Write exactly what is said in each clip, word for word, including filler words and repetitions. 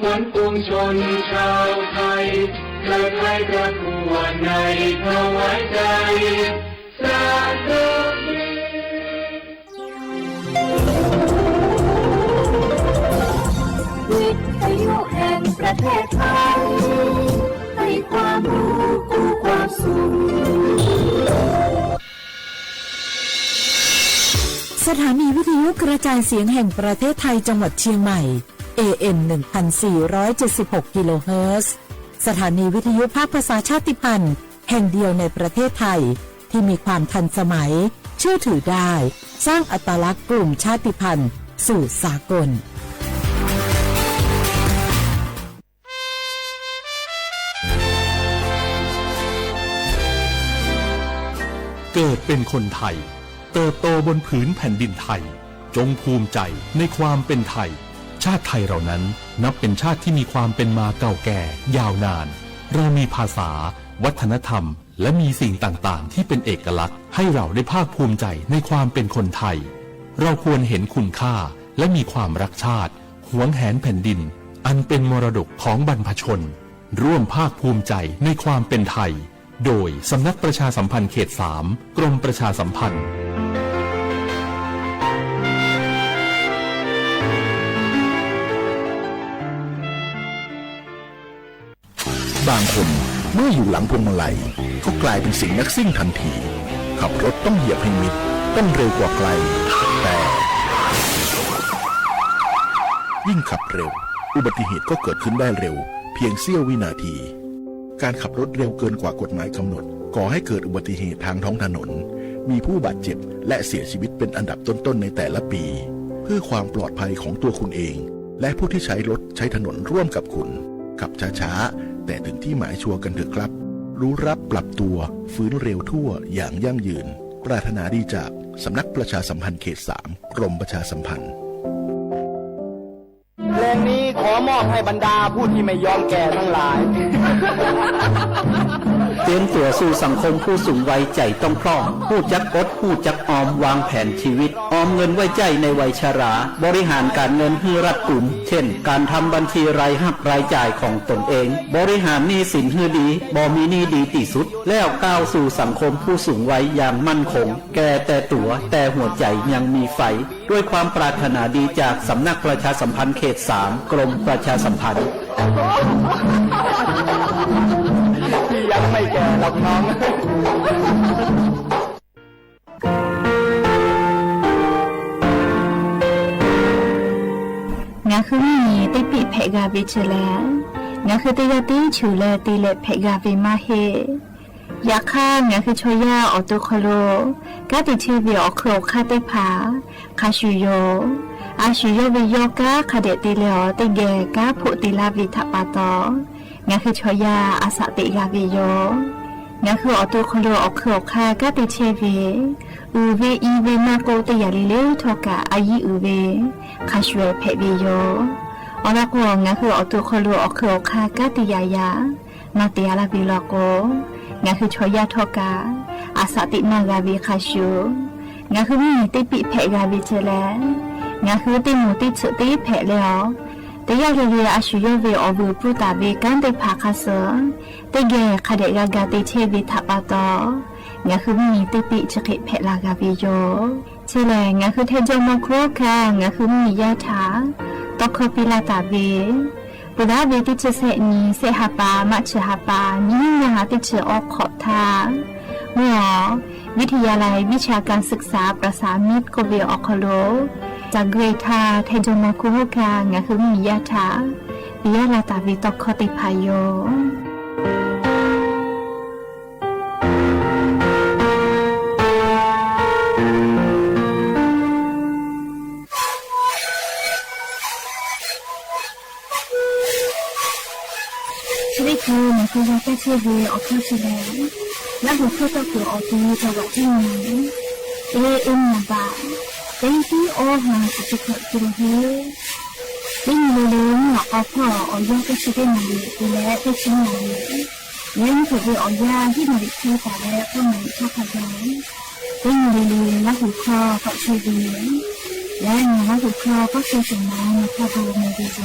ขวัญปวงชนชาวไทย เกิดไทยประกวดในถวายใจ สาธุ วิทยุแห่งประเทศไทย ให้ความรู้คู่ความสุข สถานีวิทยุกระจายเสียงแห่งประเทศไทยจังหวัดเชียงใหม่ เอเอ็ม หนึ่งพันสี่ร้อยเจ็ดสิบหก กิโลเฮิรตซ์ สถานีวิทยุภาคภาษาชาติพันธุ์แห่งเดียวในประเทศไทย ที่มีความทันสมัย เชื่อถือได้ สร้างอัตลักษณ์กลุ่มชาติพันธุ์สู่สากล เกิดเป็นคนไทย เติบโตบนผืนแผ่นดินไทย จงภูมิใจในความเป็นไทย ชาติไทยเรานั้นนับเป็นชาติที่มีความเป็นมาเก่าแก่ยาวนาน เรามีภาษา วัฒนธรรม และมีสิ่งต่างๆ ที่เป็นเอกลักษณ์ ให้เราได้ภาคภูมิใจในความเป็นคนไทย เราควรเห็นคุณค่า และมีความรักชาติ หวงแหนแผ่นดิน อันเป็นมรดกของบรรพชน ร่วมภาคภูมิใจในความเป็นไทย โดยสำนักประชาสัมพันธ์เขตสาม กรมประชาสัมพันธ์ บางคนเมื่ออยู่หลังพวงมาลัยก็กลายเป็นสิงห์นักซิ่งทันที ขับรถต้องเหยียบให้มิด ต้องเร็วกว่าใคร แต่ยิ่งขับเร็ว อุบัติเหตุก็เกิดขึ้นได้เร็ว เพียงเสี้ยววินาที การขับรถเร็วเกินกว่ากฎหมายกำหนด ก่อให้เกิดอุบัติเหตุทางท้องถนน มีผู้บาดเจ็บและเสียชีวิตเป็นอันดับต้นๆ ในแต่ละปี เพื่อความปลอดภัยของตัวคุณเอง และผู้ที่ใช้รถใช้ถนนร่วมกับคุณ ขับช้าๆ แต่ถึงที่หมายชัวร์กันเถอะครับ รู้รักปรับตัว ฟื้นเร็วทั่วอย่างยั่งยืน ปรารถนาดีจากสำนักประชาสัมพันธ์เขตสาม กรมประชาสัมพันธ์ เพลงนี้ขอมอบให้บรรดาผู้ที่ไม่ยอมแก่ทั้งหลาย เตรียมตั๋วสู่สังคมผู้สูงวัยใจ๋ต้องพร่อง ฮู้จักอด ฮู้จักออม วางแผนชีวิต ออมเงินไว้ใจ๊ในวัยชรา บริหารก๋านเงินหื้อรัดกุม เช่น ก๋านทำบัญชีรายฮับรายจ่ายของตนเอง บริหารหนี้สินหื้อดี บ่มีหนี้ดีตี้สุด แล้วก้าวสู่สังคมผู้สูงวัยอย่างมั่นคง แก่แต่ตั๋ว แต่หัวใจ๋ยังมีไฟ ด้วยความปรารถนาดีจากสำนักประชาสัมพันธ์เขตสาม กรมประชาสัมพันธ์ พี่ยังไม่แก่หรอกน้อง งาคือมีตี้ปิ๊แผะกาเวเจอแล งาคือตี้ยาตี้ฉือแลตี้แลแผะกาเวมาเฮ ยาข้า งาคือชอย่า ออกตั๋วคอโล ก๊าตี้เทเวออกเครือข่ายตี้ผา ข้าชูยอ อาชูยอเวยอก้า ข้าแดดตี้แลออตี้แก่ ก๊าผู้ตี้ลาเวถะปาตอ งาคือชอย่า อาสะเตะกาเวยอ งาคือออกตั๋วคอโล ออกเครือข่าย ก๊าตี้เทเว อือเว อีเว มาโก ตี้ยาเร็วๆ เท่ากับ อายีอือเว ข้าชูแผะเวยอ ออละกัว งาคือออกตั๋วคอโล ออกเครือข่าย ก๊าตี้ยายา มาเตียละเวลอโก งาคือชอย่าเท่ากับ อาสะเตะมากาเวข้าชู งาคือมีตี้ปิ๊แผะกาเวเจอแล งาคือตี้หมู่ตี้ฉือตี้ปิ๊แผะแลออ ตี้ยาเร็วๆ อาชูยอเวออวือปูตาเว ก๊านตี้ผาข้าเสือ ตี้แก่ ข้าแดดกากาตี้เทเวถะปาตอ งาคือมีตี้ปิ๊ฉะเขะแผะลากาเวยอ เจอแล งาคือไทยจอมมอคัวคา งาคือมียาถา ตอกคอปีลาตาเว ปูลาเวตี้ฉะแสะนี แสะหาปา มะฉะหาปา มียาหาตี้ฉะออกขอบทา เมื่อวิทยาลัยวิชาการศึกษาประสานมิตรก็เวออกคอโล จากเกรทา ไทยจอมมอคัวคา งาคือมียาถา ปิยาลาตาเวตอกคอตี้ผายอ ชีวิตคือ มันคือยาแก้เชเวออกข้อแสดง และหัวข้อก็คือออกทีวีจังหวัดเชียงใหม่ เอเอ็ม หนึ่งบาท เต็มที่โอฮา สิบเจ็ด กิโลเฮิรตซ์ ได้ยินเร็วๆ นี่ออกข้อออกยาแก้เชเวออกมาเลย และได้ชิ้นมาเลย เลี้ยงเกิดเวออกยาที่มาริดเทสาและก็มาริดท่าพะยอ ได้ยินเร็วๆ และหัวข้อก็เชเวอ และหัวข้อก็คือสมองมาพะโดมาดีโด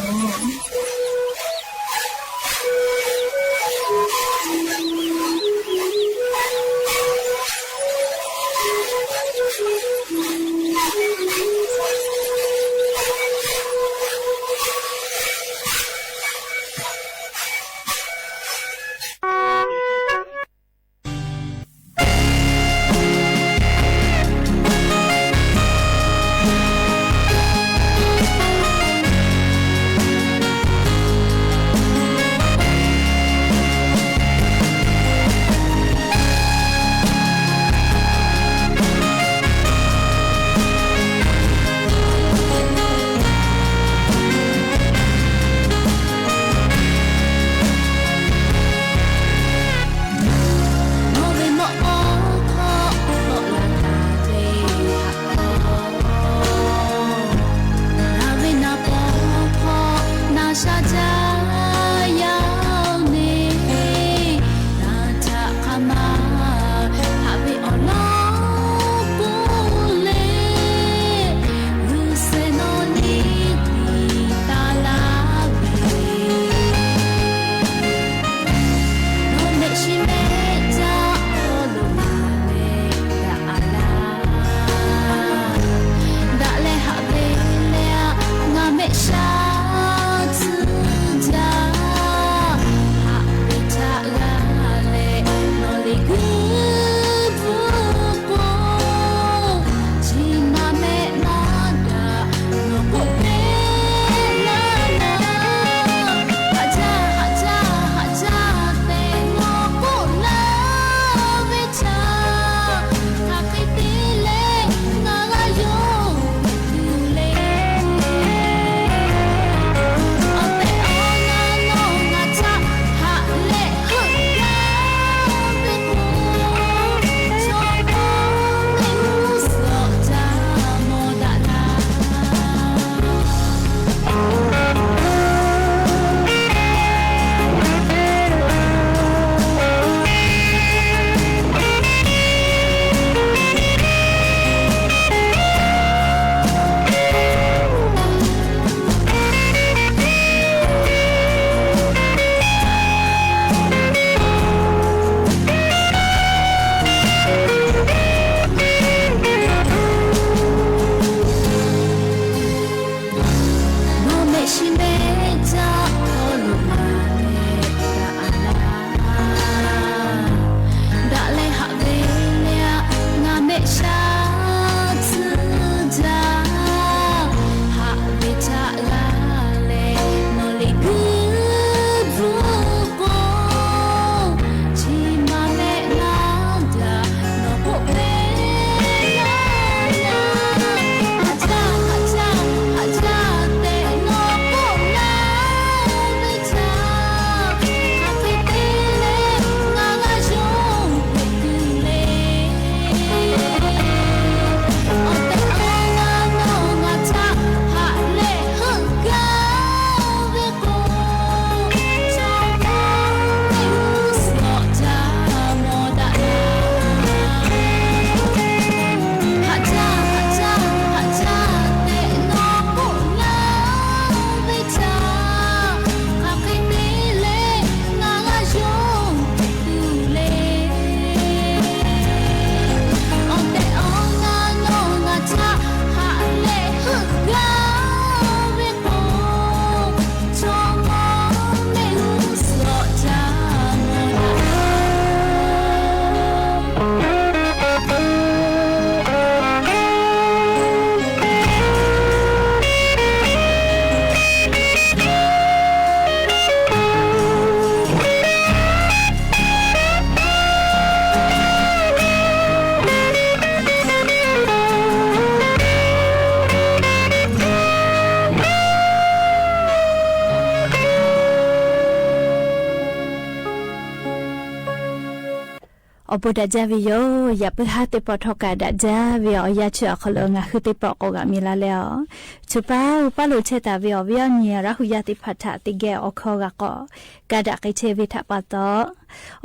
အီႇဘိဒၣ်ဒၢဝေယိၤ, ယၣ်ပၢၢ်ဟါ သ့ၣ်ပီၣ်ထီၣ်ကၣ်ဒၣ်ဒၢဝေဢေႃႈ ယၢ်ဆူၣ်အီၤခီလိာ် ငါးဟုသ့ၣ်ပီၣ်ကိးဂၤမံၤလၢ်လၢ်အီၤ, ဆူၣ်ပၢ် ပၢ်လိာ်ဆဲးတၢ်ဝေဢေႃႈ ဝံၤအီၤနံၤ ရႁုၺ်ယၢ်သ့ၣ်တဖၣ် ထးတကဲ အိၣ်ခိးဂၤကိး ကၢ်ဒၣ်က့ၤဆဲးဝေထးပာ်တီၢ်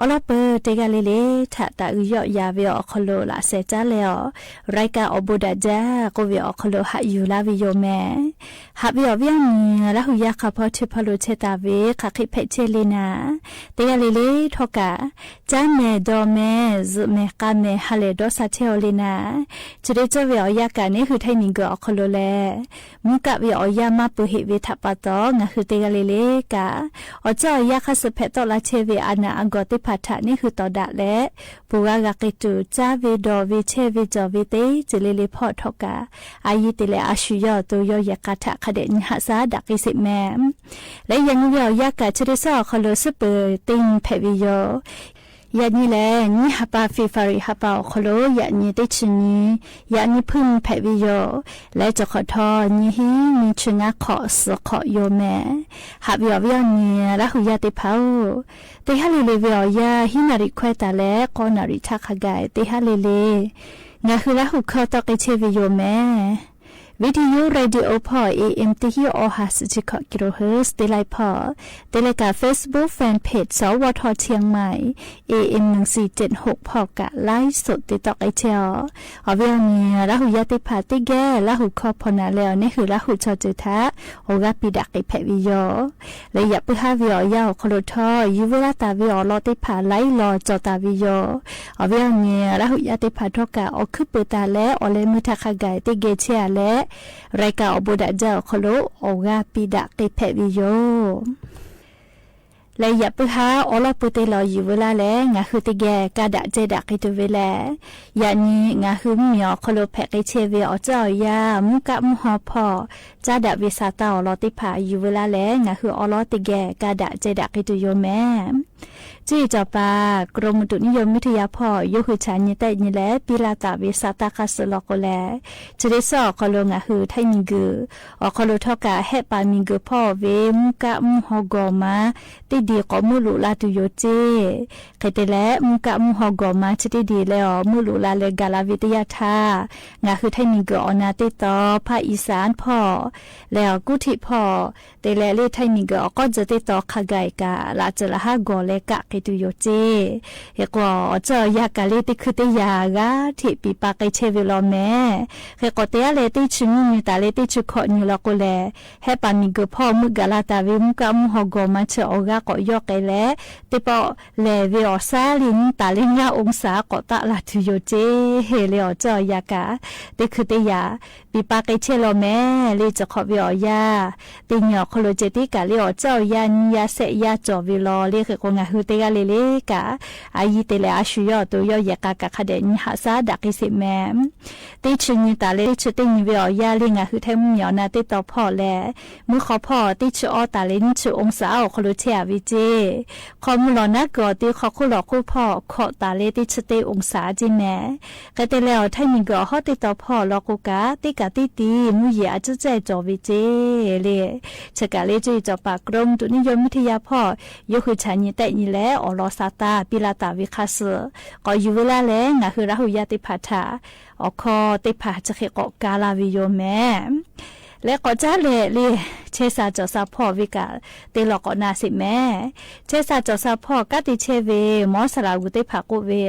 အီလီၢ်ပၢၢ်တဂၤလၢ်လၢ် ထးတၢ်အုၣ်ယီၣ်ယၤဝေဢေၣ်ခီလိာ် လၢ်စဲးကၠၢလဲၣ်အီၤ, ရၢၢ်ကၢ်အီၣ်ဘိဒၣ်ဒၢ ကိးဝေဢေၣ်ခီလိာ် ဟးယူၢ်လၢ်ဝေယိၤမဲာ်, ဟးဝေၢ်အီၤဝံၤအီၤနံၤ ရၢ်ဟူယၢ်ဃာ်ဖီထိဖီလိာ်ဆဲးတၢ်ဝေ ဃာ်ဃ့ဖဲးဆဲးလံနၤ, တဂၤလၢ်လၢ်ထီၣ်ကၢ် ကၠၢ်မဲာ်ဒီးမဲာ် စူးမဲာ်ဃာ်မဲာ် ဟးလဲၣ်ဒီးစးထဲအီၤလံနၤ, ဆိးဒ့စိဝေၢ်အီၤယၢ်ကၢ် န့ၣ်ဟုၣ်ထဲမံၤဂီၤအီၣ်ခီလိာ်လဲၣ်, မူကၣ်ဝေၢ်အီၤယၢ် မၢ်ပၢၢ်ဟ့ၣ်ဝေထးပာ်တီၢ် ငါးဟုသ့ၣ်တဂၤလၢ်လၢ်ကၢ်, အီၣ်ကၠၢ်အီၣ်ယၢ် ဃၣ်စၢၣ်ဖဲးတီၣ်လၢ်ဆဲးဝေ အနၢ်အဂီၢ်သ့ၣ်တဖၣ်ထး န့ၣ်ဟုၣ်တီၢ်ဒၣ်လဲၣ်, ပူၤဂၤဂၤက့ၤတုၤ ကၠၢ်ဝေဒီးဝေဆဲးဝေစီၣ်ဝေသ့ စ့လၢ်လၢ်ဖီၣ်ထီၣ်ကၢ်, အယံၤတ့ၢ်လၢအါဆူၣ်ယီၢ်တိၤယီၢ်ယဲၢ်ကၢ်ထး ခးဒဲးနံၤဟးစၢ်ဒၣ်က့ၤစ့းမဲာ် လၢယဲၢ်နံၤဝေၢ်အီၤယၢ်ကၢ် ဆိးဒ့စိအီၣ်ခီလိာ် စ့ပၢၢ်တ့ၢ်နံၤဖဲးဝေယိၤ, ယဲၢ်နံၤလၢ် နံၣ်ဟးပၢ် February ဟးပၢ်အီၣ်ခီလိာ် ယဲၢ်နံၤတ့ၢ်ဆူၣ်နံၤ, ယဲၢ်နံၤဖုၣ်နံၤဖဲးဝေယိၤ, လၢကၠီၣ်ခီၣ်ထီ နံၣ်ဟံးနံၤဆူၣ် ငါးခီၣ်သီခီၣ်ယိၤမဲာ်, ဟးဝေၢ်အီၤဝံၤအီၤနံၤ ရၢ်ဟူယၢ်သ့ၣ်တဖၣ်ဧၢ, တဟါလၢ်လၢ်ဝေၢ်အီၤယၢ် ဟံးနၣ်ရံၣ်ခွဲးတၢ်လၢ ဃိးနၣ်ရံၣ်ထးခါဂၤ, တဟါလၢ်လၢ် ငါးဟုရၢ်ဟူခီတီၢ်က့ၤဆဲးဝေယိၤမဲာ် ဝီၣ်ထံယိၣ် ရေၣ်ဒံႇယိၣ်ဖီၣ် AM တဟံးအီၣ်ဟး သီဆံခီၣ်ကံရူၣ်ဟၢၣ် တ့လၢ်ဖီၣ်, တ့လၢ်ကၢ် Facebook Fanpage သဝထ เชียงใหม่ AM หนึ่งสี่เจ็ดหก ဖီၣ်ကၢ် ไลฟ์สด တ့တီၣ်က့ၤဆဲးအီၤ, အီၤဝံၤအီၤနံၤ ရၢ်ဟူယၢ်သ့ၣ်တဖၣ် တ့ၢ်ကဲလၢ်ဟူခီဖီၣ်နၢ်လၢ်အီၤ န့ၣ်ဟုၣ်လၢ်ဟူစီၤစၢၤထး အိၣ်ဂၤပံးဒၣ်က့ၤဖဲးဝေယိၤ လၢယၢ်ပၢၢ်ဟါဝေၢ်အီၤယၢ်အီၣ်ခီလိာ်ထီ ယူၢ်ဝဲဒၣ်တၢ်ဝေၢ်အီၤလီၢ်သ့ၣ်တဖၣ် လၢအလီၤကၠီၣ်တၢ်ဝေယိၤ, အီၤဝံၤအီၤနံၤ ရၢ်ဟူယၢ်သ့ၣ်တဖၣ်ထီၣ်ကၢ် အီၣ်ခုးပၢၤတၢ်လၢ အီၣ်လဲမုာ်ထးခါဂၤ တ့ၢ်ကဲဆဲးအီၤလၢ ရၢၢ်ကၢ်အီၣ်ဘိဒၣ်ဒၢအီၣ်ခီလိာ် အိၣ်ဂၤပံးဒၣ်က့ၤဖဲးဝေယိၤ လၢယၢ်ပၢၢ်ဟါအီလီၢ်ပၢၢ်တ့ၢ်လီၤ ယူၢ်ဝဲလၢ်လၢ ငါးဟုတ့ၢ်ကဲ ကၢ်ဒၣ်ကဲဒၣ်က့ၤတုၤဝဲလဲၣ်, ယၢ်နံၤ ငါးဟုမုၢ်မံၤအီၣ်ခီလိာ် ဖဲးက့ၤဆဲးဝဲ အီၣ်ကၠၢ်အီၣ်ယၢ် မူကၣ်မူဟီဖီၣ် ကၠၢ်ဒၣ်ဝဲစးတၢ်အီၣ်လီၢ်သ့ၣ်တဖၣ် ယူၢ်ဝဲလၢ်လၢ ငါးဟုအီလီၢ်တ့ၢ်ကဲ ကၢ်ဒၣ်ကဲဒၣ်က့ၤတုၤယိၤမဲာ် ကၠုၢ်အီၤစီၤပၤ ကရူၢ်မုၢ်တူၢ်နံယိၤမူးထယၤဖီၣ် ယိၤဟုၣ်ဆၣ် ညံသဲၣ်ညံလဲၣ် ပံလၢ်သးဝဲစးတၢ်ဃၣ်စူၣ်လီၤကိးလဲၣ်, ဆိးဒ့စိအီၣ်ခီလိာ် ငါးဟုထဲမံၤဂုၢ် အီၣ်ခီလိာ်ထီၣ်ကၢ် ဟဲပာ်မံၤဂုၢ်ဖီၣ်ဝဲ မူကၣ်မူဟီဂီၤမါ တ့ၢ်ဒံး ကိးမုၢ်လူးလၢ်တုၤယိၤစ့ၢ်, ဃဲးတဲလဲၣ် မူကၣ်မူဟီဂီၤမါ ဆံးတ့ၢ်ဒံးလၢအီၤ မုၢ်လူးလၢ်လၢ ကၤလၢ်ဝံတယၢ်ထါ ငါးဟုထဲမံၤဂုၢ်အီၣ်နၢ်သ့ၣ်တီ ဖၣ်အံၣ်စၣ်ဖီၣ် လၢအီၤကူၣ်ထံးဖီၣ် တဲလဲၣ်လၢထဲမံၤဂုၢ် အီၣ်ကီၢ်စၢၤသ့ၣ်တီ ခါဂၤအံၤကၢ် လၢ်စၢၤလၢ်ဟးဂီၤလၢကၣ်က့ၤတုၤယိၤစ့ၢ်, ဟဲကိးအီၣ်ကၠၢ်အီၣ်ယၢ်ကၢ်လၢ တ့ၢ်ခုးတ့ၢ်ယာ်အဂၤထံး ပံးပာ်က့ၤဆဲးဝဲလီၤမဲာ်, ဃဲးကိးတဲအါလဲၣ် တ့ၢ်ဆူၣ်မုၢ်နံၤတၢ်လၢ တ့ၢ်ဆူၣ်ခီၣ်နံၤလီၤကိးလဲၣ်, ဟဲပာ်မံၤဂုၢ်ဖီၣ် မုၢ်ကၤလၢ်သးဝဲ မူကၣ်မူဟီဂီၤမါ ဆၢအီၣ်ဂၤကိးယီၢ်ကဲလဲၣ်, သ့ၣ်ပီၣ်လဲၣ်ဝဲအီၤစၢ်လံ မူတၢ်လၢငါးအူစၢ် ကိးတၢ်လၢ်တုၤယိၤစ့ၢ်, ဟဲလၢအီၣ်ကၠၢ်အီၣ်ယၢ်ကၢ် တ့ၢ်ခုးတ့ၢ်ယာ် ပံးပာ်က့ၤဆဲးလီၤမဲာ် လၢစၢၤခီၣ်ဝဲအီၣ်ယၢ်, တ့ၢ်ညိၣ်အီၣ်ခီလိာ်စ့ၢ် တ့ၢ်ကၢ်လၢအီၣ်ကၠၢ်အီၣ်ယၢ် နံၤယၢ်ဆဲးယၢ်ကၠီၣ်ဝဲလီၤ လၢဃဲးကိး ငါးဟုတ့ၢ်ဂၤလၢ်လၢ်ကၢ်, အယံၤတ့ၢ်လၢအါဆူၣ်ယီၢ်တိၤယီၢ်ယဲၢ်ကၢ် ကၢ်ခါဒဲးနံၤဟးစၢ်ဒၣ်က့ၤစ့းမဲာ် တ့ၢ်ဆူၣ်နံၤတၢ်လၢ တ့ၢ်ဆူၣ်တ့ၢ်နံၤဝဲအီၣ်ယၢ်လၢ ငါးဟုထဲမုၢ်မံၤအီၣ်နၢ်သ့ၣ်တီဖီၣ်လဲၣ်, မုၢ်ဃီဖီၣ် တ့ၢ်ဆူၣ်အီၣ်တၢ်လၢ နံၣ်ဆူၣ်အူစၢ်အီၣ်ခီလိာ်ဆဲးအဝံၤစ့ၢ်, ခီမုၢ်လီၤနၢ်ကီၢ် တ့ၢ်ခီၣ်ခိၣ်လီၤခိၣ်ဖီၣ် ခိးတၢ်လၢ တ့ၢ်ဆူၣ်တ့ၢ်အူစၢ်စ့ၢ်မဲာ်, ဃဲးတဲလဲၣ် အီၣ်ထဲမံၤဂုၢ်အဟီၣ်သ့ၣ်တီဖီၣ်လီၤကိးကၢ် တ့ၢ်ကၢ်တ့ၢ်တံၤ မုၢ်ယံၤအစၢၢ်စဲးကၠီၣ်ဝဲစ့ၢ်လၢ ဆဲးကၢ်လၢ ကၠုၢ်အီၤစီၤပၤ ကရူၢ်မုၢ်တူၢ်နံယိၤမူးထယၤဖီၣ် ယိၤဟုၣ်ဆၣ် ညံသဲၣ်ညံလဲၣ် အီၣ်လီၤစးတၢ် ပံလၢ်သးဝံခါစု ကိးယူၢ်ဝဲလၢ်လၢ ငါးဟုရၢ်ဟူယၢ်သ့ၣ်တဖၣ်ထး အီၣ်ခီသ့ၣ်တဖၣ် ဆၢဃ့ကိးကါလၢ်ဝံယိၤမဲာ် လၢကိးကၠၢ်လဲၣ်လၢ ဆဲးစၢ်ကၠီၣ်စၢ်ဖီၣ်ဝံကၢ် တ့ၢ်လီၤကိးနၢ်စ့ၢ်မဲာ်, ဆဲးစၢ်ကၠီၣ်စၢ်ဖီၣ် ကးတံာ်ဆဲးဝံ မီစလးဂူသ့ၣ်တဖၣ်ကိးဝဲ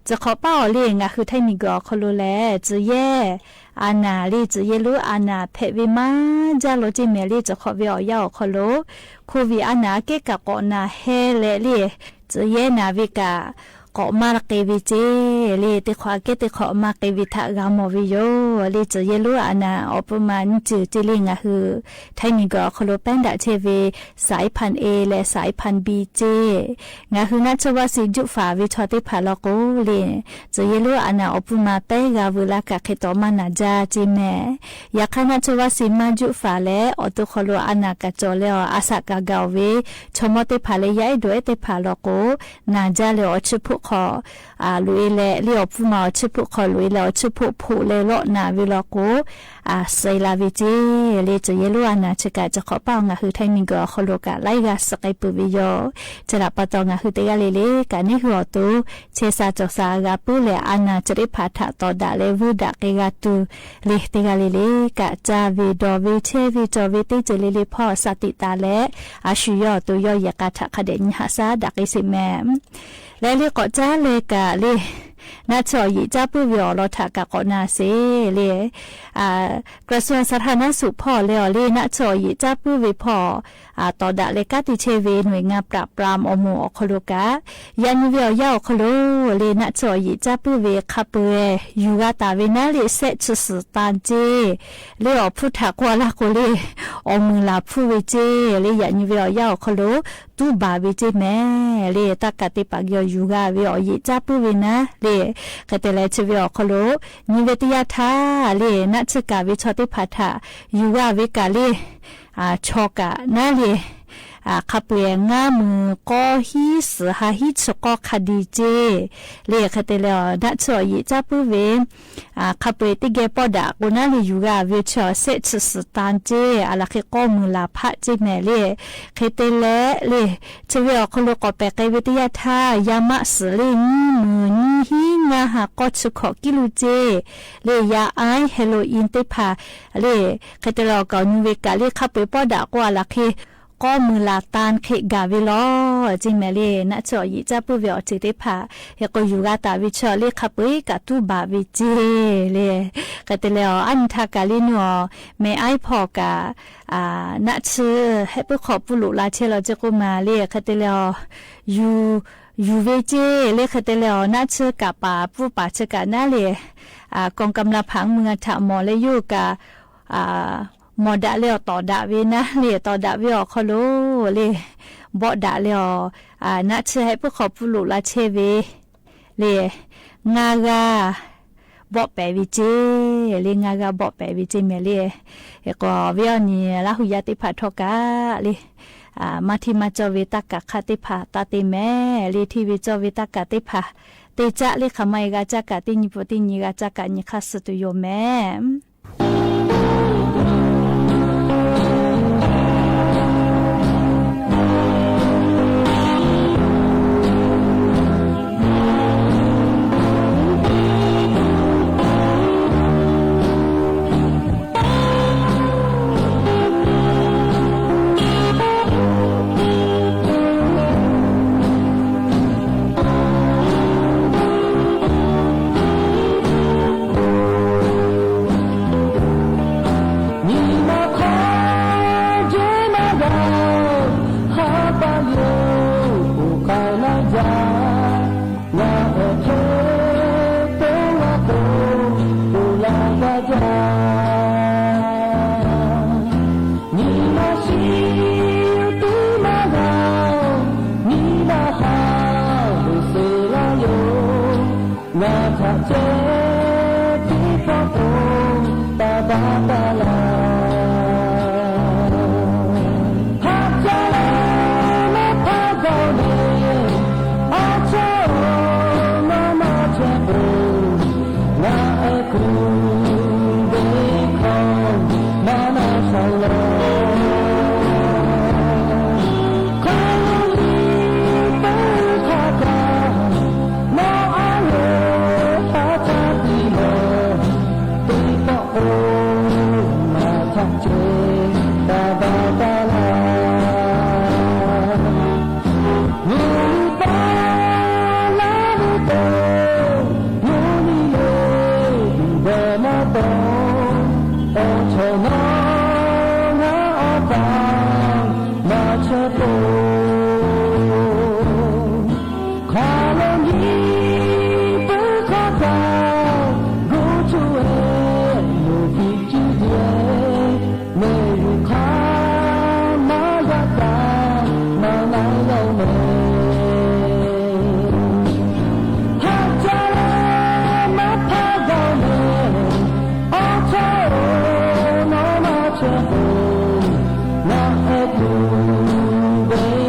စၢၤခီၣ်ပာ်အီၤလၢ ငါးဟုထဲမံၤဂုၢ်အီၣ်ခီလိာ်လဲၣ်, စၢၤယဲၢ်အနၢ်လၢ စၢၤယဲၢ်လူအနၢ် ဖဲးဝံမၤဒ်လဲၣ်စ့ၢ်မဲာ်လၢ စၢၤခီၣ်ဝံအီၣ်ယၢ်အီၣ်ခီလိာ် ခိၣ်ဝံအနၢ်အကဲကၢ်ကိးနၢ်ဟဲလဲၣ်လၢ စၢၤယဲၢ်နၢ်ဝံကၢ် ကိးမၤက့ၤဝံစ့ၢ်လၢ သ့ၣ်ခီၣ်အကဲသ့ၣ်ခီၣ်မၤက့ၤဝံထးဂၤမီၢ်ဝံယိၤ လၢ စၢၤယဲၢ်လူအနၢ် အီၣ်ပူၤမၤနုၢ်စၢၤစ့ၢ်လၢ ငါးဟုထဲမံၤဂီၤအီၣ်ခီလိာ် ပၢၢ်ဒၣ်ဆဲးဝံ สายพันธุ์ A လၢ สายพันธุ์ B စ့ၢ်, ငါးဟုနၢ်ဆိဝၣ်စံး ယူၣ်ဖးဝံထီၣ်သ့ၣ်တဖၣ်လီၤကိးလၢ စၢၤယဲၢ်လူအနၢ်အီၣ်ပူၤမၤ ပဲဂၤဝံလၢကၢ်ခ့တီမၤနၢ်ဒ်စ့ၢ်မဲာ်, ယခါနၢ်ဆိဝၣ်စံး မၢ်ယူၣ်ဖးလၢ အီၣ်တူၢ်ခီလိာ်အနၢ်ကၢ်ကၠီၣ်လၢအီၤ အစးကၤဂၤဝံ ဆိမိၣ်သ့ၣ်တဖၣ်လၢ ယဲၢ်အဲၣ်ဒိးအဲၣ်သ့ၣ်တဖၣ်လီၤကိး နၢ်ဒ်လၢအီၤဆူဖု ခီၣ် အႃႇ လူဢေးလဲး လဵဝ် ဢေႃႈ ၽူႈမႃး ဢေႃႈ ၶျိူဝ်းၽူၵ်ႇ ၶီႇလူဢေးလဲး ဢေႃႈ ၶျိူဝ်းၽူၵ်ႇ ၽူၵ်ႇလႄႈ လေႃးၼႃႇဝႆႉလႄႈၵေႃႈ ဢႃႇ သႂ်ႇလႃႇဝႆႉၸေး လႄႈ ၸိူဝ်းယႂ်ႇလူး ဢႃႇၼႃႇ ၸိူဝ်းၵႃႈ ၸိူဝ်းၶီႇပႃႉ ငၢႆးႁိုဝ် ထႆးမီႈၵေႃႈ ဢေႃႈ ၶီႇလူ ၵႃႈလၢႆး ၵႃႈသၵႄႇ ပိုတ်ႇဝႆႉယဝ်ႉ ၸိူဝ်းလႃႇ ပႃးတေႃႇ ငၢႆးႁိုဝ် တႄႉၵႃႈလႄႈလႄႈ ၵႃႈၼႆႉ ႁိုဝ် ဢေႃႈ တူဝ် ၶျေႇသႃႇ ၸေႃႇသႃႇ ဢႃႇ ၵႃႈပိုၼ်းလႄႈ ဢႃႇၼႃႇ ၸိူဝ်းၽႃႇထႃႇ တေႃႇတႃႇလႄႈ ဝိုဝ်းတႃႇ ၵႄႈၵႃႈတူႈ လႄႈ တႄႉၵႃႈလႄႈလႄႈ ၵႃႈၸႃႉဝႆႉ တေႃႇဝႆႉ ၶျႄႇဝႆႉ ၸေႃႇဝႆႉ တႄႉၸိူဝ်းလႄႈလႄႈ ၽေႃႉသတိတႃႇလႄႈ ဢႃႇ သူယဝ်ႉ တူဝ်ယဝ်ႉ ယႃႇၵႃႈထႃႇ ၶႃႈတေၺႃး ႁႃႉသႃႇ တႃႇၵႆႉသေမႄႈ လႄႈ လႄႈ ၵေႃႈၸႃႉလႄႈ ၵႃႈလႄႈ ၼႃႈၸိူဝ်းယႂ်ႇ ၸႃႉပိုၼ်းဝႆႉ ဢေႃႈ လေႃးထႃႇ ၵႃႈၵေႃႈၼႃႈသေ လႄႈ ဢႃႇ ၵြသူင်းသႃႇထၼႃႇသုၶျႃႇ ၽေႃႉလႄႈ ဢေႃႈ လႄႈ ၼႃႈၸိူဝ်းယႂ်ႇ ၸႃႉပိုၼ်းဝႆႉ ၽေႃႉ ဢႃႇ တေႃႇတႃႇလႄႈ ၵႃႈတီႈၶျႄႇဝႆႉ ၼူၺ်ႇငၢၼ်း ပရၢပ်ႉပရၢမ်ႇ ဢေႃႈ မူႇ ဢေႃႈ ၶီႇလူ ၵႃႈ ယႃႇၺူဝ်ဝႆႉ ဢေႃႈ ယဝ်ႉ ဢေႃႈ ၶီႇလူ လႄႈ ၼႃႈၸိူဝ်းယႂ်ႇ ၸႃႉပိုၼ်းဝႆႉ ၶႃႈပႆႇ ယူႇၵႃႈတႃႇဝႆႉၼႃႇ လႄႈ သႄႉၶျိူဝ်းသတၢၼ်းၸေး လႄႈ ဢေႃႈ ၽူႈထႃႇၵႂႃႇလႃႇၵေႃႈ လႄႈ ဢေႃႈ မိူဝ်ႈလႃႇၽူႈဝႆႉၸေး လႄႈ ယႃႇၺူဝ်ဝႆႉ ဢေႃႈ ယဝ်ႉ ဢေႃႈ ၶီႇလူ တူႉပႃႇဝႆႉၸေးမႄႈ လႄႈ တၵ်ႉၵႃႇတေပၢၵ်ႇယဝ်ႉ ယူႇၵႃႈဝႆႉ ဢေႃႈ ယႂ်ႇ ၸႃႉပိုၼ်းဝႆႉၼႃႇ လႄႈ ၶႃႈတေလႆႈ ၸႂ်ႉဝႆႉ ဢေႃႈ ၶီႇလူ ၺူဝ်ဝႆႉ တယႃႇထႃႇ လႄႈ ၼႃႈၸိူဝ်းၵႃႈဝႆႉ ၶျေႃႇတေၽႃႇထႃႇ ယူႇၵႃႈဝႆႉၵႃႈလႄႈ ဢႃႇ ၶျေႃႇၵႃႇၼႃႇ လႄႈ ဢႃႇ ၶႃႈပႆႇ ငႃးမိုဝ်းၵေႃႈ ႁီႈသိုဝ်ႇႁႃႈ ႁီႈသိုဝ်ႇၵေႃႈ ၶႃႈတေၸေး လႄႈ ၶႃႈတေလႆႈ ဢေႃႈ ၼႃႈၸိူဝ်းယႂ်ႇ ၸႃႉပိုၼ်းဝႆႉ ဢႃႇ ၶႃႈပႆႇ တႄႉၵႄႈ ပေႃးတႃႇၵူၼ်းၼႃႇ လႄႈ ယူႇၵႃႈဝႆႉ ၶျေႃႇ သႄႉၶျိူဝ်းသတၢၼ်းၸေး ဢႃႇ လႄႈ ၶႃႈၵေႃႈ မိူဝ်ႈလႃႇၽႃႉၸေးမႄႈ လႄႈ ၶႃႈတေလႆႈ လႄႈ ၸႂ်ႉဝႆႉ ဢေႃႈ ၶီႇလူ ၵေႃႈပႆႇၵႆႉဝႆႉ တယႃႇထႃႇ ယႃႇမႃႉသိုဝ်ႇ လႄႈ ၺီႈမိုဝ်း ၺီႈႁိုင် ငႃးႁႃႈၵေႃႉ သိုဝ်ႇၶေႃႇၵီႇလူႇၸေး လႄႈ ယႃႈဢၢႆႉ ႁႄႇရူဝ်ႇဢိၼ်း တႄႉၽႃႇ လႄႈ ၶႃႈတေလႆႈ ဢေႃႈ ၵေႃႈ ယူႇဝႆႉၵႃႈလႄႈ ၶႃႈပႆႇ ပေႃးတႃႇၵႂႃႇ ဢႃႇ လႄႈ ၶႃႈ ၵေႃႈ မိူဝ်ႈလႃႇတၢၼ်း ၶႃႈၵႃႈဝႆႉလေႃႇ ၸိူင်ႉမႄႈ လႄႈ ၼႃႈၸိူဝ်းယႂ်ႇ ၸႃႉပိုၼ်းဝႆႉ ဢေႃႈ ၸေးတႄႉၽႃႇ ႁႄႉၵေႃႈ ယူႇၵႃႈတႃႇဝႆႉ ၶျေႃႇ လႄႈ ၶႃႈပႆႇ ၵႃႈတူႉပႃႇဝႆႉၸေး လႄႈ ၶႃႈတေလႆႈ ဢေႃႈ ဢၼ်ထႃႈၵႃႈလႄႈၼေႃႈ မႄႈဢၢႆႉၽေႃႇၵႃႈ ဢႃႇ ၼႃႈၸိူဝ်း ႁႄႉ ပိူဝ်ႈၶေႃႈ ပုလူႇလႃႇ ၶျေႃႇလေႃႇ ၸိူဝ်းၵူႈမႃး လႄႈ ၶႃႈတေလႆႈ ဢေႃႈ ယူႇ ယူႇဝႆႉၸေး လႄႈ ၶႃႈတေလႆႈ ဢေႃႈ ၼႃႈၸိူဝ်းၵႃႈပႃႇ ပူႇပႃႇၸိူဝ်းၵႃႈၼႃႇ လႄႈ ဢႃႇ ၵွင်ၵမ်လၢင်းၽၢင်မိူင်း ဢထႃႇမေႃႇ လႄႈ ယူႇၵႃႈ ဢႃႇ မေႃႇတႃႇလႄႈ တေႃႇတႃႇဝႆႉၼႃႇ လႄႈ တေႃႇတႃႇဝႆႉ ဢေႃႈ ၶီႇလူ လႄႈ ပေႃးတႃႇလႄႈ ဢႃႇ ၼႃႈၸိူဝ်း ႁႄႉ ပိူဝ်ႈၶေႃႈ ပုလူႇလႃႇ ၶျေႇဝႆႉ လႄႈ ငႃးၵႃႈ ပေႃႉပႄႇဝႆႉၸေး လႄႈ ငႃးၵႃႈ ပေႃႉပႄႇဝႆႉၸေးမႄႈ လႄႈ ဢေႃႈ ၵေႃႈ ဝႆႉဢေႃႈၼႆႉ လႃးႁူႉယႃႇ တႄႉၽႃႇ ထေႃႇၵႃႈ လႄႈ ဢႃႇ မႃးထီႇမႃးၸေႃႇဝႆႉ တၵ်ႉၵႃႇၶႃႈ တႄႉၽႃႇ တႃႇတႄႉမႄႈ လႄႈ ထီႇဝႆႉၸေႃႇဝႆႉ တၵ်ႉၵႃႇ တႄႉၽႃႇ တႄႉၸႃႉ လႄႈ ၶႃႈမႆႈၵႃႈ ၸႃႉၵႃႇ တႄႉၺိပ်ႈ တႄႉၺိပ်ႈၵႃႈ ၸႃႉၵႃႇ ၺိပ်ႈၶႃႈ သူတူဝ်ယွမ်မႄႈ။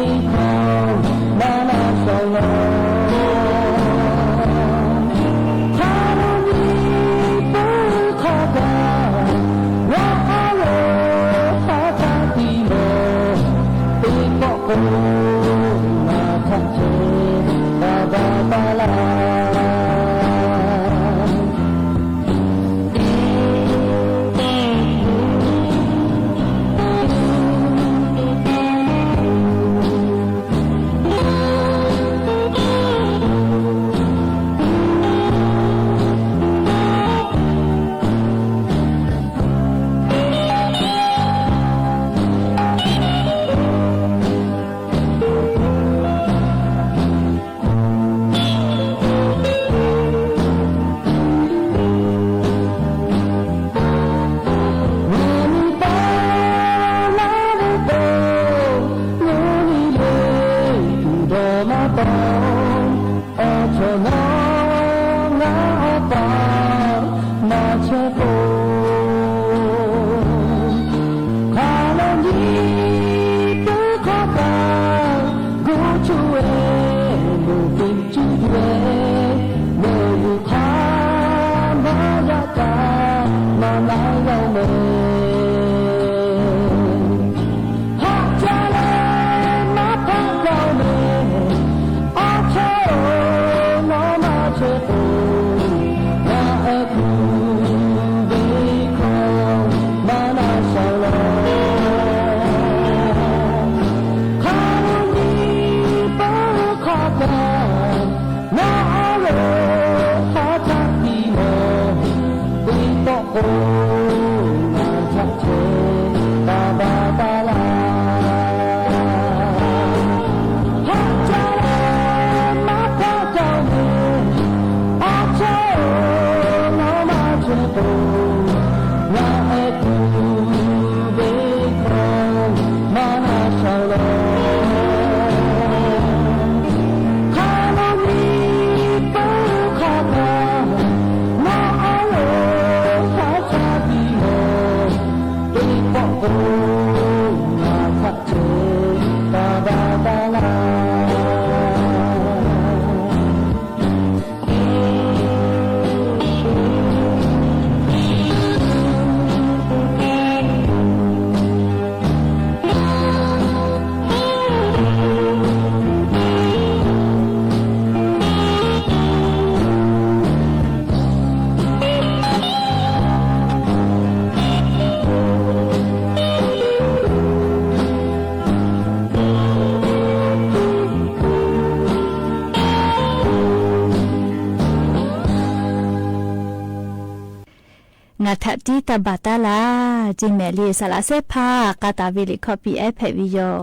ငါထပ်တံတၢ်ဘၣ်တၢ်လၢ် ကၠ့မဲာ်လံ စလၢ်စဲးဖး ကးတးဝဲလံာ်ခီပီၣ်အဲးဖဲးဝံယိၤ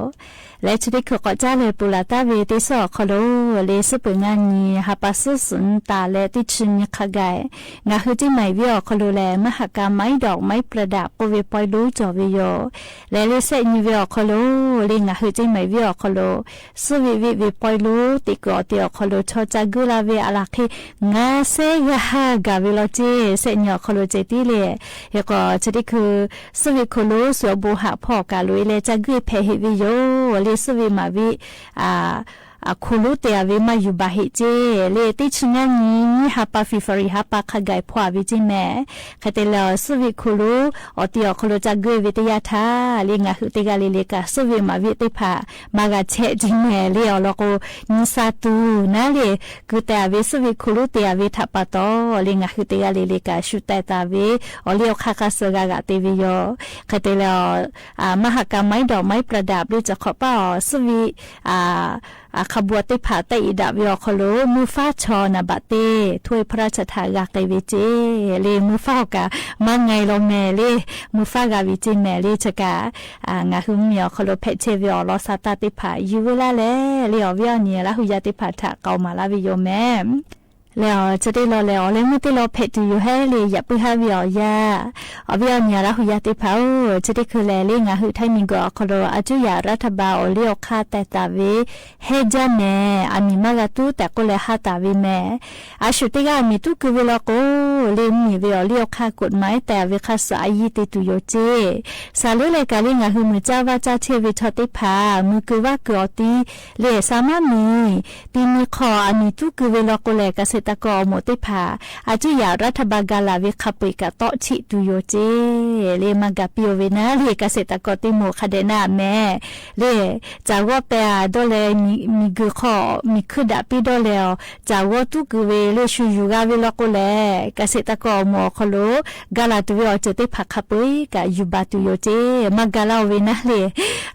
လၢချ့တံခိၣ်ကိးကၠၢ်လၢ ပူၤလၢ်တၢ်ဝဲတ့ဆၢအီၤခီလိာ် လၢစုပှ့ၤငါနံၤ ဟါပာ်စုစူၣ်တၢ်လၢတံၢ်ဆံနံၤခါဂၤ ငါဟုၣ်ကၠ့မဲာ်ဝံအီၤခီလိာ်လဲၣ် မဟါကါ ไม้ดอกไม้ประดับ ကိးဝဲပီလူကၠီၤဝဲယိၤ လၢလၢဆဲးညွံးဝဲအီၤခီလိာ် လၢငါဟုၣ်ကၠ့မဲာ်ဝံအီၤခီလိာ် စုဝံးဝံးဝဲပီလူ တံၤကိးအီၤတ့အီၤခီလိာ် ထီၣ်ကၠၢ်ဂုၢ်လၢ်ဝဲအလၢ်ခံ ငါးဆယ်ဂၤဟါဂၤဝဲလီၤကၠ့ ဆဲးညွံးအီၤခီလိာ်ကၠ့တံၢ်လံ ဟ့ၣ်ကီး ချ့တံခိၣ် စုဝံးခိၣ်လိ စုအဘူးဟးဖီၣ်ကးလိာ်အံၤလၢကၠၢ်ဂုၢ်ဖဲးဟ့ၣ်ဝဲယိၤ လၢစုဝံးမၤဝံ အ အခိၣ်လိတ့ၢ်အဝဲမၤယူၤဘၣ်ဟ့ၣ်ကၠ့ လၢတ့ၢ်ဆူညါနံၤ ဟါပာ် February ဟါပာ်ခါဂၤအံၤဖီၣ်အဝဲကၠ့မဲာ် ခဲတဲလၢ စုဝံးခိၣ်လိ အီၤတ့အီၤခီလိာ်ကၠၢ်ဂုၢ်ဝဲတယၢ်ထါ လၢငါဟုၣ်တ့ၢ်ဂၤလံလံကး စုဝံးမၤဝံသ့ၣ်တဖၣ် မၤဂၤဆဲးကၠ့မဲာ်လံအီၤလီၤကိး နံၣ်စၢ်တူၢ်နၤလံ ကုၤတဲာ်အဝဲ စုဝံးခိၣ်လိတ့ၢ်အဝဲထးပာ်တီ လၢငါဟုၣ်တ့ၢ်ဂၤလံလံကး ရှုးတဲာ်တၢ်ဝဲ အီၤလၢအခါခါစၢၤဂၤဂၤတ့ၢ်ဝဲယိၤ ခဲတဲလၢ အ မဟါကါ ไม้ดอกไม้ประดับ လၢကၠီၤခီပာ်အီၤ စုဝံး အ အခဘွဲသ့ၣ်တဖၣ် တၢ်အံးဒၣ်ဝဲအီၤခီလိာ် မုၢ်ဖးဆီနံပါတ် တစ် ถ้วยพระราชทาน ဂၤက့ၤဝဲကၠ့ လၢမုၢ်ဖးအီၤကး မၤငါအံၤလီၤမဲာ်လၢ မုၢ်ဖးဂၤဝဲကၠ့မဲာ်လၢဆၢကး အ ငါဟုၣ်မံအီၤခီလိာ် ဖဲးဆဲးဝဲအီၤလီၤစၢ်တၢ်သ့ၣ်တဖၣ် ယူၤဝဲလၢ်လဲၣ် လၢအီၤဝဲအီၤနံၤ လၢဟူးယါသ့ၣ်တဖၣ်ထး ကမၤလၢ်ဝဲယိၤမဲာ် လၢအီၤ ဆၢတဲလီၤလဲၣ် အီၤလၢမုၢ်တ့ၢ်လီၤဖဲးတုၤယိၤဟဲလံ ယပှ့ၤဟါဝဲအီၤယၤ အီၤဝဲအီၤနံၤ လၢဟူးယါသ့ၣ်တဖၣ်ဧၢ ဆၢတဲခိၣ်လဲၣ် လၢငါဟုၣ်ထဲမံၤကီးအီၤခီလိာ် အကၠူၣ်ယၤရးထဘါ အီၤလၢအခါတဲာ်တၢ်ဝဲ ဟဲကၠၢ်မဲာ် အမံၤမၤဂၤတူၢ် တၢ်ကိးလဲၣ်ဟါတၢ်ဝဲမဲာ် အဆိတ့ၢ်ဂၤအမံၤတူၢ်ကံၤဝဲလီၤကိး လၢမုၢ်ဝဲအီၤလၢအခါ กฎหมาย တဲာ်အဝဲခါစၢ်အယံၤတ့ၢ်တုၤယိၤကၠ့ စးလၢလဲၣ်ကးလၢငါဟုၣ်မုၢ်ကၠၢ်ဝါကၠၢ်ထဲဝဲထီၣ်သ့ၣ်တဖၣ် မုၢ်ကုၢ်ဝါကုၢ်အီၤတံၢ် လၢစၢ်မၤမံၤ တံၤမံၤခီ အမံၤတူၢ်ကံၤဝဲလီၤကိးလဲၣ် ကစဲးတၢ်ကီၢ်အီၣ်မူးသ့ၣ်တဖၣ် အကၠူၣ်ယၤရးထဘါ ကၤလၤဝဲခါပှ့ၤကး တီၣ်ထံၣ်တုၤယိၤကၠ့ လၢမၤကၤပံၤအီၤဝဲနၤလၢ ကစဲးတၢ်ကီၢ်တံၤမူးခါဒဲးနၤအမဲာ် လၢ စၢ်ဂီၢ်ပဲအဒိးလဲၣ် မံၤကုၢ်ခီ မံၤခုၣ်ဒၣ်ပ့ၤဒိးလဲၣ်အီၤ စၢ်ဂီၢ်တူၢ်ကံၤဝဲလၢဆူယူၤဂၤဝဲလီၤကိးလဲၣ် ကစဲးတၢ်ကီၢ်အီၣ်မူးအီၤခီလိာ် ကၤလၤတုၤဝဲအီၤစၢၤသ့ၣ်တဖၣ်ခါပှ့ၤကး ယူၤဘၣ်တုၤယိၤကၠ့ မၤကၤလၢ်အီၤဝဲနၤလၢ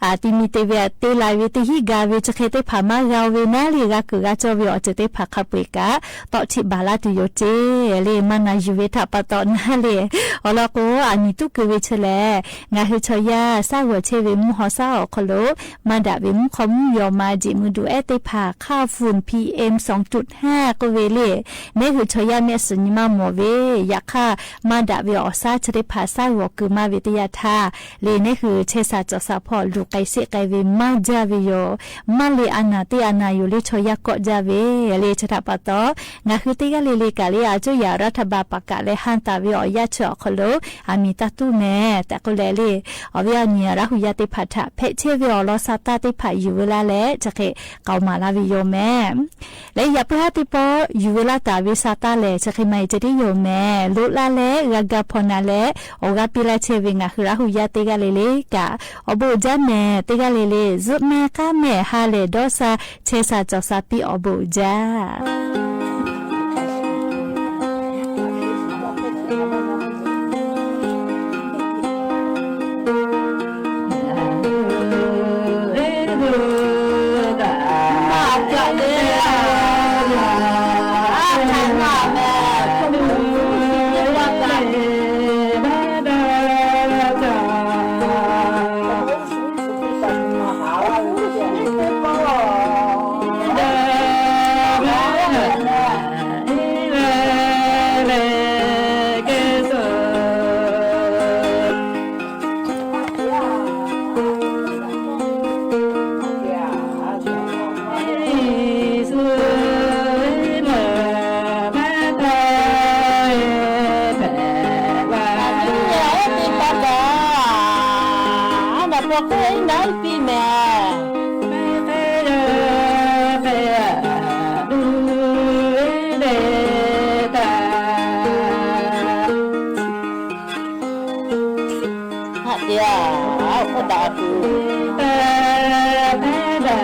အတံၤမံၤတ့ၢ်ဝဲအတ့လၢ်ဝဲတဟံးဂၤဝဲ ကၠၢ်ဃဲသ့ၣ်တဖၣ်မၤဂၤအီၤဝဲနၤလၢ ဂၤကုၢ်ဂၤကၠီဝဲအီၤစၢၤသ့ၣ်တဖၣ်ခါပှ့ၤကး တီၣ်ထံၣ်ဘၣ်လၢ်တုၤယိၤကၠ့ လၢမၤနၢ်ယူၤဝဲထးပာ်တီနၤလၢ အီၤလီၤကိး အမံၤတူၢ်ကံၤဝဲဆၢလဲၣ် ငါဟုၣ်ဆီယါ စၢ်ဂီၤဆဲဝဲမူဟီၣ်စၢ်အီၣ်ခီလိာ် မၤဒၣ်ဝဲမူခီမူယီၤ မၤဒံးမုၢ်ဒူအဲၣ်သ့ၣ်တဖၣ် ค่าฝุ่น PM สองจุดห้า ကိးဝဲလၢ နဲဟုၣ်ဆီယါ မဲာ်စၢၤနံၤမါမီၤဝဲ ယၤခါ မၤဒၣ်ဝဲအီၤစၢ်ဆၢသ့ၣ်တဖၣ် စၢ်ဂီၤကုၢ်မၤဝဲတယၢ်ထါ လၢနဲဟုၣ်ဆဲးစၢ်စီၣ်စၢ်ဖီၣ် လူၤကဲစ့ကဲဝဲ မၤဒၣ်ဝဲယိၤ မၤလၢအနၢ်တ့ၢ်အနၢ်ယိၤလၢဆီယါကိးဒၣ်ဝဲ လၢဆၢထၢၣ်ပာ်တီ ငါဟုၣ်တ့ၢ်ဂၤလံလံကးလၢ အကၠူၣ်ယၤရးထဘါ ပာ်ကးလၢဟါတၢ်ဝဲအီၤယၢ်ဆၢအီၤခီလိာ် အမံၤတၢ်တူၢ်မဲာ် တၢ်ကိးလဲၣ်လၢ အီၤဝဲအီၤနံၤ လၢဟူးယါသ့ၣ်တဖၣ်ထး ဖဲးဆဲးဝဲအီၤလီၤစၢ်တၢ်သ့ၣ်တဖၣ် ယူၤဝဲလၢ်လဲၣ် ကၠၢ်ဃဲ ကမၤလၢ်ဝဲယိၤမဲာ် လၢယပှ့ၤဟါသ့ၣ်တဖၣ် ယူၤဝဲလၢ်တၢ်ဝဲစၢ်တၢ်လဲၣ် ကၠၢ်ဃဲမၤအံၤကၠၢ်ဒံယိၤမဲာ် လိၣ်လၢ်လဲၣ် ဂၤဂၤဖီၣ်နၤလဲၣ် အီၣ်ဂၤပ့ၤလၢ်ဆဲးဝဲ ငါဟုၣ်ရးဟူးယါတ့ၢ်ဂၤလံလံကး အိၣ်ဘိးအိၣ်ကၠၢ်မဲာ် တ့ၢ်ဂၤလံလံ ဇုမ့ၢ်ကါမဲာ် ဟါလၢာ်ဒီးစၢ် ဆဲးစၢ်စီၣ်စၢ် ပံၣ်အိၣ်ဘိးအိၣ်ကၠၢ် บอกเอ้ยไหนปี้แม่ ฮะเดี๋ยวเขาด่ากู ฮะเดี๋ยว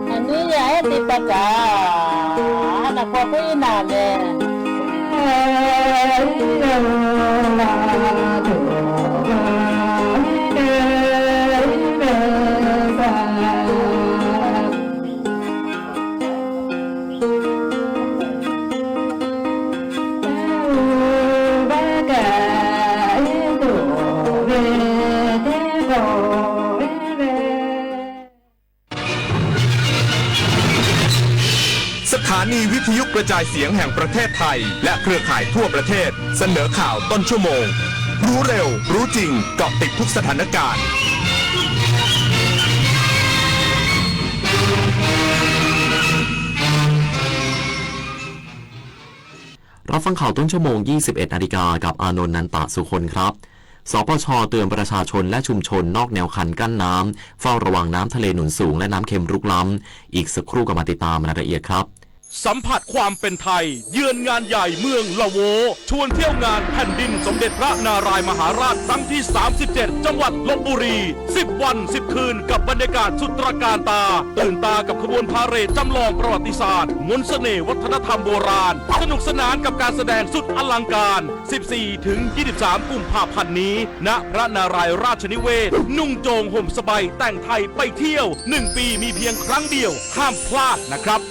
อันนี้อย่าให้ติดประจา นะ ขอคุยหน้าแม่ สถานีวิทยุกระจายเสียงแห่งประเทศไทย และเครือข่ายทั่วประเทศ เสนอข่าวต้นชั่วโมง รู้เร็ว รู้จริง เกาะติดทุกสถานการณ์ รับฟังข่าวต้นชั่วโมง ยี่สิบเอ็ดนาฬิกา กับอานนท์ นันตะสุคนครับ สปช เตือนประชาชนและชุมชนนอกแนวคันกั้นน้ำ เฝ้าระวังน้ำทะเลหนุนสูงและน้ำเค็มรุกล้ำ อีกสักครู่กลับมาติดตามรายละเอียดครับ สัมผัสความเป็นไทย เยือนงานใหญ่เมืองละโว้ ชวนเที่ยวงานแผ่นดินสมเด็จพระนารายณ์มหาราชครั้งที่ สามสิบเจ็ด จังหวัดลพบุรี สิบวัน สิบคืน กับบรรยากาศสุดตระการตา ตื่นตากับขบวนพาเหรดจำลองประวัติศาสตร์ มนต์เสน่ห์วัฒนธรรมโบราณ สนุกสนานกับการแสดงสุดอลังการ สิบสี่ถึงยี่สิบสาม กุมภาพันธ์นี้ ณ พระนารายณ์ราชนิเวศน์ นุ่งโจงห่มสบายแต่งไทยไปเที่ยว หนึ่งปีมีเพียงครั้งเดียว ห้ามพลาดนะครับ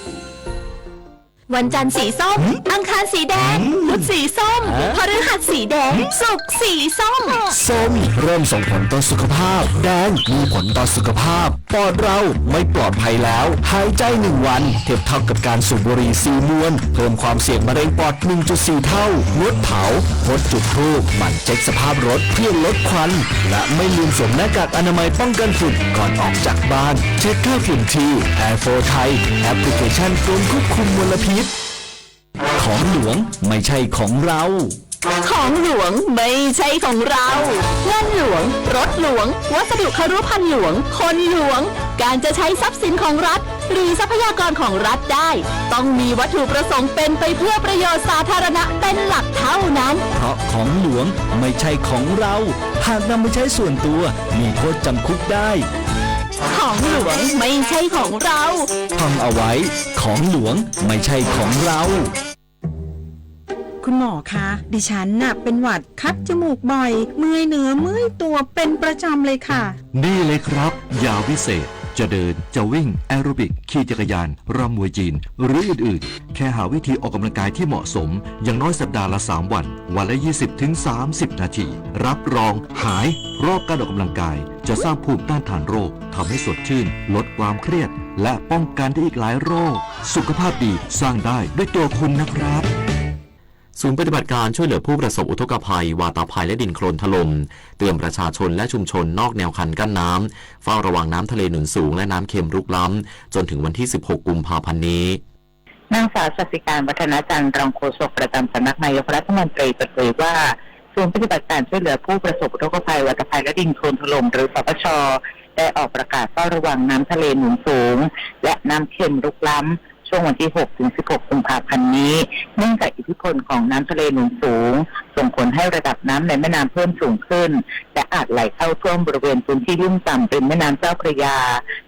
วันจันทร์สีส้ม หืม อังคารสีแดง หืม พุธสีส้ม ฮะ พฤหัสสีแดง หืม ศุกร์สีส้ม ส้มเริ่มส่งผลต่อสุขภาพ แดงมีผลต่อสุขภาพ ปอดเราไม่ปลอดภัยแล้ว หายใจหนึ่งวันเทียบเท่ากับการสูบบุหรี่สี่มวน เพิ่มความเสี่ยงมะเร็งปอด หนึ่งจุดสี่เท่า งดเผา งดจุดธูป หมั่นเช็คสภาพรถเพื่อลดควัน และไม่ลืมสวมหน้ากากอนามัยป้องกันฝุ่นก่อนออกจากบ้าน เช็คค่าฝุ่นที่ แอร์โฟร์ไทย แอปพลิเคชันกรมควบคุมมลพิษ ของหลวงไม่ใช่ของเรา ของหลวงไม่ใช่ของเรา เงินหลวง รถหลวง วัสดุครุภัณฑ์หลวง คนหลวง การจะใช้ทรัพย์สินของรัฐ หรือทรัพยากรของรัฐได้ ต้องมีวัตถุประสงค์เป็นไปเพื่อประโยชน์สาธารณะเป็นหลักเท่านั้น เพราะของหลวงไม่ใช่ของเรา หากนำไปใช้ส่วนตัว มีโทษจำคุกได้ ของหลวงไม่ใช่ของเรา ฟังเอาไว้ ของหลวงไม่ใช่ของเรา คุณหมอคะ ดิฉันน่ะเป็นหวัดคัดจมูกบ่อย เมื่อยเนื้อเมื่อยตัวเป็นประจำเลยค่ะ นี่เลยครับ ยาวิเศษ จะเดิน จะวิ่ง แอโรบิก ขี่จักรยาน รำมวยจีน หรืออื่นๆ แค่หาวิธีออกกำลังกายที่เหมาะสม อย่างน้อยสัปดาห์ละสามวัน วันละยี่สิบถึงสามสิบนาที รับรองหาย เพราะการออกกำลังกายจะสร้างภูมิต้านทานโรค ทำให้สดชื่น ลดความเครียด และป้องกันได้อีกหลายโรค สุขภาพดีสร้างได้ด้วยตัวคุณนะครับ ศูนย์ปฏิบัติการช่วยเหลือผู้ประสบอุทกภัย วาตภัย และดินโคลนถล่ม เตือนประชาชนและชุมชนนอกแนวคันกั้นน้ำ เฝ้าระวังน้ำทะเลหนุนสูง และน้ำเค็มรุกล้ำ จนถึงวันที่สิบหกกุมภาพันธ์นี้ นางสาวสัสสิการ วัฒนจันทร์ รองโฆษกประจำสำนักนายกรัฐมนตรีเปิดเผยว่า ศูนย์ปฏิบัติการช่วยเหลือผู้ประสบอุทกภัย วาตภัย และดินโคลนถล่ม หรือ สปช ได้ออกประกาศเฝ้าระวังน้ำทะเลหนุนสูง และน้ำเค็มรุกล้ำ ช่วงวันที่หกถึงสิบหกกุมภาพันธ์นี้ เนื่องจากอิทธิพลของน้ำทะเลหนุนสูง ส่งผลให้ระดับน้ำในแม่น้ำเพิ่มสูงขึ้น และอาจไหลเข้าท่วมบริเวณพื้นที่ลุ่มต่ำริมแม่น้ำเจ้าพระยา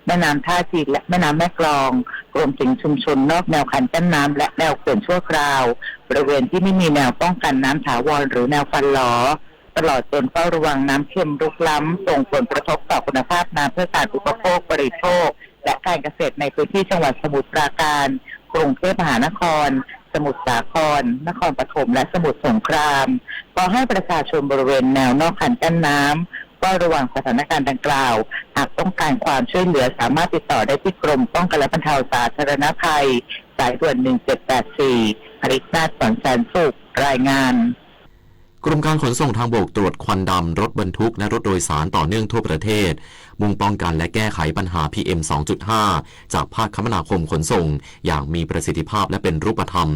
แม่น้ำท่าจีน และแม่น้ำแม่กลอง รวมถึงชุมชนนอกแนวคันกั้นน้ำ และแนวเขื่อนชั่วคราว บริเวณที่ไม่มีแนวป้องกันน้ำถาวร หรือแนวฟันหลอ ตลอดจนเฝ้าระวังน้ำเค็มรุกล้ำ ส่งผลกระทบต่อคุณภาพน้ำเพื่อการอุปโภคบริโภค และการเกษตรในพื้นที่จังหวัดสมุทรปราการ กรุงเทพมหานคร สมุทรสาคร นครปฐม และสมุทรสงคราม ขอให้ประชาชนบริเวณแนวนอกคันกั้นน้ำ เฝ้าระวังสถานการณ์ดังกล่าว หากต้องการความช่วยเหลือสามารถติดต่อได้ที่กรมป้องกันและบรรเทาสาธารณภัย สายด่วน หนึ่งเจ็ดแปดสี่ ผลิตนาถ สอนแสนสุข รายงาน กรมการขนส่งทางบกตรวจควันดำรถบรรทุกและรถโดยสารต่อเนื่องทั่วประเทศ มุ่งป้องกันและแก้ไขปัญหา พีเอ็ม สองจุดห้า จากภาคคมนาคมขนส่ง อย่างมีประสิทธิภาพและเป็นรูปธรรม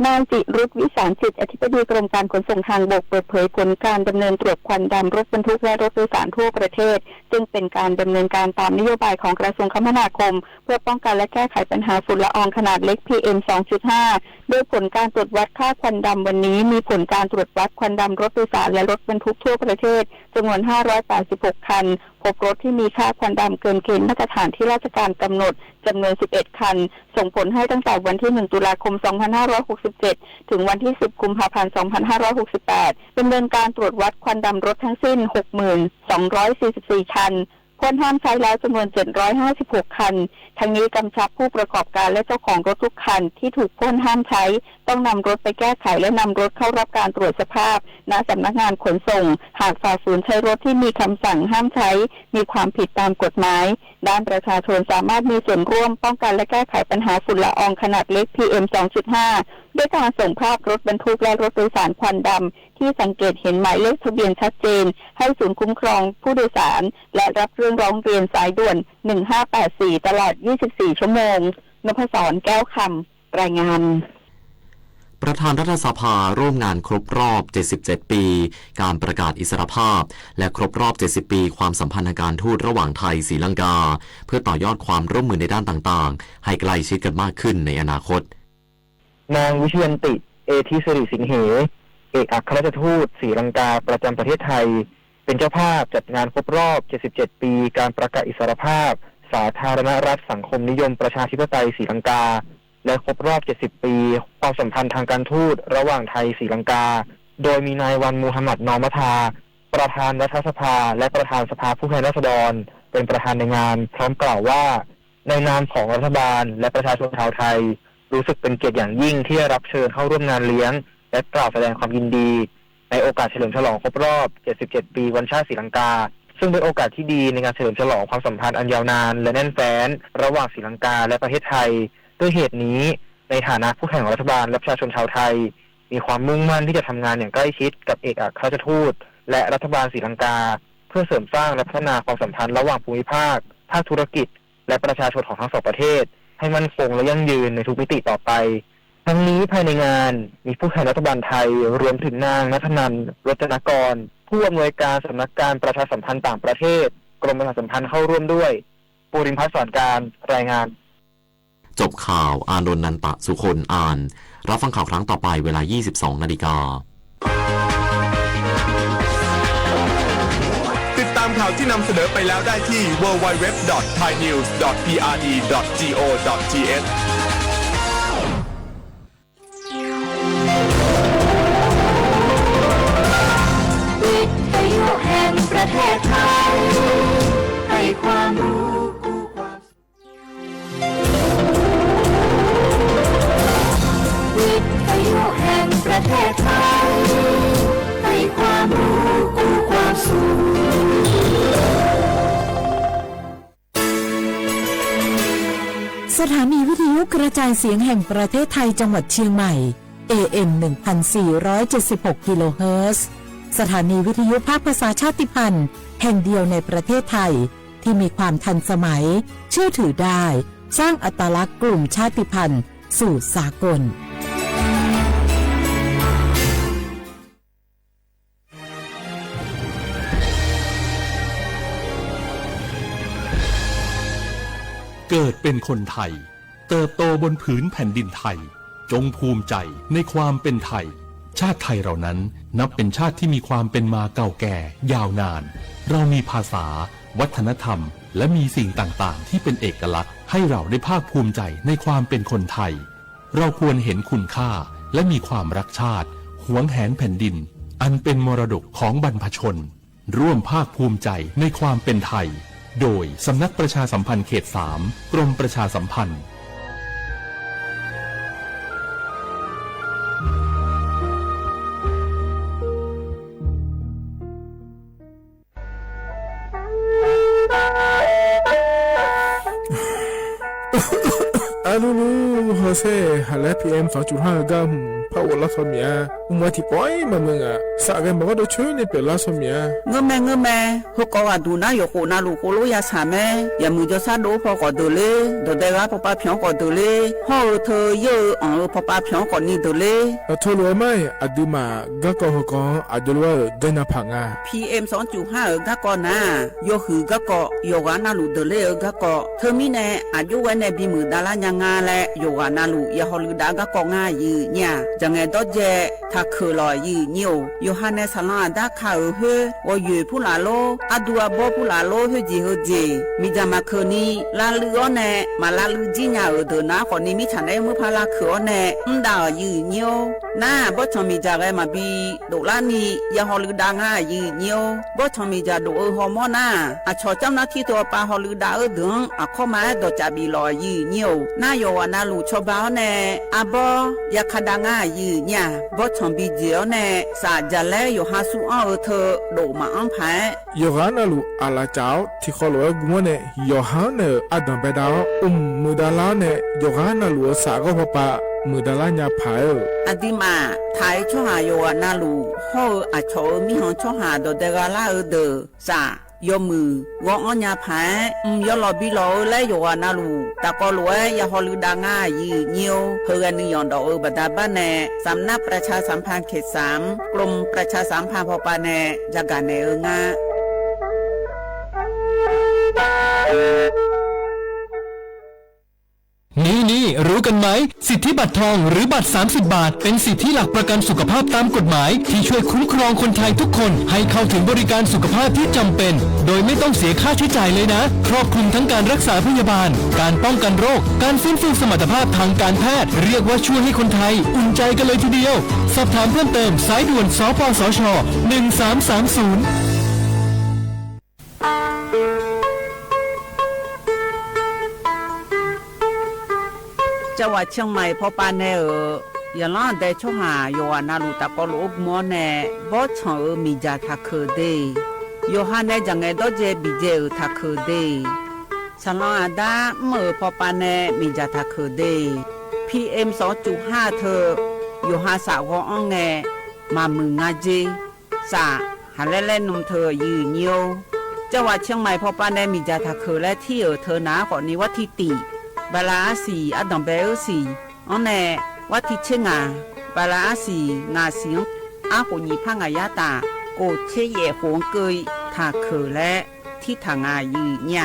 นายจิรุธ วิสารจิต อธิบดีกรมการขนส่งทางบก เปิดเผยผลการดำเนินตรวจควันดำรถบรรทุกและรถโดยสารทั่วประเทศ ซึ่งเป็นการดำเนินการตามนโยบายของกระทรวงคมนาคม เพื่อป้องกันและแก้ไขปัญหาฝุ่นละอองขนาดเล็ก พีเอ็ม สองจุดห้า โดยผลการตรวจวัดค่าควันดำวันนี้ มีผลการตรวจวัดควันดำรถโดยสารและรถบรรทุกทั่วประเทศ จำนวน ห้าร้อยแปดสิบหกคัน พบรถที่มีค่าควันดำเกินเกณฑ์มาตรฐานที่ราชการกำหนด จำนวน สิบเอ็ดคัน ส่งผลให้ตั้งแต่วันที่ หนึ่งตุลาคม สองพันห้าร้อยหกสิบเจ็ด ถึงวันที่ สิบกุมภาพันธ์ สองพันห้าร้อยหกสิบแปด ดำเนินการตรวจวัดควันดำรถทั้งสิ้น หกหมื่นสองร้อยสี่สิบสี่คัน พ่นห้ามใช้แล้วจำนวน เจ็ดร้อยห้าสิบหกคัน ทั้งนี้กำชับผู้ประกอบการและเจ้าของรถทุกคันที่ถูกพ่นห้ามใช้ ต้องนำรถไปแก้ไขและนำรถเข้ารับการตรวจสภาพ ณ สำนักงานขนส่ง หากฝ่าฝืนใช้รถที่มีคำสั่งห้ามใช้ มีความผิดตามกฎหมาย ด้านประชาชนสามารถมีส่วนร่วมป้องกันและแก้ไขปัญหาฝุ่นละอองขนาดเล็ก พีเอ็ม สองจุดห้า ด้วยการส่งภาพรถบรรทุกและรถโดยสารควันดำ ที่สังเกตเห็นหมายเลขทะเบียนชัดเจน ให้ศูนย์คุ้มครองผู้โดยสาร และรับเรื่องร้องเรียนสายด่วน หนึ่งห้าแปดสี่ ตลอด ยี่สิบสี่ ชั่วโมง นพศร แก้วคำ รายงาน ประธานรัฐสภาร่วมงานครบรอบ เจ็ดสิบเจ็ดปี การประกาศอิสรภาพ และครบรอบ เจ็ดสิบปี ความสัมพันธ์ทางการทูตระหว่างไทย-ศรีลังกา เพื่อต่อยอดความร่วมมือในด้านต่างๆ ให้ใกล้ชิดกันมากขึ้นในอนาคต นางวิชยันติ เอธิสิริสิงเห เอกอัครราชทูตศรีลังกาประจำประเทศไทย เป็นเจ้าภาพจัดงานครบรอบ เจ็ดสิบเจ็ดปี การประกาศอิสรภาพ สาธารณรัฐสังคมนิยมประชาธิปไตยศรีลังกา และครบรอบ เจ็ดสิบปี ความสัมพันธ์ทางการทูตระหว่างไทย-ศรีลังกา โดยมีนายวันมูฮัมหมัด นอมัทา ประธานรัฐสภา และประธานสภาผู้แทนราษฎร เป็นประธานในงาน พร้อมกล่าวว่า ในนามของรัฐบาลและประชาชนชาวไทย รู้สึกเป็นเกียรติอย่างยิ่งที่ได้รับเชิญเข้าร่วมงานเลี้ยง และกล่าวแสดงความยินดี ในโอกาสเฉลิมฉลองครบรอบ เจ็ดสิบเจ็ดปี วันชาติศรีลังกา ซึ่งเป็นโอกาสที่ดีในการเฉลิมฉลองความสัมพันธ์อันยาวนานและแน่นแฟ้นระหว่างศรีลังกาและประเทศไทย ด้วยเหตุนี้ ในฐานะผู้แทนของรัฐบาลและประชาชนชาวไทย มีความมุ่งมั่นที่จะทำงานอย่างใกล้ชิดกับเอกอัครราชทูต และรัฐบาลศรีลังกา เพื่อเสริมสร้างและพัฒนาความสัมพันธ์ระหว่างภูมิภาค ภาคธุรกิจ และประชาชนของทั้งสองประเทศ ให้มั่นคงและยั่งยืนในทุกมิติต่อไป ทั้งนี้ภายในงานมีผู้แทนรัฐบาลไทย รวมถึงนางณัฐนันท์ รจนกร ผู้อำนวยการสำนักการประชาสัมพันธ์ต่างประเทศ กรมประชาสัมพันธ์เข้าร่วมด้วย ภูรินทร์ พัฒน์สอนการ รายงาน จบข่าว อานนท์ นันตะสุคน อ่าน รับฟังข่าวครั้งต่อไปเวลา ยี่สิบสองนาฬิกา ติดตามข่าวที่นำเสนอไปแล้วได้ที่ ดับเบิลยู ดับเบิลยู ดับเบิลยู ดอท ไทยนิวส์ ดอท พีอาร์ดี ดอท จี โอ ดอท ที เอช วิทยุแห่งประเทศไทย ให้ความรู้คู่ความ วิทยุแห่งประเทศไทย ให้ความรู้คู่ความสุข สถานีวิทยุกระจายเสียงแห่งประเทศไทยจังหวัดเชียงใหม่ เอ เอ็ม หนึ่งพันสี่ร้อยเจ็ดสิบหก กิโลเฮิรตซ์ สถานีวิทยุภาคภาษาชาติพันธุ์แห่งเดียวในประเทศไทย ที่มีความทันสมัย เชื่อถือได้ สร้างอัตลักษณ์กลุ่มชาติพันธุ์สู่สากล เกิดเป็นคนไทย เติบโตบนผืนแผ่นดินไทย จงภูมิใจในความเป็นไทย ชาติไทยเรานั้นนับเป็นชาติที่มีความเป็นมาเก่าแก่ยาวนาน เรามีภาษา วัฒนธรรม และมีสิ่งต่างๆ ที่เป็นเอกลักษณ์ ให้เราได้ภาคภูมิใจในความเป็นคนไทย เราควรเห็นคุณค่า และมีความรักชาติ หวงแหนแผ่นดิน อันเป็นมรดกของบรรพชน ร่วมภาคภูมิใจในความเป็นไทย โดยสำนักประชาสัมพันธ์เขตสาม กรมประชาสัมพันธ์ อะลูลู เฮอเซ่ หาแลพีเอ็มสองจุดห้า เออก้า หืม ผ้าอบรัดซอเมีย อุ้มไว้ตี้ปอยมาเมืองอะ สะแกมบอกว่าโดยเชิญนี่เป๋นรัดซอเมีย เงอะแม เงอะแม เฮอกอดอะดูนะ หยกโขนาลูกโคโลยาสาแม อย่ามือจอซาโดพอก่อเดินเลย ดอดแดงร้าพอปาเผียวก่อเดินเลย ห่อเออเธอเยอะเอออ่องเออพอปาเผียวก่อนี่เดินเลย เออ โทรเลยไม่ อะดื้อมา ก้าก่อเฮอกอ อะโยรู้ว่าเออ ได้นาผางา พีเอ็มสองจุดห้า เออ ก้าก่อนา ยอหือก้าก่อ หยกหานาลูกเดินเลยเออ ก้าก่อ เธอมีแน่ อะโยไว้แน่ บีหมื่นดาลาร์ยางาแล หยกหานาลูก อย่าฮอลือดาก้าก่องายื้อเนี่ย จะแงดอเจ ถ้าเขอหล่อยื้อเนี่ย หยกหาแน่ สาลองอะด้าข้าเออเฮ้อ วอเหยื่อผู้หลาโล อะดูอะบอผู้หลาโล เฮ้อเจเฮ้อเจ มีจามาเขอนี้ ลาลืออ้อแน่ มาลาลือจี้เนี่ยเออ เดินนาก่อนี้ มิจฉาแน่ เมื่อพาลาเขออ้อแน่ อืม ดาเออ ยื้อเนี่ย นา บอสชองมีจ่าแกมาบี โดละนี่ อย่าฮอลือดางายื้อเยียว บอสชองมีจ่าโดเออฮอมอนา อะชอเจ้าหน้าที่ตัวปาฮอลือดาเออเดือง อะเข้ามาดอจ่าบีหล่อยื้อเยียว นาหยกหานาลูกชอบาอ้อแน่ อะบอ อย่าคาดางายื้อเนี่ย บอสชองบีเจียวแน่ สาจ่าแลหยกหาสู้อ้อเออเธอ โดมาอ้อมผาย หยกหานาลูกอะหลาเจ้า ตี้คอหลวงเออกุมอแน่ หยกหาแน่ อะดำแบดาว อุ้มหมื่นดาลาร์แน่ หยกหานาลูกสาก็พอปา หมื่นดาลาร์ยาผายเออ อะดีมา ไทยช่อหาหยกหานาลูก ห่อเอออะชอเออ มีหองช่อหาดอดแดงร้าเออเดอ สา ยอมือ วออ้อนยาผาย อืม ยอหล่อบีหล่อเออ และหยกหานาลูก ตะกอหลวง อย่าฮอลือดางายื้อเยียว เฮอแกนึ่งหย่อนดอกเออ บาดาบ้านแน่ สำนักประชาสัมพันธ์เขตสาม กรมประชาสัมพันธ์พอปาแน่ จะกาแน่เอองา นี่นี่ รู้กันไหม สิทธิบัตรทองหรือบัตร สามสิบบาท เป็นสิทธิหลักประกันสุขภาพตามกฎหมาย ที่ช่วยคุ้มครองคนไทยทุกคนให้เข้าถึงบริการสุขภาพที่จำเป็น โดยไม่ต้องเสียค่าใช้จ่ายเลยนะ ครอบคลุมทั้งการรักษาพยาบาล การป้องกันโรค การฟื้นฟูสมรรถภาพทางการแพทย์ เรียกว่าช่วยให้คนไทยอุ่นใจกันเลยทีเดียว สอบถามเพิ่มเติม สายด่วน สปสช หนึ่งสามสามศูนย์ จังหวัดเชียงใหม่พอปาแน่เออ อย่าล้อแด่ช่อหาหยกหานาลูกตะกอหลวงโอกุมอแน่ บอสชองเออ มีจ่าถ้าเขอเด หยกหาแน่ จะแงดอเจ บีเจเออ ถ้าเขอเด สาลองอะด้า อืม เออ พอปาแน่ มีจ่าถ้าเขอเด พีเอ็มสองจุดห้า เธอ หยกหาสาก็อ้องแง มามืองาเจ สา หาแลแลนมเธอยื้อเยียว จังหวัดเชียงใหม่พอปาแน่ มีจ่าถ้าเขอและตี้เออเธอนา ก่อนนี้วัดตี้ตี๋ บาลาอาสี่ อะดำแบเออสี่ อ้อแน่ วัดตี้เชงา บาลาอาสี่ งาสิง อะโขหยีผ้างายาตา โกเชแหย่โขงเกย ถ้าเขอและตี้ถ้างายื้อเนี่ย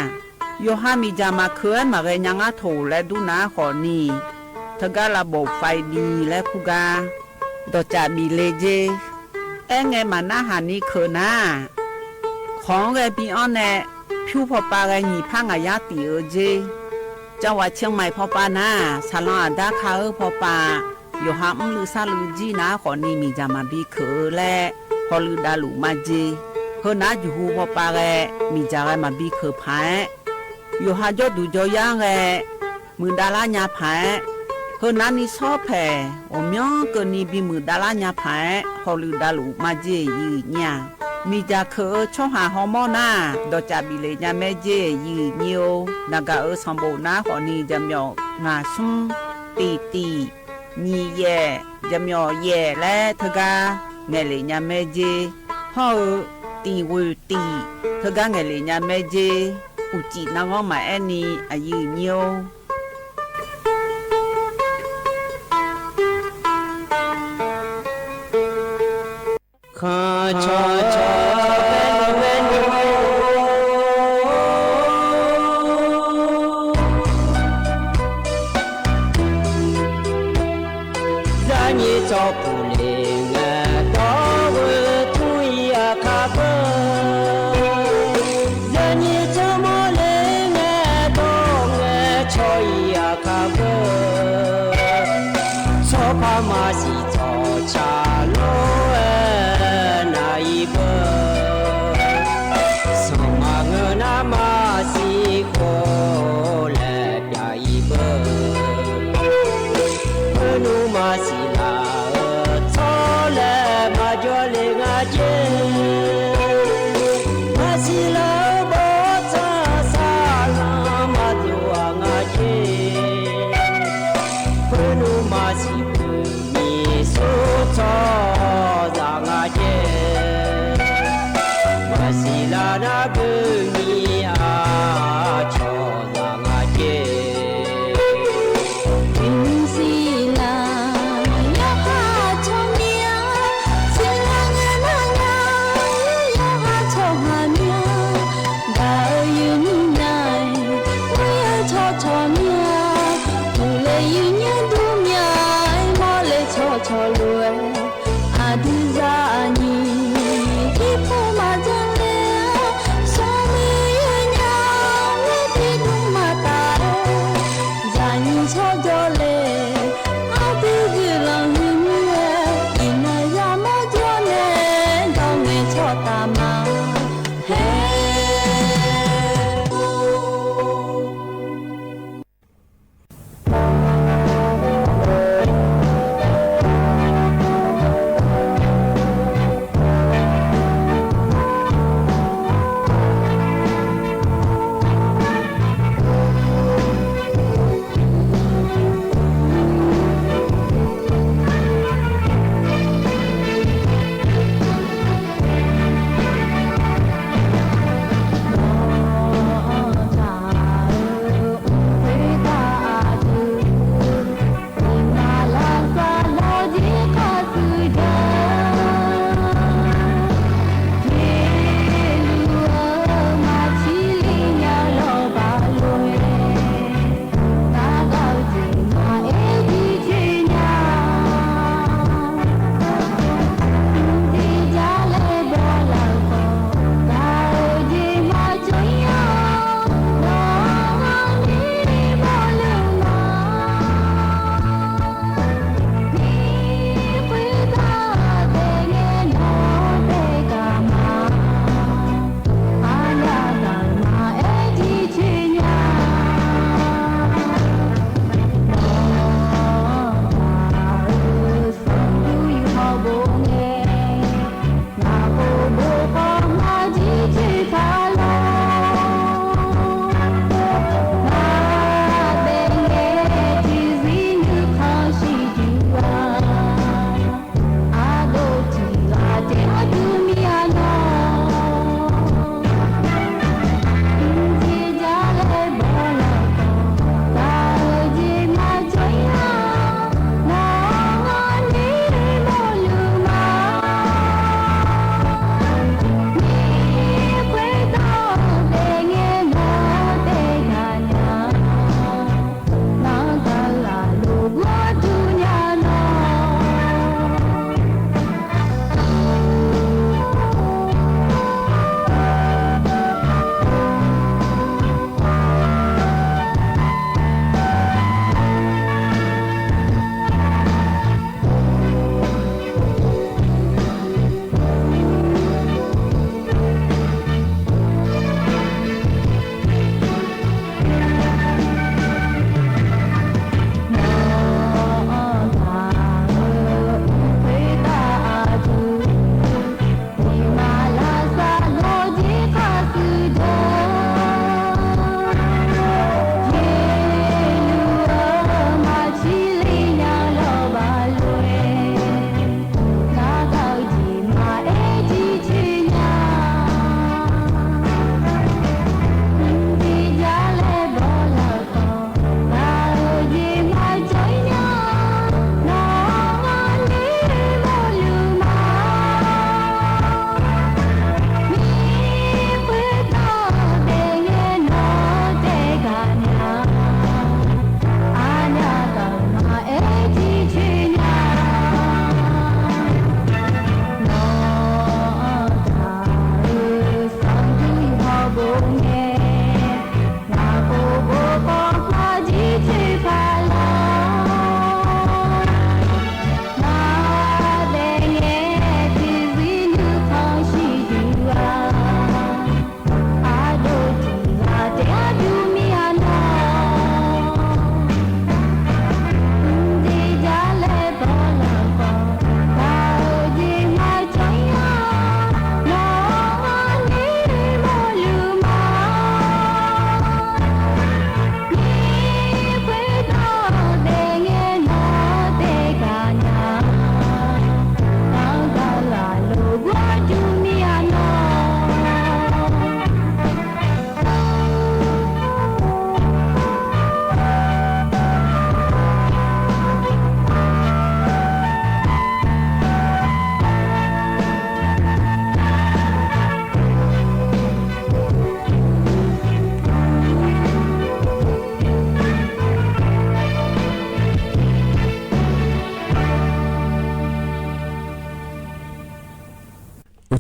ယိၤဟၣ်မီၣ်စၢ်မၤခုး မၤဂဲၤညါငါထိၣ်လဲၣ် ဒူနၤဃီၣ်နံၤ တဂၤလၢ်ဘိၣ် ไฟดี လၢ် ကူၣ်ကၤ ဒီးကၠၣ်ဘံၣ်လ့ၣ်ကၠ့ အဲၣ်ငဲမးနၢ်ဟၣ်နံၤခုးနၤ ခီဂဲၤပံအီနဲၣ် ဖၠူဖီပၢ်ဂဲၤ ညံၣ်ဖးငါးယါတံၢ်အၢကၠ့ จังหวัดเชียงใหม่ ဖီပၢ်နၤ ဆၣ်လီၤအဒါခါအၢဖီပၢ် ယိၤဟၣ်အူလုၢ်သးလုၢ်ကၠံနၤဃီၣ်နံၤ မီၣ်စၢ်မၤဘံခုးအၢလဲၣ် ဟီၣ်လုၢ်ဒါလုၢ်မၤကၠ့ ဟၢနၤယူၢ်ဟူဖီပၢ်ဂဲၤ မီၣ်စၢ်ဂဲၤမၤဘံခုးဖး ယိၤဟၣ်ကၠီတူၢ်ကၠီယါဂဲၤ မုၢ်ဒါလါညါဖး ဟၢနၤနံၤဆီဖဲ အိၣ်မၠီကၢၢ်နံၤဘံမုၢ်ဒါလါညါဖး ဟီၣ်လုၢ်ဒါလုၢ်မၤကၠ့ယုၢ်ညါ မီၣ်စၢ်ခုးအၢဆီဟၣ်ဟီမီနၤ ဒီးကၠၣ်ဘံၣ်လ့ၣ်ညါမဲကၠ့ယုၢ်ညါအိၣ် နဂၤအၢစီၤဘိၣ်နၤဃီၣ်နံၤ ယမီၣ်ငါဆူ တံၢ်တံၢ် ညံၣ်ယဲၢ် ယမီၣ်ယဲၢ်လဲၣ် တဂၤ ငဲၣ်လ့ၣ်ညါမဲကၠ့ ဟီၣ်အၢ တံၢ်ဝ့ၢ်တံၢ် တဂၤ ငဲၣ်လ့ၣ်ညါမဲကၠ့ အူၣ်ကံၣ်နါဂီမးအဲၣ်နံၤ အယုၢ်ညါအိၣ်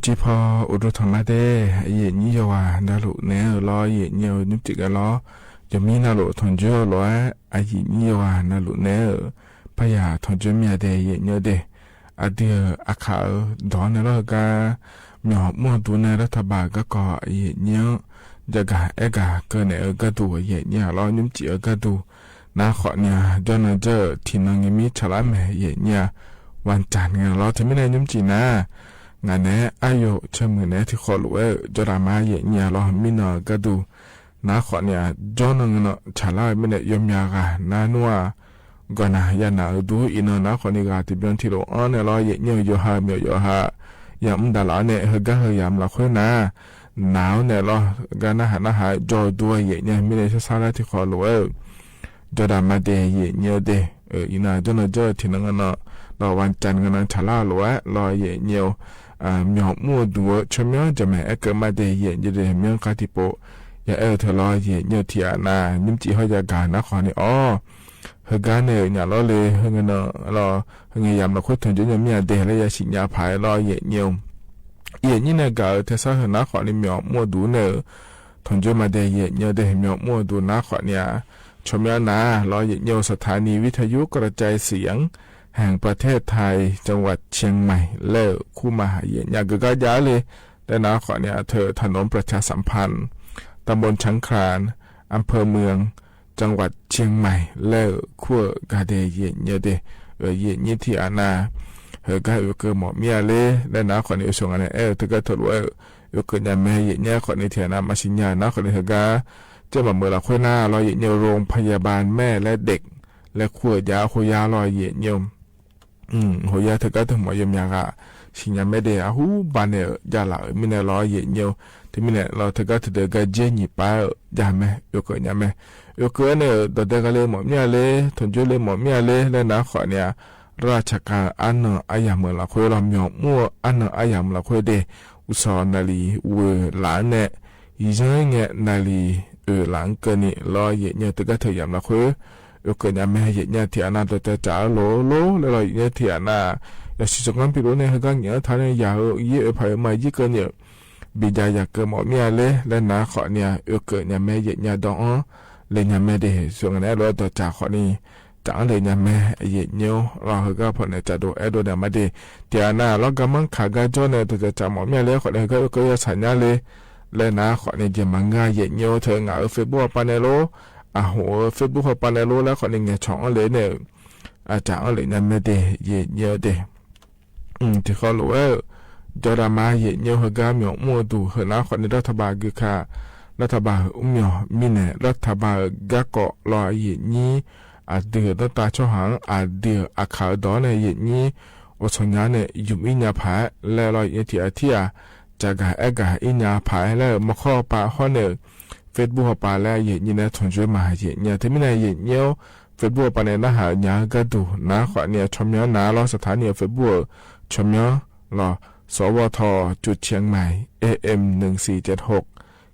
အီၤ အိၣ်ဒိၣ်ထီၣ်မးဒဲး အယဲၢ်နံၣ်ယွၤနၤလူးနဲဧၢ လီၤ ယဲၢ်နံၣ်ဧၢ ယုၢ်က့ၤကလီၤ ယမံနၤလူး ထွန်ကၠိလိာ် အယဲၢ်နံၣ်ယွၤနၤလူးနဲဧၢ ပၢ်ယွၤထွန်ကၠိမ့ၢ်ဧါဒဲး ယဲၢ်နံၣ်ဧၢဒဲး အဒုးအခးဧၢ ဒီးနဲလီၤ ဟ့ၣ်ဂ့ၤ မၠီၣ်မူအဒူနဲ လၢထးဘးကီၢ် ယဲၢ်နံၣ်ဧၢ ယကအဲၣ်ဂၤကၢၢ်နဲၣ်ဧၢ ကၢၣ်ဒူ ယဲၢ်နံၣ်ဧၢလီၤ ညွမ်ကၠံးဧၢ ကၢၣ်ဒူ နၤဃီန့ၣ် ကၠီနၢ်ကၠီ ထံၣ်နီၣ်ငမံး ဆၢလၢမဲာ် ယဲၢ်နံၣ်ဧၢ ဝၣ်တၢၣ်န့ၣ်လီၤ တမံၤန့ၣ် ညွမ်ကၠံးနၤ ငါနဲ အါယိာ် ဆၢမုၢ်နဲ ထံၣ်ဃီလိာ်ဝဲ ကၠီဒၣ်မါ ယဲၢ်နံၣ်ဧၢလီၤ မံနီၣ် ကၢၣ်ဒူ နၤဃီန့ၣ် ကၠီနီၣ်ငနီၣ် ဆၢလၢမဲာ်န့ၣ် ယွၤမၠါဂၤ နၤနွါ ဂီၢ်နၤယၤနၤဧိၤဒူ အံၤနီၢ် နၤဃီန့ၣ် ဂၤတဘျီထံၣ်လိာ်အီၤန့ၣ်လီၤ ယဲၢ်နံၣ်ဧၢ ယိၤဟၣ် မၠီၣ်ယိၤဟၣ် ယၤမူဒါလီၤန့ၣ် ဟ့ၣ်ဂ့ၤ ဟ့ၣ်ယၤမူလၢခွဲးနၤ နၤန့ၣ်လီၤ ဟ့ၣ်ဂ့ၤ နဟး နဟး ကၠီဒူ ယဲၢ်နံၣ်ဧၢ မံန့ၣ် ဆၢဆၢလၢထံၣ်ဃီလိာ်ဝဲ ကၠီဒၣ်မါဒဲး ယဲၢ်နံၣ်ဧၢဒဲး အံၤနီၢ် ကၠီနၢ်ကၠီ ထံၣ်နီၣ်ငနီၣ် ဒီးဝၣ်တၢၣ်န့ၣ် ဆၢလၢလိာ်ဝဲလီၤ ယဲၢ်နံၣ်ဧၢ မၠီၣ်မူအဒူဧၢ ဆၢမၠီၣ် ကၠီမဲာ်အဲၣ်ကၢမါဒဲး ယဲၢ်နံၣ်ဧၢဒဲး မၠီၣ်ခါထံၣ်ပိာ် ယအဲၣ်ထၢၣ်လီၤ ယဲၢ်နံၣ်ဧၢ ထံၣ်အနၤ ညွမ်ကၠံးဟီၣ်ယၤဂၤ နၤဃီန့ၣ်အီၤ ဟ့ၣ်ဂ့ၤန့ၣ် ညါလီၤလၢ ဟ့ၣ်ဂ့ၤနီၢ်လီၤ ဟ့ၣ်ဂ့ၤယၤမူလၢခွဲး ထွန်ကၠိညီမံၤဧါဒဲး လၢယၤဆံးညါဖးလီၤ ယဲၢ်နံၣ်ဧၢ ယဲၢ်နံၣ်န့ၣ် ဂၤဧၢ ထဲဆၢဟ့ၣ် နၤဃီန့ၣ် မၠီၣ်မူအဒူန့ၣ် ထွန်ကၠိမါဒဲး ယဲၢ်နံၣ်ဧၢ ဒဲး မၠီၣ်မူအဒူ နၤဃီန့ၣ် ဆၢမၠီၣ်နၤလီၤ ယဲၢ်နံၣ်ဧၢ สถานีวิทยุกระจายเสียงแห่งประเทศไทย จังหวัดเชียงใหม่ လဲၣ် ခူၣ်မၤဟး ယဲၢ်နံၣ် ဂ့ၤဂ့ၤယၤလၢ လၢနၤဃီန့ၣ် အထၢၣ် ถนนประชาสัมพันธ์ ตำบลช้างคลาน อำเภอเมือง จังหวัดเชียงใหม่ လဲၣ် ခူၣ်ဂၤဒဲး ယဲၢ်နံၣ်ဧၢဒဲး ယဲၢ်နံၣ်ထံၣ်အနၤ ဟ့ၣ်ဂ့ၤ ယိၤကၢမီၣ်မံၤဧါလၢ လၢနၤဃီန့ၣ် အိၣ်ဆိးဂၤန့ၣ် အဲၣ်တဂၤထၢၣ်လိာ်ဝဲ ယိၤကၢညီမံၤ ယဲၢ်နံၣ်ဃီန့ၣ် ထံၣ်အနၤ မၤဆံးညါ နၤဃီန့ၣ် ဟ့ၣ်ဂ့ၤ ကၠီမၤမုာ်လၢခွဲးနၤလီၤ ယဲၢ်နံၣ်ဧၢ โรงพยาบาลแม่และเด็ก လဲၣ် ခူၣ်ယၤ ဟိယၤလီၤ ယဲၢ်နံၣ်ဧၢ ဟိယၤ တဂၤတမီၣ် ယဲၢ်နံၣ်ဂၤ ဆံးညါမဲဒဲး အဟူဘၣ်န့ၣ် ယၤလၢ မံန့ၣ်လီၤ ယဲၢ်နံၣ်ဧၢ တမံၤန့ၣ်လီၤ တဂၤတဒၢး ဂၤကၠ့ညီပၢ် ယၤမဲာ် ယိၤကၢညီမဲာ် ယိၤကၢန့ၣ် ဒီးဒဲးဂၤလၢမီၣ်မံၤဧါလၢ ထွန်ကၠိလၢမီၣ်မံၤဧါလၢ လၢနၤဃီန့ၣ် ราชการအါနီၢ်အယၤမုာ်လၢခွဲးလီၤ မၠီၣ်မူအါနီၢ်အယၤမုာ်လၢခွဲးဒဲး အူစီၤ နၤလံၤဝဲၤလးနဲၣ် ယဲၢ်ငဲၣ် နၤလံၤအုးလးကၢန့ၣ်လီၤ ယဲၢ်နံၣ်ဧၢ တဂၤထၢၣ်ယၤမုာ်လၢခွဲး ယိၤကၢညီမဲာ် ယဲၢ်နံၣ်ထံၣ်အနၤ ဒီးတဲတၢ်အလိၤလိၤလၢလီၤ ယဲၢ်နံၣ်ထံၣ်အနၤ ယၤဆံးစကွၢ်ပံၤလိၤန့ၣ် ဟ့ၣ်ဂ့ၤ ညၣ်ထါန့ၣ် ယၤဧၢ ယဲၢ်အုးဖးအုးမၤယဲၢ်ကၢန့ၣ် ဘံၣ်ယၤယၤကၢမီၣ်မံၤဧါလၢ လၢနၤဃီန့ၣ် ယိၤကၢညီမဲာ် ယဲၢ်နံၣ်ဒီးအီၤ လၢညါမဲာ်ဒဲး ဆိးဂၤန့ၣ် အဲၣ်လိာ်ဒီးတၢ်ဃီန့ၣ် တၢ်အီၣ်လၢညါမဲာ် ယဲၢ်နံၣ်ဧၢ လီၤ ဟ့ၣ်ဂ့ၤ ဖီၣ်န့ၢ်တၢ်ဒိးအဲၣ်ဒိးန့ၣ်မးဒဲး ထံၣ်အနၤလီၤ ဂၤမၢခးဂၤကၠီန့ၣ် တၢ်တၢ်မီၣ်မံၤဧါလၢ ဃီန့ၣ် ဟ့ၣ်ဂ့ၤ ယိၤကၢယၤဆံးညါလၢ လၢနၤဃီန့ၣ် ယဲၢ်မၤငါ ယဲၢ်နံၣ်ဧၢ ထၢၣ် ငါဧၢ Facebook ဟီၣ်ပာ်န့ၣ်လိၤ အဟူၣ်ဧၢ Facebook ဟီၣ်ပာ်န့ၣ်လိၤ လၢဃီန့ၣ် ငဲၤဆီၣ်အီၤလၢန့ၣ် အတၢ်အီၣ်လၢညါမဲာ်ဒဲး ယဲၢ်နံၣ်ဧၢဒဲး ထံၣ်ဃီလိာ်ဝဲ ကၠီဒၣ်မါ ယဲၢ်နံၣ်ဧၢ ဟ့ၣ်ဂ့ၤ မၠီၣ်မူအဒူ ဟ့ၣ်နၤဃီန့ၣ် လၢထးဘးဂုာ်ခး လၢထးဘးမၠီၣ်မံၤန့ၣ် လၢထးဘးဂၤကီၢ်လီၤ ယဲၢ်နံၣ် အဒုးနီၢ်တၢ်ဆီဟၣ် အဒုးအခးဒီးန့ၣ် ယဲၢ်နံၣ် အိၣ်ဆိးညါန့ၣ် ယုမ်ၢ်အံၤညါဖးလဲၣ်လီၤ ယဲၢ်နံၣ်ထံၣ်အထံၣ်ဧါ တၢ်ဂၤအဲၣ်ဂၤအံၤညါဖးလဲၣ် မီၢ်ခီၣ်ပာ်ဟီၣ်န့ၣ် Facebook ဟီၣ်ပာ်လၢ ယဲၢ်နံၣ်န့ၣ် ထွန်ကၠိမး ယဲၢ်နံၣ် တမံၤန့ၣ် ယဲၢ်နံၣ် Facebook ဟီၣ်ပာ်န့ၣ် နဟးညါကၢၣ်ဒူ နၤဃီန့ၣ် ဆီၣ်မၠီၣ်နၤလီၤ စထါနံၣ် Facebook ဆီၣ်မၠီၣ်လီၤ စဝထ จุดเชียงใหม่ เอเอ็ม หนึ่งสี่เจ็ดหก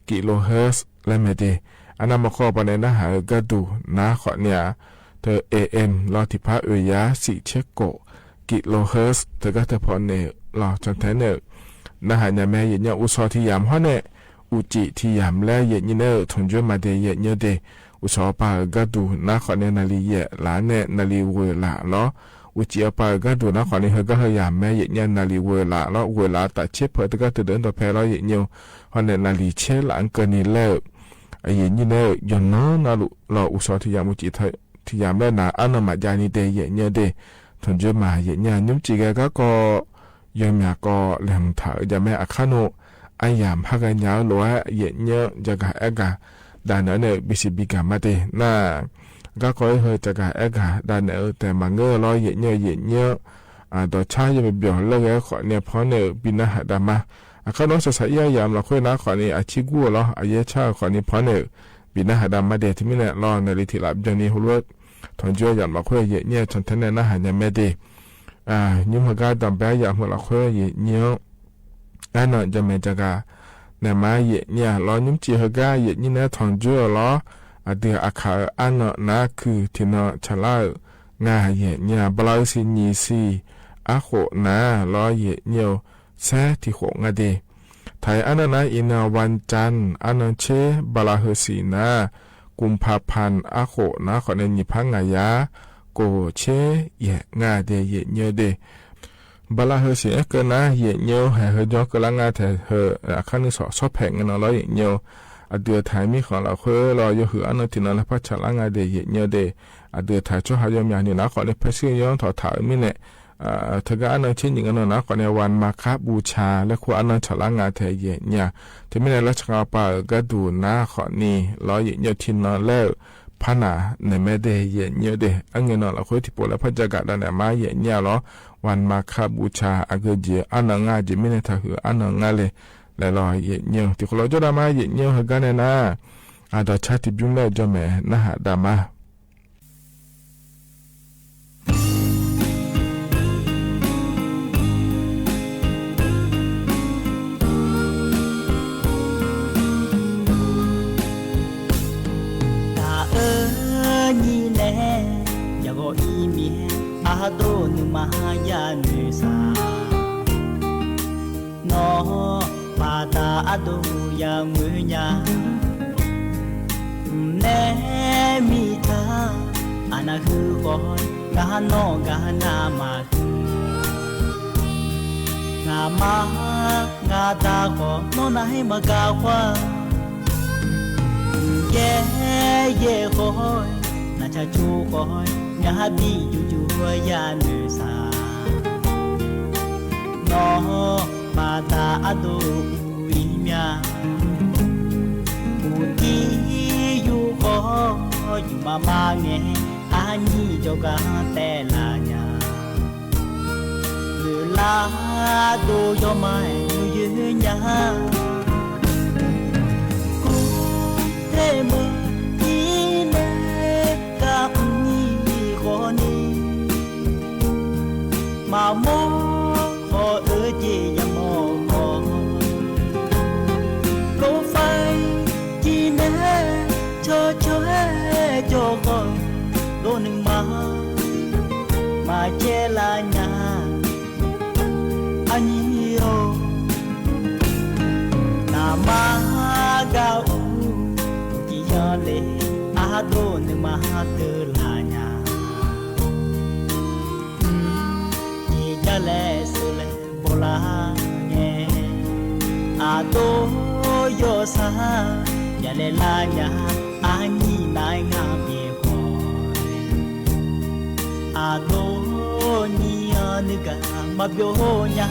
กิโลเฮิรตซ์ လၢမဲာ်ဒဲး အနၢ်မီၢ်ခီၣ်ပာ်န့ၣ် နဟးကၢၣ်ဒူ နၤဃီန့ၣ် တၢ် เอเอ็ม လီၤ ထံၣ်ဖးအုး ယၤ သီဆဲကိၣ် กิโลเฮิรตซ์ တၢ်ဂၤတၢ်ဖီၣ်န့ၣ်လီၤ ဆီၣ်ထဲန့ၣ် နဟးညါမဲာ် ယဲၢ်နံၣ် အူစီၤထံယၣ်ဟီၣ်န့ၣ် အူကၠံထံယၣ်လၢ ယဲၢ်နံၣ်န့ၣ် ထွန်ကၠိမးဒဲး ယဲၢ်နံၣ်ဒဲး အူစီၤပာ်အုးကၢၣ်ဒူ နၤဃီန့ၣ် နၤလံၤယဲၢ်လးနဲၣ် နၤလံၤဝဲၤလးလီၤ အူကၠံအပာ်အုးကၢၣ်ဒူ နၤဃီန့ၣ် ဟ့ၣ်ဂ့ၤ ဟ့ၣ်ယၤမဲာ် ယဲၢ်နံၣ် နၤလံၤဝဲၤလးလီၤ ဝဲၤလး တၢ်ဆဲးဖၢၣ်တၢ်ဂၤတၢ်ဒၢးဒီးဖဲလီၤ ယဲၢ်နံၣ် ဟီၣ်န့ၣ် နၤလံၤဆဲးလးကၢၢ်နံၤလၢ ယဲၢ်နံၣ်န့ၣ် ယနီၢ်နၤလူၤလီၤ အူစီၤထံယၣ် မူကၠံထံယၣ်လၢနၤ အါနီၢ်မးယါနံၤဒဲး ယဲၢ်နံၣ်ဒဲး ထွန်ကၠိမး ယဲၢ်နံၣ် ညွမ်ကၠံကဲ ဂၤကီၢ် ယဲၢ်မၠးကီၢ် လဲၤမုၢ်ထး ယၤမဲာ် အခါနူာ် အယၤမဟါဂၤညါလိၤ ယဲၢ်နံၣ် ယၤဂၤအဲၣ်ဂၤ ဒၣ်နဲၣ်န့ၣ် ဘံၣ်စံးဘံၣ်ကၢ်မးဒဲး နၤ ဂၤကီၢ် ဟ့ၣ်ဂ့ၤ ယၤဂၤအဲၣ်ဂၤ ဒၣ်နဲၣ် တဲမၤငၢၢ်လီၤ ယဲၢ်နံၣ် ယဲၢ်နံၣ် ဒီးဆါယဲၢ်ပဘျီၣ်လၢဂဲၤဃီန့ၣ် ဖီန့ၣ် ဘံၣ်နၤဟးဒၣ်မး အခါနူာ် စၢ်စၢ်အံၤ ယၤမလီၤခွဲနၤဃီန့ၣ် အဆံဂူၢ်လီၤ အယဲၢ်ဆၣ်ဃီန့ၣ် ဖီန့ၣ် ဘံၣ်နၤဟးဒၣ်မးဒဲး တမံၤန့ၣ်လီၤ နၤလံၤထံၣ်လးပယီၤနံၤ ဟိလၢ ထွန်ကၠိယၤမလီၤခွဲ ယဲၢ်နံၣ် ဆီၣ်ထဲန့ၣ် နၤဟးညါမဲာ်ဒဲး ညွမ်ဟ့ၣ်ဂ့ၤ ဒီးဘဲယၤမလီၤခွဲ ယဲၢ်နံၣ် အါနီၢ် ယၤမဲာ် ယၤဂၤ နဲၣ်မး ယဲၢ်နံၣ်လီၤ ညွမ်ကၠံဟ့ၣ်ဂ့ၤ ယဲၢ်နံၣ်န့ၣ် ထွန်ကၠိလီၤ အဒုးအခးအါနီၢ် နၤခုၣ်ထံနီၢ်ဆၢလၢ ငါ ယဲၢ်နံၣ် ဘျါစံနံၤစံ အဃိးနၤလီၤ ယဲၢ်နံၣ် แซะ ตี้โขงอะเด ไถอันเนินนะ อีกเนินวันจันทร์ อันเนินเชษบาราฮสีนะ กุมภาพันธ์ อะโขงนะ ขอเนินหยี่สิบห้างายา โกเชเยียะงาเด เยียะเยียวเด บาราฮสีเอเกินนะ เยียะเยียว แหเฮอย้อนเกินละงาแถเฮอ อะ ครั้งหนึ่งสอง ซอแผงเงินเนาะ เยียะเยียว อะเดือไถมีของเหล่าเฮอ รอเยียวหื้ออันเนินตี้เนินละพัดฉะละงาเด เยียะเยียวเด อะเดือไถจ้อหาเยียวเมียนี่นะ ขอเนินเพชรเสื้อย้อนถอดถ่ายมีเนี่ย เอ่อ เถิงกะอันเนินเชษหญิงอันเนินนะ ขอเนินวันมาฆบูชา และครัวอันเนินฉะละงาแถเยียะเยียว เถิงมีในราชกาลปาเอ๋อก็ดูนะ ขอนี้ รอเยียะเยียวตี้เนินแล้ว พระนา ในแม่เด เยียะเยียวเด อันเงินเนาะ ละเฮอตี้ปวดและพัดจะกะดาเนี่ยมาเยียะเยียวลอ วันมาฆบูชา อะเกอเยียะ อันเนินงาเยียะมีในถ้าหื้ออันเนินงาเลย และรอเยียะเยียว ตี้คนเราจ้อดามาเยียะเยียวเฮอกั๋นเนี่ยนะ อะ ดอชาติบิวแม่จ้อแม่นะฮะ ดามา ตาเอ๋ยนี่แล ยาก็อี้เมีย อะโตนึ่งมาหายาเนอสา เนาะ ปาตาอะโตยาเมือยา แน่มีตา อะนาคือก็ กาเนาะกานามา งามา งาตาก็ เนาะนาหื้อมากาควา เย่เย่ก็ นาชาจูก็ ยาฮับดีจูจูยาเนอสา เนาะ ปาตาอะโต อุยเมีย อุตี้อยู่ก็ อยู่มามาแง อะนี้จอกาแต่ละยา เวลาโตยอมมาอยู่ยืนยา กูเทเมือที่แน่ กะนี้ก็นี้ มาหมอขอเออเจยาหมอขอ รถไฟจีนแน่ ชอชอแฮจอขอ รถนึ่งมา มาเจลาญา อะนี้โอ ตามากาอู จียอเล อะโตนึ่งมาเตอลาญา อืม จีจะแลเสอแล บ่ลาแง อะโตยอสา ยาแลลาญา อะนี้นายงามเยกอย อะโตนี้อะนึกะมาเปียวโหญา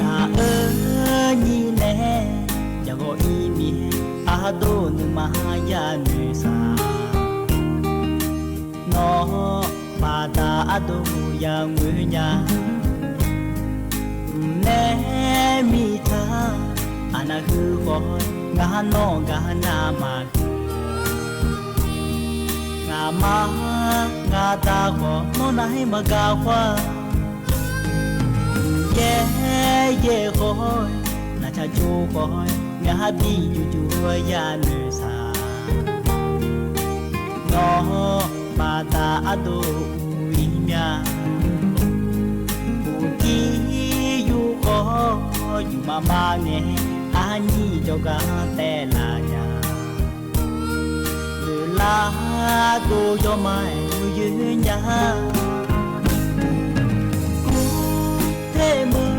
ตาเอ๋ยนี่แล ยาก็อี้เมีย อะโตนึ่งมาหายาเนอสา เนาะ ปาตาอะโตยาเมือยา แน่มีตา อะนาคือก็ งาเนาะกานามา งามา งาตาก็ เนาะนาหื้อมากาควา เย่เย่ก็ นาชาจูก็ ยาฮับดีจูจูยาเนอสา เนาะ ปาตาอะโตอุยเมีย อุตี้อยู่ก็ อยู่มามาแง อะนี้จอกาแต่ละยา เวลาโตยอมมาอยู่ยืนยา กูเทเมือ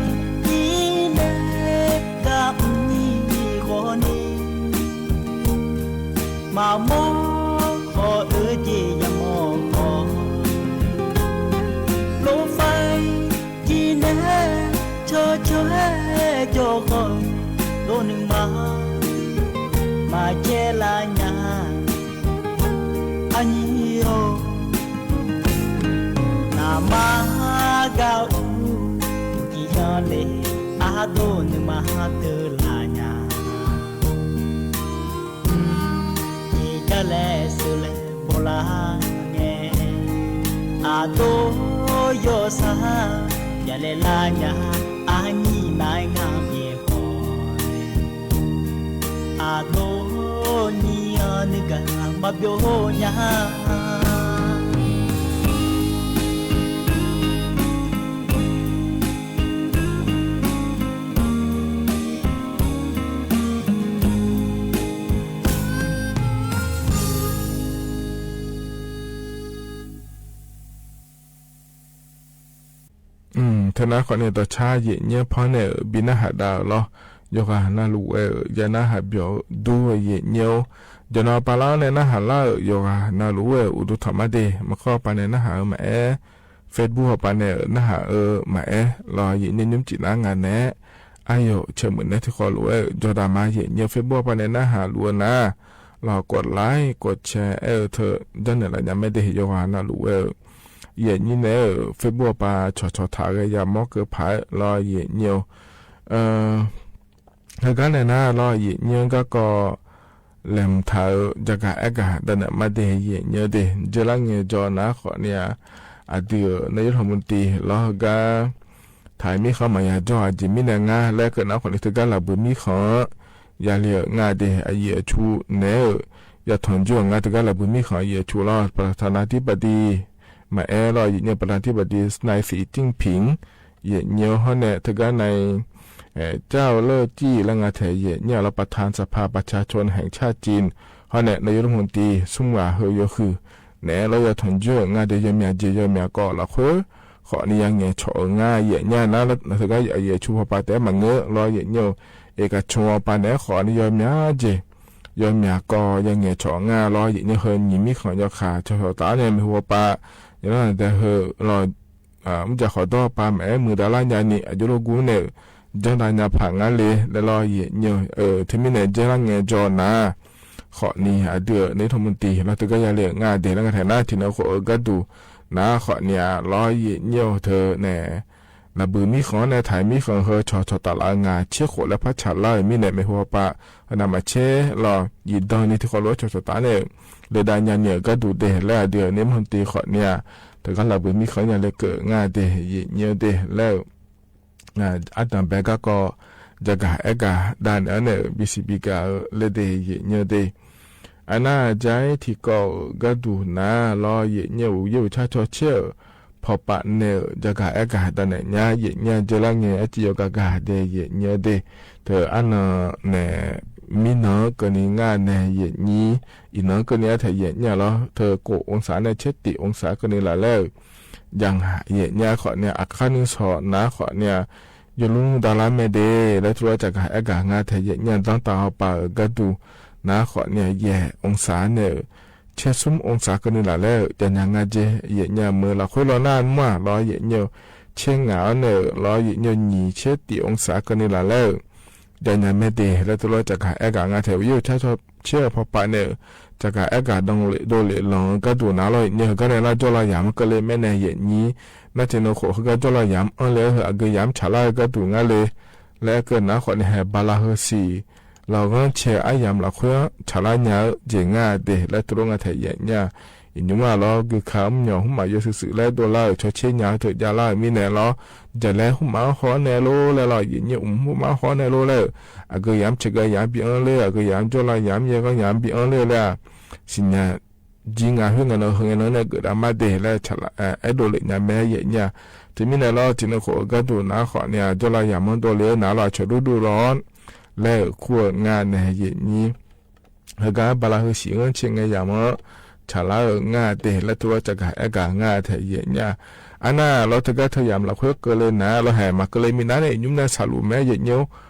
นี้แน่ กะนี้ก็นี้ มาหมอขอเออเจยาหมอขอ รถไฟจีนแน่ ชอชอแฮจอ โตนึ่งมา มาแจ้ละยา อะยีโอ นามาเกาอู กี่ยอดเลย อะโตนึ่งมาเตอละยา อีกาแลสุเลโบราณเง อะโตโยสา ยาเลลายา อะยีนายงามเยโก อะโตยีอะนึกะมาเปียวโฮยา อืม เทอนาขอเนี่ยต่อชาเยียะเยียะพอเนี่ย บินหน้าหาดาวลอ ยกหาหน้าลูเออ ยาหน้าหาเบียวดูเยียะเยียะ ยาหน้าปาลาเนี่ยหน้าหาล่าเออ ยกหาหน้าลูเออ อุดุธรรมะเด มาข้อปาเนี่ยหน้าหาเออมาแอ เฟซบุ๊กปาเนี่ยหน้าหาเออมาแอ ลอเยียะเยียะ ยุ้มจิ๋นหน้างานแนะ อะโย เชิญเหมือนแนะที่ขอลูเออ ยอดามาเยียะเยียะ เฟซบุ๊กปาเนี่ยหน้าหาลูเออนะ ลอกดไลก์ กดแชร์ เออ เถอะ ด้านเนี่ยละยังไม่ได้เห็นยกหาหน้าลูเออ เยียะเยียะเนี่ย เฟซบุ๊กปา ชอชอถาเกยา มอเกอผาย ลอเยียะเยียะ เออ เฮอกั๊นเนี่ยนะ ลอเยียะเยียะ ก็ก็ แหลมถา จะกาแอะกา ดันเนี่ยมาเดเยียะเยียะเด เจอละเงยจอนะ ขอเนี่ย อะเดือ นายกรัฐมนตรี ลอเฮอกั๊น ถายมีของมา ยาจ้อ อะจิมมีเนี่ยงา และเกิดนะ ขอเนี่ยเฮอกั๊นละเบอร์มีของ ยาเลียงาเด อะเยียะชูแนว ยาถอนจ้วงงา เฮอกั๊นละเบอร์มีของ อะเยียะชูลอ ประธานาธิบดี มาแอ ลอเยียะเยียะ ประธานาธิบดี นายสีจิ้นผิง เยียะเยียะ ฮอเนี่ย เฮอกั๊นนาย เอ่อ เจ้าเล่อจี้ และงาแถเยียะเยียะ ลอประธานสภาประชาชนแห่งชาติจีน ฮอเนี่ย นายกรัฐมนตรี ซุ่มหว่าเฮอโยคือ แหน ลอยาถอนจ้วงงาเด ยอมหยาเจย ยอมหยาก่อ ละเค้อ ขอเนี่ยเยียะเฉาะงา เยียะเยียะนะ เฮอกั๊นเยียะชูพอปาแต่มาเงอะ ลอเยียะเยียะ เอกชนปาแหน ขอเนี่ยยอมหยาเจ ยอมหยาก่อ เยียะเฉาะงา ลอเยียะเยียะ เฮอหยีมีของยอขา ชอชอตาเนี่ย มีหัวปา ยานั้นแต่เฮอ ลอ อ่า มันจะขอต้อปาแหมมือดาราญานี่ อะยุโรกูเนี่ย จ้องดาญาผ่างานเลย และลอเยียะเยียะ เออ เทอมีเนี่ย เจอละเงยจอนะ ขอเนี่ย อะเดือ นายกรัฐมนตรี ลอเฮอกั๊นยาเลียงาเด และงาแถนา ถินเอาโขเออกั๊นดูนะ ขอเนี่ย ลอเยียะเยียะ เถอะแหน ละเบอร์มีของเนี่ย ถายมีของเฮอ ชอชอตาละงา เช็คโขและพัชชาละ มีเนี่ย มีหัวปา เฮอนามาเช็ค ลอ หยีดองนี่ ที่ขอลอ ชอชอตาเนี่ย เลยดาญาเนี่ย กั๊นดูเด และเดือ นายกรัฐมนตรี ขอเนี่ย เฮอกั๊นละเบอร์มีของเนี่ย เลยเกิดงาเด เยียะเยียะเด แล้ว อ่า อะต๋ามแบกก็ จะกาแอะกา ด้านอันเนี่ย บีซีบีกา เลยเด เยียะเยียะเด อะนาจายที่ก็กั๊นดูนะ ลอเยียะเยียะ อู่เยียะอู่ชาชอเชอ พอปะเนี่ย จะกาแอะกา ด้านเนี่ย เยียะเยียะ เจอละเงย อะจิโยกากา เด เยียะเยียะเด เถอะ อันเนอะ แหน มีเนอะ กรณีงาแหน เยียะเยียะ อีเนอะ กรณีอะแถเยียะเยียะลอ เถอะ โกองศาเนี่ย เช็ดติองศา กรณีละแล้ว อย่างเยียะเยียะ ขอเนี่ย อะค่านึ่งสอนะ ขอเนี่ย ยอดลุงดาราแม่เด และทุกจะกาแอะกางาแถเยียะเยียะ ต้องตาเอาปาเออกั๊นดูนะ ขอเนี่ย แหย่องศาเนี่ย เช็ดซุมองศา กรณีละแล้ว จะหยางาเจ เยียะเยียะ เมอละเค้อ ลอหน้ามั่ว ลอเยียะเยียะ เช็ดงาเนี่ย ลอเยียะเยียะ หยีเช็ดติองศา กรณีละแล้ว จะหยางแม่เด และทุกจะกาแอะกางาแถ เยียะชาชอเชอ พอปะเนี่ย จะกาแอะกา ดองเล โดเลหลองกั๊นดูนะ ลอเยียะเยียะ เฮอกั๊นเนี่ย ละจ้อละหยาม ก็เลยแม่แหน เยียะเยียะ นาเทโนโข เฮอกั๊นจ้อละหยาม อันเลย เฮออะเกยหยาม ฉาละกั๊นดูงาเลย และเกิดนะ ขอเนี่ย แหบาลาเฮอสี่ ลอเงาเชออะหยามละเค้อ ฉาละเยียะเจงาเด และทุกงาแถเยียะเยียะ อีหยุมว่าลอ กือคำหย่อหุ้มหมายเยอะซื่อๆ และโดลาร์ ชอเชยา เถอะ ยาละ มีแหนลอ จะแลหุ้มหมายฮ้อแหนโล และลอเยียะเยียะ อุ้มหุ้มหมายฮ้อแหนโล แล้ว อะเกยหยาม เชยาหยาม บีอันเลย อะเกยหยาม จ้อละหยาม เยียะก็หยาม บีอันเลย แล้ว สิญญา จีงา เฮืองาเนอะ เฮืองาเนอะเนี่ย เกิดอะมาเด และฉะละ เอ่อ ไอ้โดเลหยามแม่เยียะเยียะ เทอมีแหนลอ เทอโนโข กั๊นดูนะ ขอเนี่ย จ้อละหยาม มันโดเลหนา ลอ ฉะดูดูร้อน และขั้วงาแหน เยียะเยียะ เฮอกั๊นบาลาเฮอสี่ เงาเชยา หยาม ฉาละเอองาเด และทุกจะกาแอะกางาแถเยียะเยียะ อะนา ลอเฮอกั๊นเถอะหยามละเค้อ เกอเลยหนา ลอแหมาเกอเลย มีหน้าเนี่ย ยุ้มหน้าสาหรูแม่ เยียะเยียะ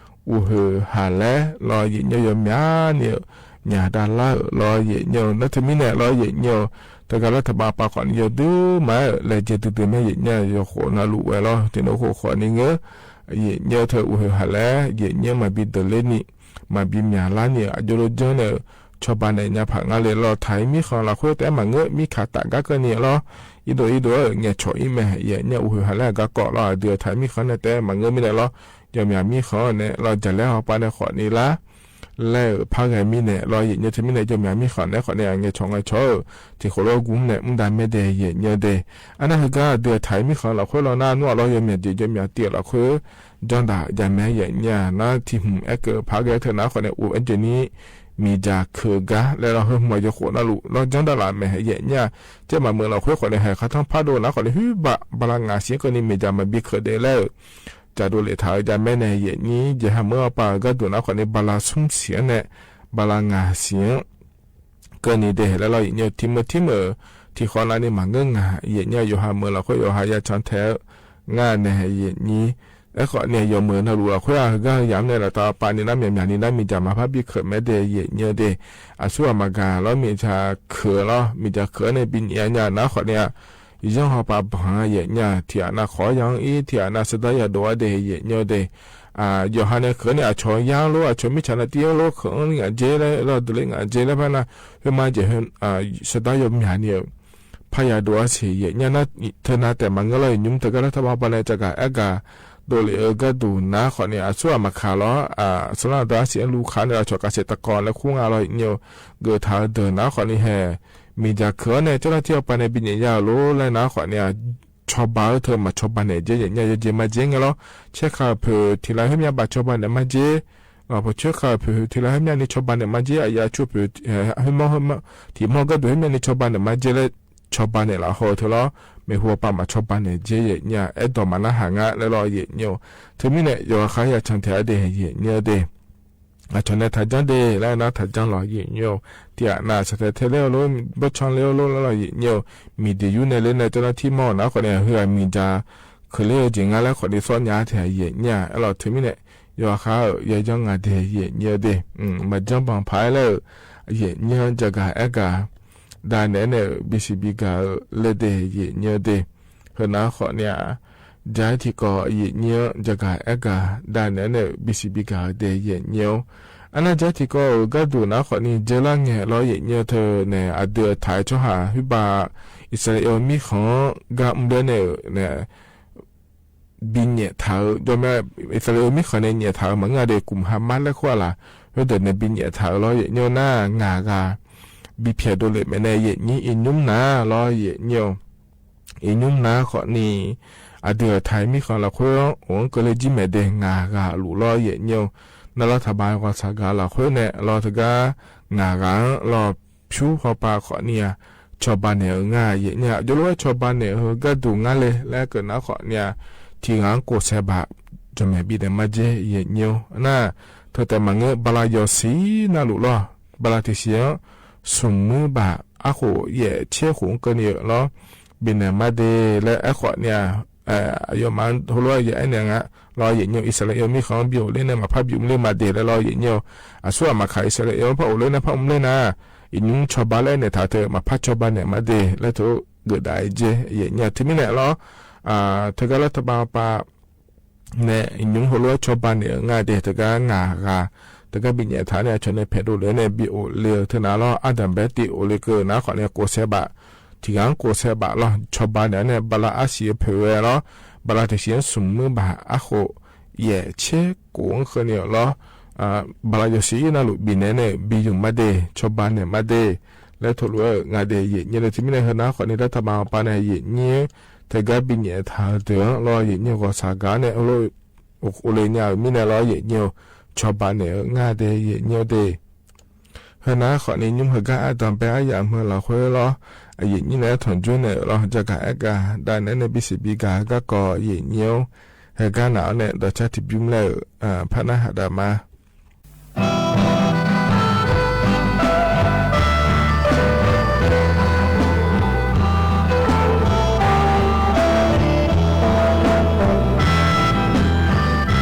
อู่เฮอหาแล ลอเยียะเยียะ ยอมหยาเนี่ย หยาดาละ ลอเยียะเยียะ นาเทอมีแหนลอ เยียะเยียะ เฮอกั๊นรัฐบาลปาขอเนี่ย ดื้อมา และเจยะดื้อๆ แม่ เยียะเยียะ โขนาลูแวลอ เทโนโข ขอเนี่ยเงอะ ယဲၢ်ညိူဝ်း ထၢၣ် အိၣ်ဟ့ၣ်ဟးလဲၣ် ယဲၢ်ညိူဝ်း မၤဘံတၢၢ်လၢနံၣ် မၤဘံမျၢ်လါနံၣ် အဒိလိကၠိန့ၣ် ဆီၣ်ဘၣ်နဲၣ်ညါဖးငါလၢ လီၤထၢၣ်မံဃီလီၤဃိ တၢ်မၤငို မံခးတၢ်ဂၤကၢၢ်နံၣ်လီၤ. အံၤဒိၣ်အံၤဒိၣ် ငဲၢ်ဆီၣ်အံၤမ့ၢ် ယဲၢ်ညိူဝ်း အိၣ်ဟ့ၣ်ဟးလဲၣ် အဂၤကီးလီၤ အဒုးထၢၣ်မံဃီန့ၣ် တၢ်မၤငိုမံန့ၣ်လီၤ. ယီၢ်မၠၣ်မံဃီန့ၣ်လီၤ ဒ်လဲၣ်ဟီၣ်ပၤန့ၣ် ဃိးနံၣ်လါ လဲၤ ဖးဂဲၤမံန့ၣ်လီၤ ယဲၢ်ညိူဝ်း တမံန့ၣ် ယီၢ်မၠၣ်မံဃီန့ၣ် ဃိးနံၣ် အငဲၢ်ဆီၣ်ငဲၢ်ဆီၣ် ထံၣ်ဃိၣ်လိာ်ကွံာ်န့ၣ် မူဒါမ့ၢ်ဒဲး ယဲၢ်ညိူဝ်းဒဲး အနၢ်ဟ့ၣ်ဂၤ အဒုးထၢၣ်မံဃီလီၤဃိလီၤ နၢ်နွံလီၤ ယီၢ်မၠၣ်ဒံး ယီၢ်မၠၣ်တံၢ်လီၤဃိ ကၠီဒၣ် ယၤမ့ၢ် ယဲၢ်ညိူဝ်း နၢ်ထံၣ်မုၢ်အဲၣ်ကၢၣ်ဖးဂဲၤထၢၣ်နၢ်ဃိးနံၣ် အိၣ်အဲၣ်ကၠၢၣ်နံၣ် မံၤဒၢခၢၣ်ဂၤ လဲၤလီၤဟၢမီၢ်ယိၤဃိးနၢ်လူၤ လီၤကၠီဒၣ်လၢ်မ့ၢ် ယဲၢ်ညိူဝ်း ကၠီမၤမုာ်လီၤဃိ ဃိးနံၣ် ဟဲခးထီၣ်ဖးဒိၣ်နၢ်ဃိးနံၣ် ဟုဘၣ် ဘၣ်လၢ်ငါးဆံကၢၢ်နံၣ် မံၤဒၢမၤဘံခၢၣ်ဒဲးလဲၣ် ကၠၢ်ဒိၣ်လဲၣ်ထၢၣ် ယၤမ့ၢ်န့ၣ် ယဲၢ်ညိူဝ်း ယဲၢ်ဟးမၢအပၢ်ဂၤဒိၣ်နၢ်ဃိးနံၣ် ဘၣ်လၢ်ဆူၣ်ဆံးန့ၣ် ဘၣ်လၢ်ငါးဆံ ကၢၢ်နံၣ်ဒဲး လဲၤလီၤ ယဲၢ်ညိူဝ်း ထံမုၢ်ထံမုၢ် ထံဃီနၢ်နံၣ်မၤငိုမး ယဲၢ်ညိူဝ်း ယိၤဟးမၢလီၤဃိ ယိၤဟးယၤဆီၣ်ထဲ ငါန့ၣ် ယဲၢ်ညိူဝ်း အဲၣ်ဃိးနံၣ် ယီၢ်မၢနၢ်လူၤလီၤဃိ အဂၤယၤမ့ၢ်န့ၣ် လီၤတၢ်ပာ်နံၣ်နၢ်မံၤမံၤနံၣ်နၢ်မံၤဒၢမၤဖးဘံခၢၣ်မ့ၢ်ဒဲး ယဲၢ်ညိူဝ်းဒဲး အဆူၣ်အမၤဂၤလီၤ မံၤဒၢခၢၣ်လီၤ မံၤဒၢခၢၣ်န့ၣ် ဘံညံးညါနၢ်ဃိးနံၣ် ယီၢ်ဟီၣ်ပာ်ဘၣ် ယဲၢ်ညိူဝ်း ထံၣ်အနၢ်ဃီယၤအံၤ ထံၣ်အနၢ်စဒါယၤဒိၣ်ဝဲဒဲး ယဲၢ်ညိူဝ်းဒဲး ယိၤဟၣ်န့ၣ် ခၢၣ်န့ၣ် အဆီၣ်ယါလိၤ အဆီၣ်မ့ၢ်ဆၣ်န့ၣ်တံၢ်လိၤ ခၢၣ်အီၤလံ ငါကဲလဲၣ် လီၤဒုးလၢငါကဲလဲၣ် ဖဲနၤ ဖဲမၤကဲ စဒါယီၤမၠၣ်န့ၣ် ဖးယၤဒိၣ်အဆံး ယဲၢ်ညိူဝ်း နၢ် ထၢၣ်နၢ်တဲာ်မၤငိုလီၤ ယညိၣ်တဂၤလၢထီၣ်ဘၣ်ပှၤန့ၣ် ကၠီဂၤအဲၣ်ဂၤ ဒိၣ်လံအဂၤဒိၣ်နၢ်ဃိးနံၣ် အဆူၣ်အမၤခးလီၤ အစလၢ်ဒၢအဆံးအလူၤခးန့ၣ် အဆီၣ်ကးစဲးတကီၢ်လၢခူငါလီၤ ယဲၢ်ညိူဝ်း ဂဲၤထၢၣ်ဒၢးနၢ်ဃိးနံၣ်ဟဲ မံၤဒၢခၢၣ်န့ၣ် ကၠီလၢထံၣ်အီၤပှၤန့ၣ် ဘံညံးယၤလိၤလဲၣ်နၢ်ဃိးနံၣ် ဆီၣ်ဘၣ်အၢ ထၢၣ်မၤဆီၣ်ဘၣ်န့ၣ်ကဲ ယဲၢ်ညိူဝ်း ယဲၢ်ကဲမၤကဲငဲလီၤ ဆဲးခၢၣ်ဖုး ထံလၢဟဲမၠၣ်ဘၣ်ဆီၣ်ဘၣ်န့ၣ်မၤကဲ လီၤ ပဆဲးခၢၣ်ဖုး ထံလၢဟဲမၠၣ်န့ၣ်ဆီၣ်ဘၣ်န့ၣ်မၤကဲ အယၤဆူၣ်ဖုး ဟဲမီၢ် ထံၣ်မီၢ်ဂၤဒိၣ်ဟဲမၠၣ်န့ၣ်ဆီၣ်ဘၣ်န့ၣ်မၤကဲလၢ ဆီၣ်ဘၣ်န့ၣ်လီၤ ဟီၣ်ထၢၣ်လီၤ မ့ၢ်ဟူပာ်မၤဆီၣ်ဘၣ်န့ၣ်ကဲ ယဲၢ်ညိူဝ်း အဲၣ်ဒိးမၤနၢ်ဟးဂၤလဲၣ်လီၤ ယဲၢ်ညိူဝ်း တမံန့ၣ် ယိၤဟၣ်ယၤဆီၣ်ထဲဒဲး ယဲၢ်ညိူဝ်းဒဲး အဆီၣ်န့ၣ်ထးကၠီဒဲး လၢနၢ်ထးကၠီလီၤ ယဲၢ်ညိူဝ်း ထံၣ်အနၢ်စထဲထဲလၢအလိၤ ဘၣ်ဆီၣ်လၢအလိၤလီၤ ယဲၢ်ညိူဝ်း မံၤဒၢယူၢ်န့ၣ်လၢန့ၣ် ကၠီလၢထံၣ်မီၢ်နၢ်ဃိးနံၣ် ဟုအမံၤဒၢ ခၢၣ်လၢယဲၢ်ညိူဝ်းလၢဃိးနံၣ်သီညါထဲ ယဲၢ်ညိူဝ်း အဲၣ်လီၤ တမံန့ၣ် ယိၤဟၣ် ယဲၢ်ယီၢ်ငါဒဲး ယဲၢ်ညိူဝ်းဒဲး မၤကၠီပှၤဖးလၢ ယဲၢ်ညိူဝ်း ကၠီဂၤအဲၣ်ဂၤ ဒၣ်နဲန့ၣ် ဘံၣ်စံးဘံၣ်ဂၤလၢဒဲး ယဲၢ်ညိူဝ်းဒဲး ဟဲနၢ်ဃိးနံၣ် ကၠီထံကီၢ် ယဲၢ်ညိူဝ်း ကၠီဂၤအဲၣ်ဂၤ ဒၣ်နဲန့ၣ် ဘံၣ်စံးဘံၣ်ဂၤဒဲး ယဲၢ်ညိူဝ်း အနၢ်ကၠီထံကီၢ်ဂၤဒိၣ်နၢ်ဃိးနံၣ် ကၠီလၢငဲၤလီၤ ယဲၢ်ညိူဝ်း ထၢၣ်န့ၣ် အဒုးအထၢၣ်ဆီဟၣ် ဟုဘၣ် အံၣ်စရ့လးမံၣ်ဃီ ဂၤမူဘျဲၣ်န့ၣ် ဘံၣ်ညဲၣ်ထၢၣ် ဒိၣ်မး အံၣ်စရ့လးမံၣ်ဃီန့ၣ် ညဲၣ်ထၢၣ် မၤငါဒဲး ကူၣ်မုၢ်ဟးမါလၢဃိလၢ် ဟဲဒၣ်န့ၣ် ဘံၣ်ညဲၣ်ထၢၣ်လီၤ ယဲၢ်ညိူဝ်း နၢ် ငါဂၤ ဘံၣ်ဖျဲၣ်ဒိၣ်လဲၣ်မ့ၢ်န့ၣ် ယဲၢ်ညိူဝ်း အံၣ်ညိၣ်နၢ်လီၤ ယဲၢ်ညိူဝ်း အံၣ်ညိၣ်နၢ်ဃိးနံၣ် အဒုးအထၢၣ်မံၣ်ဃီလီၤ အိၣ်ကၢၢ်လၢကၠံမဲာ်ဒဲး ငါဂၤလူၤလီၤ ယဲၢ်ညိူဝ်း နၢ်လီၤထးဘၣ်ဂီၤဆၢဂၤလီၤ ဃိန့ၣ် လီၤတဂၤ ငါဂၤ လီၤ ဖၠူဟီၣ်ပၤဃိးနံၣ် ဆီၣ်ဘၣ်န့ၣ်အငါ ယဲၢ်ညိူဝ်း အဒိလိဝဲဆီၣ်ဘၣ်န့ၣ် ဂၤဒိၣ်ငါလဲၣ် လၢကနၢ်ဃိးနံၣ် ထံဂၤကိးဆဲးဘၣ် ကၠီမဲာ်ဘံၣ်ဒဲးမၤကဲ ယဲၢ်ညိူဝ်း နၢ် ထၢၣ်တဲာ်မၤငို ဘၤလးယီၤဆံးနၢ်လူၤလီၤ ဘၤလးတဆံး ဆူၣ်မုၢ်ဘၣ်အဃိ ယဲၢ်ဆဲးဃိးကၢၢ်နံၣ်လီၤ ဘံၣ်န့ၣ်မၤဒဲးလၢအဲၣ်ဃိးနံၣ် အယီၤမၤဟိလိ ယဲၢ်အဲၣ်နံၣ် လီၤ ယဲၢ်ညိူဝ်း အံၣ်စရ့လးမံၣ်ဃီ ဘံၣ်အိၣ်လၢန့ၣ် မၤဖးဘံၣ်မူလၢမၤဒဲးလၢလီၤ ယဲၢ်ညိူဝ်း အဆူၣ်အမၤခး အံၣ်စရ့လး ဖးအိၣ်လၢန့ၣ် ဖးအိၣ်မူလၢနၢ် အံၣ်ညိၣ်ဆီၣ်ဘၣ်လၢန့ၣ် ထၢၣ်ထၢၣ် မၤဖးဆီၣ်ဘၣ်န့ၣ်မၤဒဲး လၢထၢၣ်ဂုာ်ဒၣ်အကဲ ယဲၢ်ညိူဝ်း တမံန့ၣ်လီၤ ထၢၣ်ဂၤလၢထးဘၣ်ပၤ န့ၣ် အံၣ်ညိၣ်ဟိလိဆီၣ်ဘၣ်န့ၣ် ငါဒဲး တဂၤငါဂၤ တဂၤဘံၣ်ညဲၣ်ထၢၣ်န့ၣ် အဆီၣ်န့ၣ်ဖဲဒိၣ်လဲၣ်န့ၣ် ဘံၣ်အိၣ်လၢထၢၣ်နၢ်လီၤ အဒၢးဘဲတ့အိၣ်လၢကနၢ်ဃိးနံၣ် ကိးဆဲးဘၣ် ထံဂၤကိးဆဲးဘၣ်လီၤ ဆီၣ်ဘၣ်န့ၣ်န့ၣ် ဘၤလးအါဆံးအဖၢဝဲလီၤ ဘၤလးတဆံး ဆူၣ်မုၢ်ဘၣ်အဃိ ယဲၢ်ဆဲးကိးကၢၢ်နံၣ်လီၤ ဘၤလးယီၤဆံးနၢ်လူၤ ဘံၣ်န့ၣ်န့ၣ် ဘံၣ်ယိၤမၤဒဲး ဆီၣ်ဘၣ်န့ၣ်မၤဒဲး လၢထၢၣ်လိာ်ဝဲ ငါဒဲး ယဲၢ်ညိူဝ်း တမံန့ၣ် ဟဲနၢ်ဃိးနံၣ်လၢထးဘၣ်ပၤန့ၣ် ယဲၢ်ညိူဝ်း တဂၤဘံၣ်ညဲၣ်ထၢၣ်ဒၢးလီၤ ယဲၢ်ညိူဝ်း ဂီၤဆၢဂၤန့ၣ် အိၣ်လၢ အိၣ်လၢညါမံန့ၣ်လီၤ ယဲၢ်ညိူဝ်း ဆီၣ်ဘၣ်န့ၣ် ငါဒဲး ယဲၢ်ညိူဝ်းဒဲး ဟဲနၢ်ဃိးနံၣ် ညိၣ်ဟဲဂၤအဒၢးဘဲအယၤမုၢ်လီၤဃိလီၤ အယဲၢ်ညိူဝ်းန့ၣ် ထီၣ်ကၠိန့ၣ်လီၤ ကၠီဂၤအဲၣ်ဂၤ ဒၣ်နဲန့ၣ် ဘံၣ်စံးဘံၣ်ဂၤ ဂၤကီး ယဲၢ်ညိူဝ်း ဟဲဂၤနၤန့ၣ် ဒီးဆၢထံၣ်ဘျုးမလဲၣ် ဖးနၢ်ဟးဒၣ်မး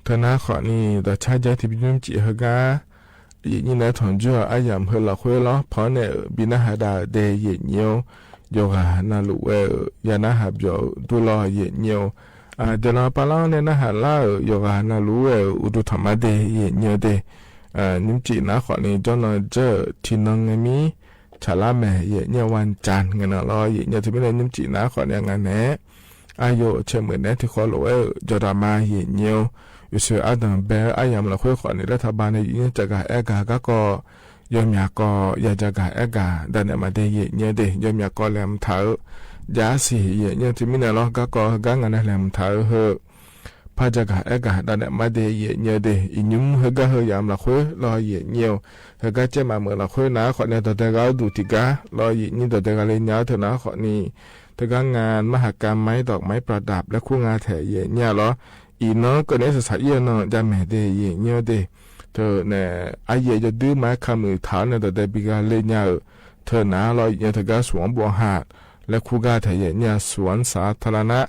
ပနာ်ဃိးနံၤ ဒီးဆါယဲၢ်ထံၣ်ပညိၣ်စံးဟ့ၣ်ဂ့ၤ ယံာ်ညံာ်နထွန်ယွဲၢ် အယမ်ႇ ဟ့ၣ်လီၤဃွ့လီၤ ဖီၣ်န့ၢ် ဘံနၢ်ဟဒါဒ့ ယံာ်ညိာ် ယိၤဂၤနၢ်လူဝဲ ယၤနၢ်ဟးဘျီၣ်ဒူလီၤ ယံာ်ညိာ် ဒ်နီၢ်ပၢ်လီၤန့ၣ် နၢ်ဟးလၢ ယိၤဂၤနၢ်လူဝဲ အိၣ်ဒူထီၣ်မးဒ့ ယံာ်ညိာ်ဒ့ ညိၣ်စံးနာ်ဃိးနံၤ ကၠီနီၢ်ကၠၢၣ် ထံနီၤငမံ ဆၣ်လါမဲာ် ယံာ်ညိာ် ဝၣ်ကၠၣ် ငဲၢ်နီၤလီၤ ယံာ်ညိာ် ထံၣ်မံန့ၣ် ညိၣ်စံးနာ်ဃိးနံၤ အငါနဲ အယိာ်ဆဲးမုၢ်နဲ ထံၣ်ဃီလိာ်ဝဲ ယီၤဒၣ်မး ယံာ်ညိာ် ယိၤၡ့အါဒၢၣ်ဘဲ အယမ်ၣ်လီၤဃွ့ဃိးနံၤ လၢထးဘးန့ၣ် ယံာ်ညိာ် ကၠးဂၤအဲၣ်ဂၤ ဂၤကီၢ် ယီၢ်မၠးကီၢ် ယၤကၠးဂၤအဲၣ်ဂၤ ဒၣ်နဲၣ်မးဒ့ ယံာ်ညိာ်ဒ့ ယီၢ်မၠးကီၢ်လဲၤမုၢ်ထးဧၢ ယၤစံၣ် ယံာ်ညိာ် ထံၣ်မံန့ၣ်လီၤ ဂၤကီၢ် ဂၤငါနဲၣ်လဲၤမုၢ်ထးဧၢ ဟ့ၣ် ဖးကၠးဂၤအဲၣ်ဂၤ ဒၣ်နဲၣ်မးဒ့ ယံာ်ညိာ်ဒ့ အံၤညိၣ်ဟ့ၣ်ဂၤဟ့ၣ်ယမ်ၣ်လီၤဃွ့လီၤ ယံာ်ညိာ် ဟ့ၣ်ဂၤကဲမးမုၢ်လီၤဃွ့နာ်ဃိးနံၤ ဒီးဒဲးဂၤအိၣ်ဒူၣ်ထံၣ်ဂၤလီၤ ယံာ်ညိာ် ဒီးဒဲးဂၤလၢညါ ထၢၣ်နာ်ဃိးနံၤ တဂၤ งานมหกรรมไม้ดอกไม้ประดับ လဲၤခူၣ်ငါထဲ ယံာ်ညိာ်လီၤ အံၤနီၢ်ကၢၣ်န့ၣ် စးစးအံၣ်အနီၢ် ယၤမဲာ်ဒ့ ယံာ်ညိာ်ဒ့ ထၢၣ်နဲၣ် အယဲၢ်ယဒုမၤခးမုၢ်ထးန့ၣ် ဒီးဒဲးဘံဂၤလၢညါဧၢ ထၢၣ်နာ်လီၤ ယံာ်ညိာ် တဂၤ สวนบัวหาด လဲၤခူၣ်ဂၤထဲ ယံာ်ညိာ် สวนสาธารณะ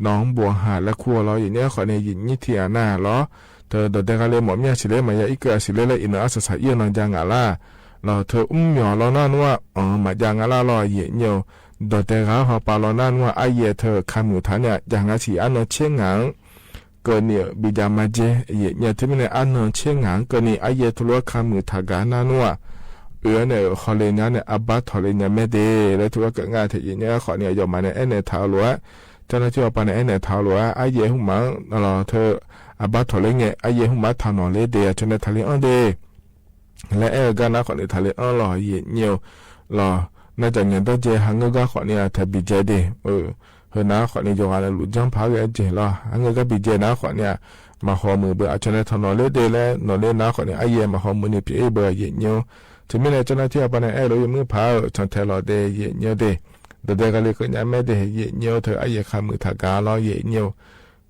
หนองบัวหาด လဲၤခူၣ်လီၤ ယံာ်ညိာ် ဃိးနံၤ ယံာ်ညိာ် ထံၣ်အနၢ်လီၤ ထၢၣ်ဒီးဒဲးဂၤလၢ မီၣ်မၠၣ် စံးလဲ မၤယၤအံၣ်ကၢၣ် စံးလဲလၢ အံၤနီၢ် အါစးစးအံၣ်အနီၢ် ယၤငါလၢ် လီၤ ထၢၣ်အူမၠီၣ်လီၤနၢ်နွါ အၢ မၤယၤငါလၢ်လီၤ ယံာ်ညိာ် ဒီးဒဲးဂၤဟီၣ်ပာ်လီၤနၢ်နွါ အယဲၢ်ထၢၣ်ခးမုၢ်ထးန့ၣ် ယၤငါထံၣ်အနၢ်ဆ့ငါ ကၢၢ်န့ၣ် ဘံယၤမၤယဲ ယံာ်ညိာ် ထံၣ်မံန့ၣ် အနၢ်ဆ့ငါ ကၢၢ်န့ၣ် အယဲၢ်ထူၣ်လိာ်ခးမုၢ်ထးဂၤနၢ်နွါ အၢ န့ၣ် ဟီၣ်လၢညါန့ၣ် အဘါထီၣ်လၢညါမဲာ်ဒ့ လၢထူၣ်ဝဲကငါထဲ ယံာ်ညိာ် ဃိးနံၤ ယီၢ်မးန့ၣ် အဲၣ်နဲၣ်ထးလိာ်ဧါ ကၠီနီၢ်ထံၣ်အီၤပၢ်န့ၣ် အဲၣ်နဲၣ်ထးလိာ်ဧါ အယဲၢ်ဟူမး လီၤ ထၢၣ် အဘါထီၣ်လၢညါ အယဲၢ်ဟူမးထးနီၣ်လၢဒ့ အဆိန့ၣ် ထးလံအီၣ်ဒ့ လၢအဲၣ်ဂၤနာ်ဃိးနံၤ ထးလံအီၣ်လီၤ ယံာ်ညိာ် လီၤ နၢ်ကၠးညါဒီးယဲၢ် ဟးငၢၢ်ဂၤဃိးနံၤ အထဲဘံယဲဒ့ အၢ ဟ့ၣ်နာ်ဃိးနံၤ ယီၤဂၤလၢလူၤ ကၠီၣ်ဖးဂ့ၤအက့ၢ်လီၤ ဟးငၢၢ်ဂၤဘံယဲနာ်ဃိးနံၤ မၤဟီၣ်မုာ်ဘၣ် အဆိန့ၣ် ထးနီၣ်လၢဒ့လဲၣ် နီၣ်လၢနာ်ဃိးနံၤ အယဲၢ်မၤဟီၣ်မုာ်န့ၣ် ဖျိးအ့ၣ်ဘၣ် ယံာ်ညိာ် ထံၣ်မံန့ၣ် ကၠီနီၢ်ထံၣ်အီၤပၢ်န့ၣ် အဲၣ်လိာ်ယမုၢ်ဖး ဆီၣ်ထဲလီၤဒ့ ယံာ်ညိာ်ဒ့ ဒီးဒဲးဂၤလၢကညးမဲာ်ဒ့ ယံာ်ညိာ် ထၢၣ်အယဲၢ်ခးမုၢ်ထးဂၤလီၤ ယံာ်ညိာ်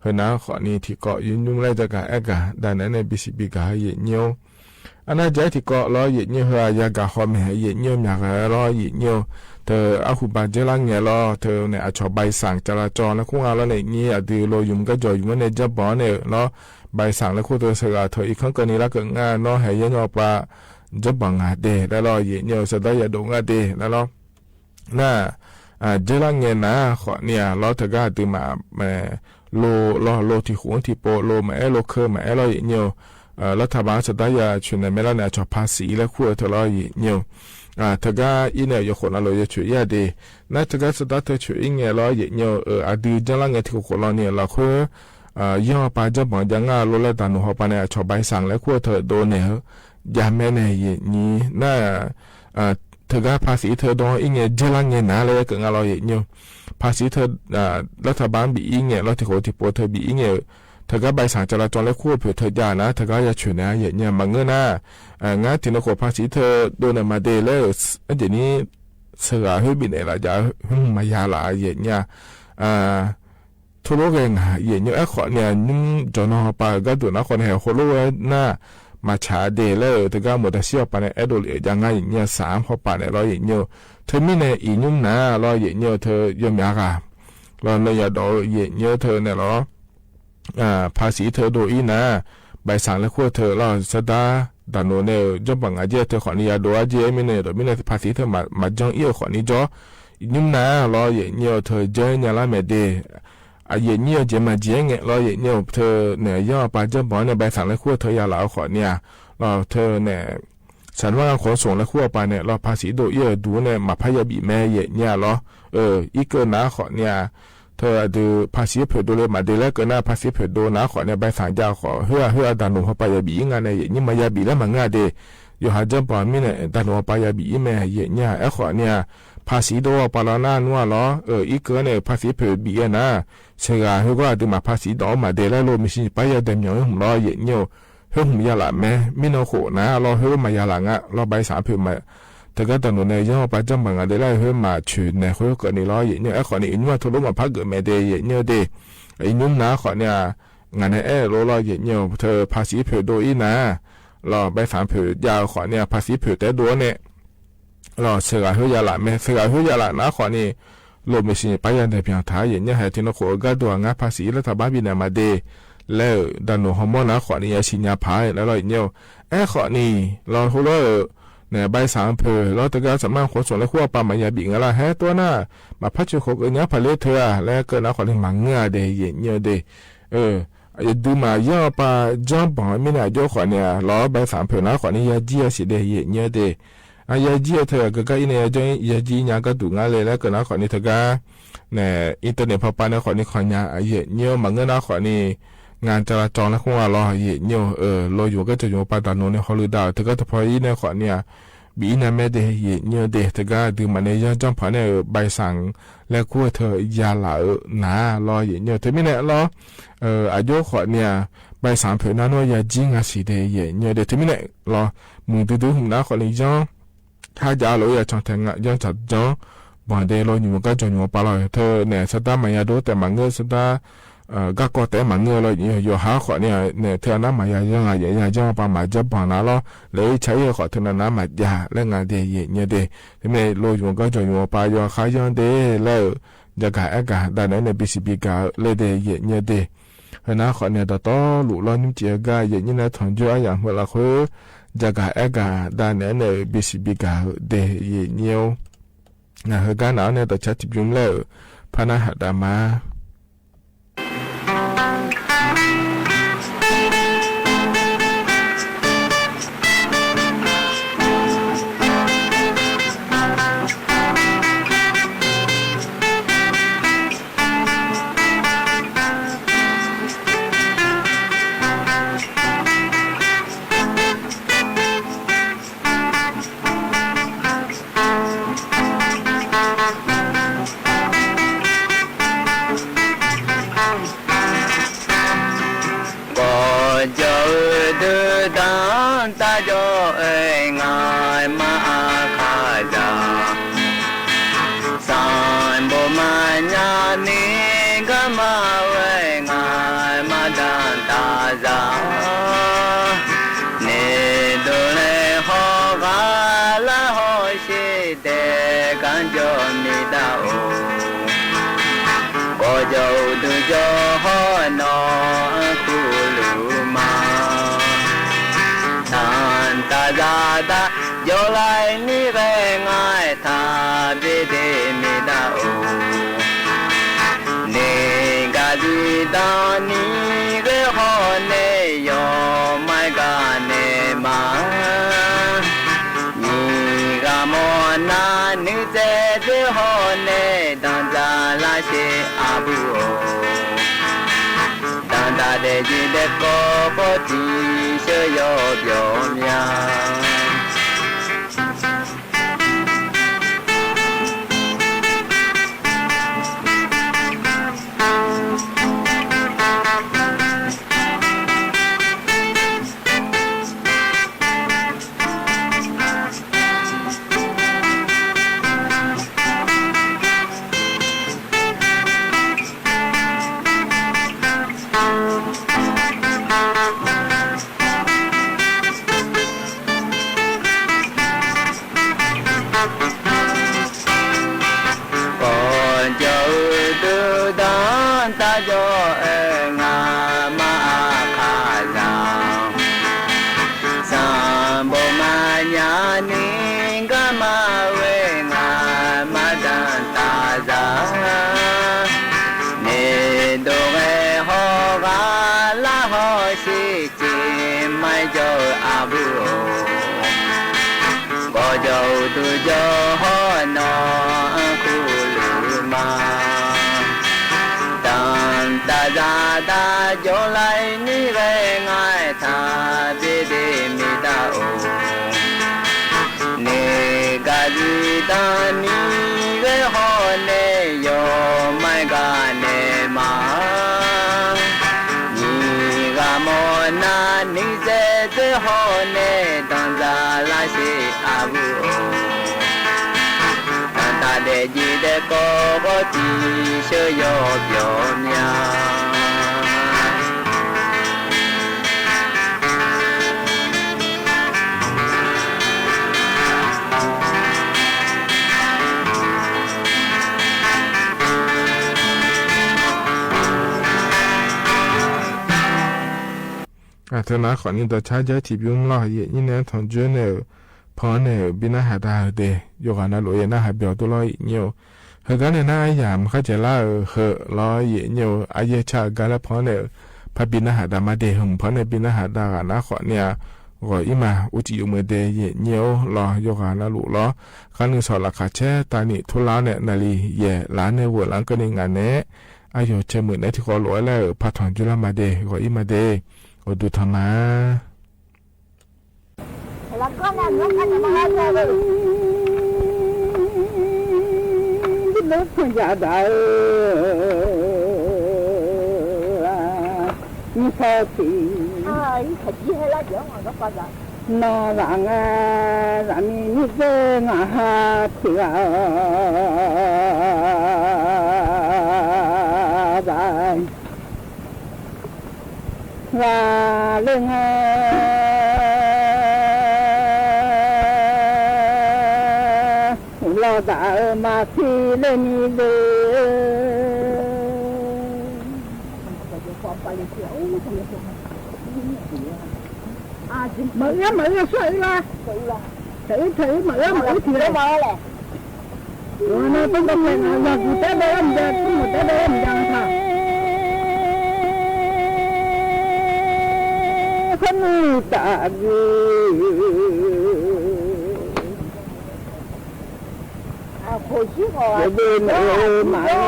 ဟ့ၣ်နာ်ဃိးနံၤ ထံၣ်ကီး ယညိၣ်လၢယၤဂၤအဲၣ်ဂၤ ဒၣ်နဲၣ်န့ၣ် ဘံစံးဘံဂၤ ယံာ်ညိာ် အနၢ်ကၠးထံၣ်ကီးလီၤ ယံာ်ညိာ် ဟ့ၣ်ယၤဂၤဃီမဲာ် ယံာ်ညိာ် မၠးဂၤလီၤ ယံာ်ညိာ် ထၢၣ်အဟူးဘၣ်ယဲလါငဲာ်လီၤ ထၢၣ်န့ၣ် အဆီၣ် ใบสั่งจราจร လၢခူၣ်ဂၤလီၤန့ၣ် ညါအဒုးလိာ်ယုမ်ၣ်ကၠီၣ်ယုမ်ၣ်န့ၣ် ယဲၢ်ဘီန့ၣ်လီၤ ใบสั่ง လၢခူၣ်ထၢၣ် စှၤဂၤထၢၣ် အံၤခီကၢၢ်နံၤလၢကငါနီၢ်ဟဲယဲၢ်ညီပှၤ ယဲၢ်ဘီငါဒ့ လၢလီၤ ယံာ်ညိာ် စဒါယၤဒိးငါဒ့ လၢလီၤ နၢ် ယဲလါငဲာ်နၤ ဃိးနံၤဧါ လီၤ တဂၤဒုးမၤ လိာ်လီၤ လိာ်ထံၣ်ဃူထံၣ်ပိာ် လိာ်မၤအဲၣ်လိာ်ခၢၣ်မၤအဲၣ်လီၤ ယံာ်ညိာ် လၢထးဘး စဒါယၤဆှၢန့ၢ်မဲာ်လီၤန့ၣ် အဆီၣ် ภาษี လၢခူၣ်ထၢၣ်လီၤ ယံာ်ညိာ် တဂၤအံၤန့ၣ် ယဃိးနၤလိာ် ယဆှၢအံၤဒ့ နၢ် တဂၤ စဒါထၢၣ်ဆှၢအံၤငဲာ်လီၤ ယံာ်ညိာ် အဒုးယဲလါငဲာ်ထံၣ်ဃိးလီၤန့ၣ် လီၤခၢၣ် ယဲၢ်ပၤ ယဲၢ်ဘီယၤဂၤလိာ်လၢတၢ်နူၤဟီၣ်ပၤန့ၣ် အဆီၣ် ใบสั่ง လၢခူၣ်ထၢၣ်ဒိးန့ၢ် ယၤမဲာ်န့ၣ် ယံာ်ညိာ် နၢ် တဂၤ ภาษี ထၢၣ်ဒိးအံၤငဲာ် ယဲလါငဲာ်နၤ လၢယကငါလီၤ ယံာ်ညိာ် ภาษี ထၢၣ် လၢထးဘးဘံၣ်အံၤငဲာ် လီၤထံၣ်ဃူထံၣ်ပိာ်ထၢၣ်ဘံၣ်အံၤငဲာ် တဂၤ ใบสั่งจราจร လၢခူၣ်ဖျိးထၢၣ်ယၤနၤ တဂၤယၤဆှၢန့ၢ် ယံာ်ညိာ် မၤငိုၢ်နၤ ငါထံၣ်နခိၣ် ภาษี ထၢၣ်ဒိးန့ၢ်မၤဒ့လၢ အဒ်န့ၣ် စှၤဂၤဟ့ၣ်ဘံၣ်န့ၣ်လၢယၤ ဟ့ၣ်မၤယၤလၢ ယံာ်ညိာ် ထိၣ်လိဂဲၤငါ ယံာ်ညိာ် အဲၣ်ဃိးနံၤ ညိၣ်ကၠီၣ်နီၢ်ဟီၣ်ပၤ ဂၤဒိၣ်နၤဃိးနံၤ ဟဲဃိးလိဝဲနၤ မၤဆါဒ့လၢ တဂၤမိၢ်တဆံးအီၤပၤန့ၣ် အဲၣ်ဒိးလၢယၤ ငါယံာ်ညိာ် စၢ်ဟီၣ်ပၤန့ၣ်လီၤ ယံာ်ညိာ် ထၢၣ်မံန့ၣ် အံၤညိၣ်နၤလီၤ ယံာ်ညိာ် ထၢၣ်ယဲမၠးဂၤ လီၤ နယၤဒိး ယံာ်ညိာ် ထၢၣ်န့ၣ်လီၤ ภาษี ထၢၣ်ဒိးအံၤနၤ ใบสั่ง လၢခူၣ်ထၢၣ်လီၤ စဒါ တၢ်နူၤန့ၣ် ယဲၢ်ဘီငါယဲၢ် ထၢၣ်ဃိးနံၤ ယၤဒိးအါယဲၢ် မံန့ၣ်ဒီး မံန့ၣ် ภาษี ထၢၣ်မၤ မၤကၠီၣ်အံၤအဃိးနံၤကၠီၣ် ညိၣ်နၤလီၤ ယံာ်ညိာ် ထၢၣ်ယဲၢ်ညါလၢမဲာ်ဒ့ အယံာ်ညိာ် ယဲၢ်မၤယဲၢ်ငဲာ်လီၤ ယံာ်ညိာ် ထၢၣ်န့ၣ် ယဲၢ်ပၤ ယဲၢ်ဘီန့ၣ် ใบสั่ง လၢခူၣ်ထၢၣ်ယၤလၢအဃိးနံၤ လီၤ ထၢၣ်န့ၣ် စၢ်နွဲၣ် ขนส่ง လၢခူၣ်အပၤန့ၣ် လီၤ ภาษี ဒိးအံၤအဒူန့ၣ် မၤဖးယၤဘံၣ်မဲာ် ယံာ်ညိာ်လီၤ အံၤကၢၣ်နၤဃိးနံၤ ထၢၣ်အဒုး ภาษี ဖျိးဒိးလၢမၤဒ့လၢကၢၣ်နၤ ภาษี ဖျိးဒိးနၤဃိးနံၤ ใบสั่ง ယၤဃိး ဟ့ၣ်အဟ့ၣ်အတၢ်နူၤဟီၣ်ပၤယၤဘံၣ်အံၤ ငါန့ၣ် ယံာ်ညိာ် မၤယၤဘံၣ်လၢမၤငါဒ့ ယိၤဟၣ် ယဲၢ်ဘီ မံန့ၣ် တၢ်နူၤဟီၣ်ပၤယၤဘံၣ်အံၤမဲာ် ယံာ်ညိာ် အဲၣ်ဃိးနံၤ ภาษี ဒိးအီၤပၤလီၤနၤနွါလီၤ အံၤကၢၣ်န့ၣ် ภาษี ဖျိးဘံၣ်အံၤနၤ စှၤဂၤဟ့ၣ်ဂီၢ်အဒုးမၤ ภาษี ဒီးမၤဒ့လၢလိာ်မံၤစံၣ်ပာ်ယၤ တမံၤအံၤ ဟ့ၣ်မုၢ်လီၤ ယံာ်ညိာ် ဟ့ၣ်မုၢ်ယၤလၢမဲာ် မံန့ၣ်ဃိးနၤလီၤ ဟ့ၣ်မုၢ်မၤယၤလၢငါလီၤ ใบสั่ง ဖျိးမၤ တဂၤတၢ်နူၤန့ၣ် ယဲၢ်ပၤ ယဲၢ်ဘီငါဒ့လၢ ဟ့ၣ်မၤဆှၢန့ၢ်ဃိးကၢၣ်နံၤလီၤ ယံာ်ညိာ် အဲၣ်ဃိးနံၤ အံၤညိၣ်မး ထိၣ်လိမၤဖးဂၢၢ်မဲာ်ဒ့ ယံာ်ညိာ်ဒ့ အံၤညိၣ်နၤဃိးနံၤ ငါန့ၣ်အဲၣ်လိာ်လီၤ ယံာ်ညိာ် ထၢၣ် ภาษี ဖျိးဒိးအံၤနၤ လီၤ ใบสั่ง ဖျိးယၤဃိးနံၤ ภาษี ဖျိးတဲဒိးန့ၣ် လီၤ စှၤဂၤဟ့ၣ်ယၤလၢမဲာ် စှၤဂၤဟ့ၣ်ယၤလၢနၤဃိးနံၤ လိာ်မံၤစံၣ်ပာ်ယၤ တမံၤထါ ယံာ်ညိာ် ဟဲထံနခိၣ်အဂၤဒိၣ်အငါ ภาษี လၢထးဘးဘံၣ်န့ၣ်မၤဒ့ လၢ ဒၣ်နူၣ်ဟီၣ်မီၣ် နၢ်ဃိးနံၣ် ယၤဆံညါဖး လၢလီၤ ယံာ်ညိၣ် အဲၣ်ဃိးနံၣ် လီၤဟူလၢ နဲၣ် ဘၣ်သၢမ်ဖျၢၣ် လီၤတဂၤ သးမၢ်ဃိသုးလၢဃိပၤ မၤယၤဘံၣ်ငါလီၤ ဟဲတိၢ်နၢ် မၤဖးဆူၣ်ဃိးကညါဖးလၢထၢၣ်ဧါ လၢကနၢ်ဃိးနံၣ် မၤငၢၢ်ဧါဒဲး ယံာ်ညိၣ်ဒဲး အဒုးမၤယီၢ်ပာ် ကၠီဘီၣ် မ့ၢ်န့ၣ် အကၠိဃိးနံၣ်ဧါ လီၤ ဘၣ်သၢမ်ဖျၢၣ် နၢ်ဃိးနံၣ် ယၤကံၣ်အဆံးဒဲး ယံာ်ညိၣ်ဒဲး အယၤကံၣ်အထၢၣ် ကကါအံၤန့ၣ် ယၤကံၣ် ယၤကံၣ်ညါကဒုးငါလၢ လၢကနၢ်ဃိးနံၣ်တဂၤ နဲၣ် အ့ၣ်တၢၣ်နဲၣ်ဖီပာ် နၢ်ဃိးနံၣ် ခီညါ ယံာ်ညိၣ် မၤငၢၢ်နၢ်ဃိးနံၣ် ငါတြၤကၠီလၢဃိဝဲလီၤ ယံာ်ညိၣ် အၢ လီၤယိၤကၠီယိၤပာ် တၢ်နူၣ်န့ၣ် ဟီၣ်လူၢ်ဒၣ် တဂၤတဖီအံၤ နၢ်ဃိးနံၣ် ဘံၣ်အံၤနၢ်မဲဒဲး ယံာ်ညိၣ်ဒဲး တဂၤဒုးမၤန့ၣ် ယီၢ်ကၠီဖးန့ၣ် ဘၣ်သၢမ် လၢကွၢ်ထၢၣ်ယၤလၢအနၤလီၤ ယံာ်ညိၣ် တမံၤန့ၣ်လီၤ အကၠိဃိးနံၣ် ဘၣ်သၢမ်ဖျၢၣ် နၢ်နီၢ် ယၤကံၣ်ငါဆံးဒဲး ယံာ်ညိၣ်ဒဲး တမံၤန့ၣ်လီၤ မုၢ်ဒုဒု နၢ်ဃိးနံၣ် ယီၢ် ဟါယၤလီၤ ယၤဆီၣ်ထဲ ယီၢ်ဆီၣ် ကၠီဘီၣ်ဒဲး လီၤယိၤကၠီယိၤပာ်လီၤ ထၢၣ်နဲၣ် သတးမၤယၤဒိတဲာ်မၤငၢၢ် သတး ဂၤကီၢ်တဲာ်မၤငၢၢ်လီၤ ယိၤဟါဃိးနံၣ် နဲၣ် ထၢၣ်အနၢ်မၤယၤယီၢ် ယၤယီၢ်ပာ်မၤကၠီဘီၣ်နၤလီၤ လၢဆါယဲၢ်ဃိးထၢၣ်နၢ်မၤယၤ လၢငါဒဲး ယံာ်ညိၣ်ဒဲး တမံၤန့ၣ် လီၤယိၤကၠီယိၤပာ် ယီၤဃါယီၢ်ဒဲး လၢ ယၤကၤအဲၣ်ကၤ ဒၣ်နဲၣ်န့ၣ် ဘံၣ်စံးဘံၣ်ကၤ လၢဒဲး ယံာ်ညိၣ်ဒဲး ဟဲနၢ်ဃိးနံၣ် ဒီးတီလူၤလီၤ နံၣ်ကဲဂၤ ယံာ်ညိၣ် နၢ်ထီၣ်ကၠိအယၤမုၢ်လၢဃိ ယၤကၤအဲၣ်ကၤ ဒၣ်နဲၣ်န့ၣ် ဘံၣ်စံးဘံၣ်ကၤ ဒဲး ယံာ်ညိၣ် နဟဲဂၤနၤန့ၣ် ဒီးဆါတံၢ်ပျုၤလၢ ဖးနၢ်ဟးတၢ်မၤ ကီၢ်ကၠီၣ်အုးဒုးတၢ် တၢ်ကၠီၣ်အဲၣ် ငါမၤအခါယၤ သးဘိမၤညါန့ၣ် ကမၤဝဲ ငါမၤတၢ်တၢ်ယၤ န့ၣ်ဒိးလဲၤဟီၣ်ဂၤလၢဟီၣ် ရှ့တဲကၣ်ကၠီၣ်မ့ၢ်တၢ်အိၣ် ကီၢ်ကၠီၣ်အုးဒုးကၠီၣ်ဟီၣ်နီၢ် အခိၣ်လူၤမၤ တၢ်တၢ်ယၤတၢ် ယီၤလၢနံၣ်ရဲၣ် ငါထးဘ့ၣ်ဒ့ၣ် မ့ၢ်တၢ်အိၣ် န့ၣ်ကဒံတၢ် နံၣ်ရဲၣ်ဟီၣ်န့ၣ် ယီၤမၤကန့ၣ်မၤ နံၣ်ဂၤမီၢ်နၤ နံၣ်စဲးစဲးဟီၣ်န့ၣ် တၢ်တၢ်လၢရှ့အဘူးအိၣ် တၢ်တၢ်ဒဲးကံၣ်ဒဲးကီၢ် ကီၢ်ထံးဆၢယီၤပျီမၠၣ်ကီၢ်ကၠီၣ်အုးဒုးတၢ် တၢ်ကၠီၣ်အဲၣ် ငါမၤအခါယၤ သးဘိမၤညါန့ၣ် ကမၤဝဲ ငါမၤတၢ်တၢ်ယၤ န့ၣ်ဒိးဂဲၤဟီၣ်ဂၤလၢဟီၣ် ရှ့ကၠီၣ်မၤကၠီၣ်အဘူးအိၣ် ကီၢ်ကၠီၣ်အုးဒုးကၠီၣ်ဟီၣ်နီၢ် အခိၣ်လူၤမၤ တၢ်တၢ်ယၤတၢ် ယီၤလၢနံၣ်ရဲၣ် ငါထးဘ့ၣ်ဒ့ၣ် မ့ၢ်တၢ်အိၣ် န့ၣ်ကဒံတၢ် နံၣ်ရဲၣ်ဟီၣ်န့ၣ် ယီၤမၤကန့ၣ်မၤ နံၣ်ဂၤမီၢ်နၤ နံၣ်စဲးစဲးဟီၣ်န့ၣ် တၢ်တၢ်လၢရှ့အဘူးအိၣ် တၢ်တၢ်ဒဲးကံၣ်ဒဲးကီၢ် ကီၢ်ထံးဆၢယီၤပျီမၠၣ် အထဲနါဃိးနံၣ် ဒီးဆါယဲၢ်ထံၣ် ဘျုးမုၢ်လီၢ် ယဲၢ်နံၣ်န့ၣ် ထွမ်ၣ်ကၠိန့ၣ် ဖီန့ၣ် ဘံၣ်နၢ်ဟးဒါဒဲး ယိၤဂၤနၢ်လိၤ ယဲၢ်နၢ်ဟးဘျီၣ်ဒိၣ်လီၤ ယဲၢ်နံၣ်ဧိၤ. ဟဲကါန့ၣ် နၢ်ယၤ မခါကဲလၢအဟဲလီၤ ယဲၢ်နံၣ်ဧိၤ. အယဲၢ်ဆၣ်အဂၤလၢဖီန့ၣ် ဖါဘံၣ်နၢ်ဟးဒါမးဒဲး ဟၢၣ်ဖီန့ၣ် ဘံၣ်နၢ်ဟးဒါဂၤနၢ်ဃိးနံၣ်ဧါ ဂီၤအံၤမး အိၣ်တံၢ်ယိာ်မးဒဲး ယဲၢ်နံၣ်ဧိၤလီၤ ယိၤဂၤနၢ်လိၤလီၤ. ခါနုာ်စီၤလၤခးဆဲး တၢ်နံၣ်ထူလါန့ၣ် နၣ်လံၤယဲၢ်လါန့ၣ် ဝဲၢ်လါကန့ၣ် ငါန့ၣ် အယီၤဆဲးမုာ်နဲ ထံဃီလိာ်ဝဲလၢ ဖးထွမ်ၣ်ကၠိလၢမးဒဲး ဂီၤအံၤမးဒဲး အိၣ်ဒိၣ်ထီၣ်မး. နီၢ်သးငါ သးမံမံသ့ ငါဟးထံၣ်ဂၤဘၣ် ဂၤလၢငါ လီၤသးအၢ မၤသံလၢနံၤလၢ မၤအၢ မၤအၢ ဆွဲအၢလီၤ ဆွဲအၢ ဆွဲအၢ မၤအၢ မၤအၢ ထံၣ်လီၤ ဝဲန့ၣ် ပမ့ၢ်တဲနၤ ယၤကူၣ်တဲဘၣ်အီၤ မ့ၢ်တဲ ပမ့ၢ်တဲဘၣ်အီၤ မ့ၢ်တဲ ခနုာ်တၢ်ဂ့ၢ် ယဒိးန့ၣ်မၤန့ၣ်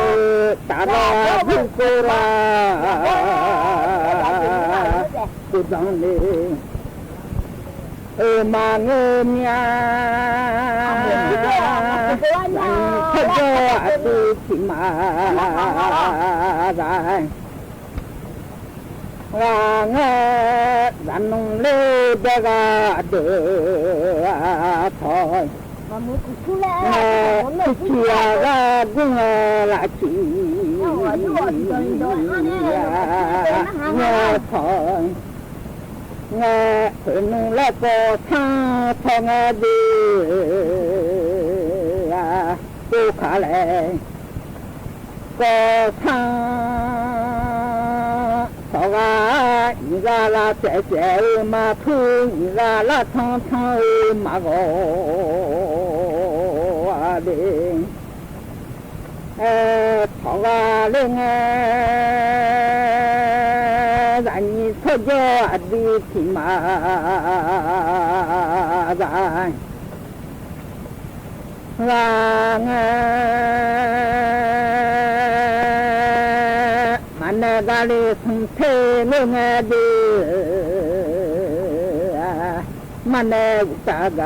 တၢ်လီၢ်ဘုကိးရၤ ကိးဒီးန့ၣ် အၢ မၤန့ၣ်မ့ၢ် သၢဂီၤအဒုးထံၣ်မး ဂၤငါ သးနုာ်လၢဒဲဂၤဒဲး ထီၣ် ထံၣ်အဂၤ ဂုၤလၢ်ထံၣ် ထီၣ် ငါ ဖဲနုာ်လၢကီၢ်ဆၣ် ထီၣ်ငါဒဲး ကိးခါလဲၣ် ကီၢ်ဆၣ် ထီၣ်ဂၤ အံၤဂၤလၢ်စဲးစဲးဧၢ မၤဖု အံၤဂၤလၢ်ထီထီဧၢ မၤဂီၤဒဲး အဲ ထီၣ်ဂၤလၢငါ သးနံၣ်ထီၣ်ကၠီအဒုးထံၣ်မး သး ဂၤငါ မၤနၢၤဂၤလၢဆူၣ်ထဲလၢငါဒဲး မၤနၢၤဝံသးဂၤ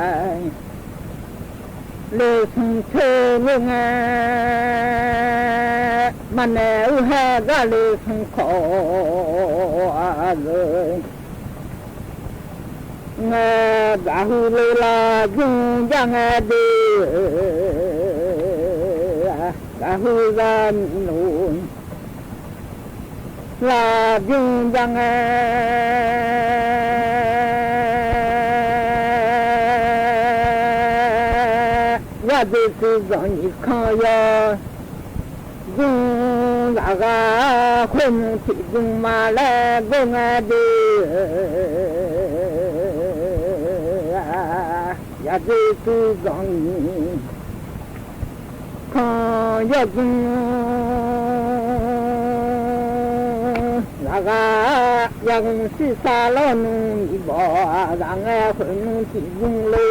လၢဆူၣ်ထဲလၢငါ မၤနၢၤအူဟဲဂၤလၢဆူၣ်ခီၣ်လၢ ငါ ဂၤဟုလၢလၢ် ယုၢ်ယၤငါဒဲး ဂၤဟုဂၤနုာ် လၢ်ယုၢ်ယၤငါ ယၤဒဲးသုဂီၢ်နံၣ်ခီယီၤ ဂုၤလၢ်ဂၤ ဃိုးနုာ်ထံၣ်ဂုၤမးလၢဂီၢ်ငါဒဲး ယၤဒဲးသုဂီၢ်နံၣ် ခီယီၤဂုၤ လၢ်ဂၤ ယၤဂုၤစံးစၢ်လီၤနုာ်နံၣ်ဘီ လၢ်ဂၤ ဃိုးနုာ်ထံၣ်ဂုၤလၢ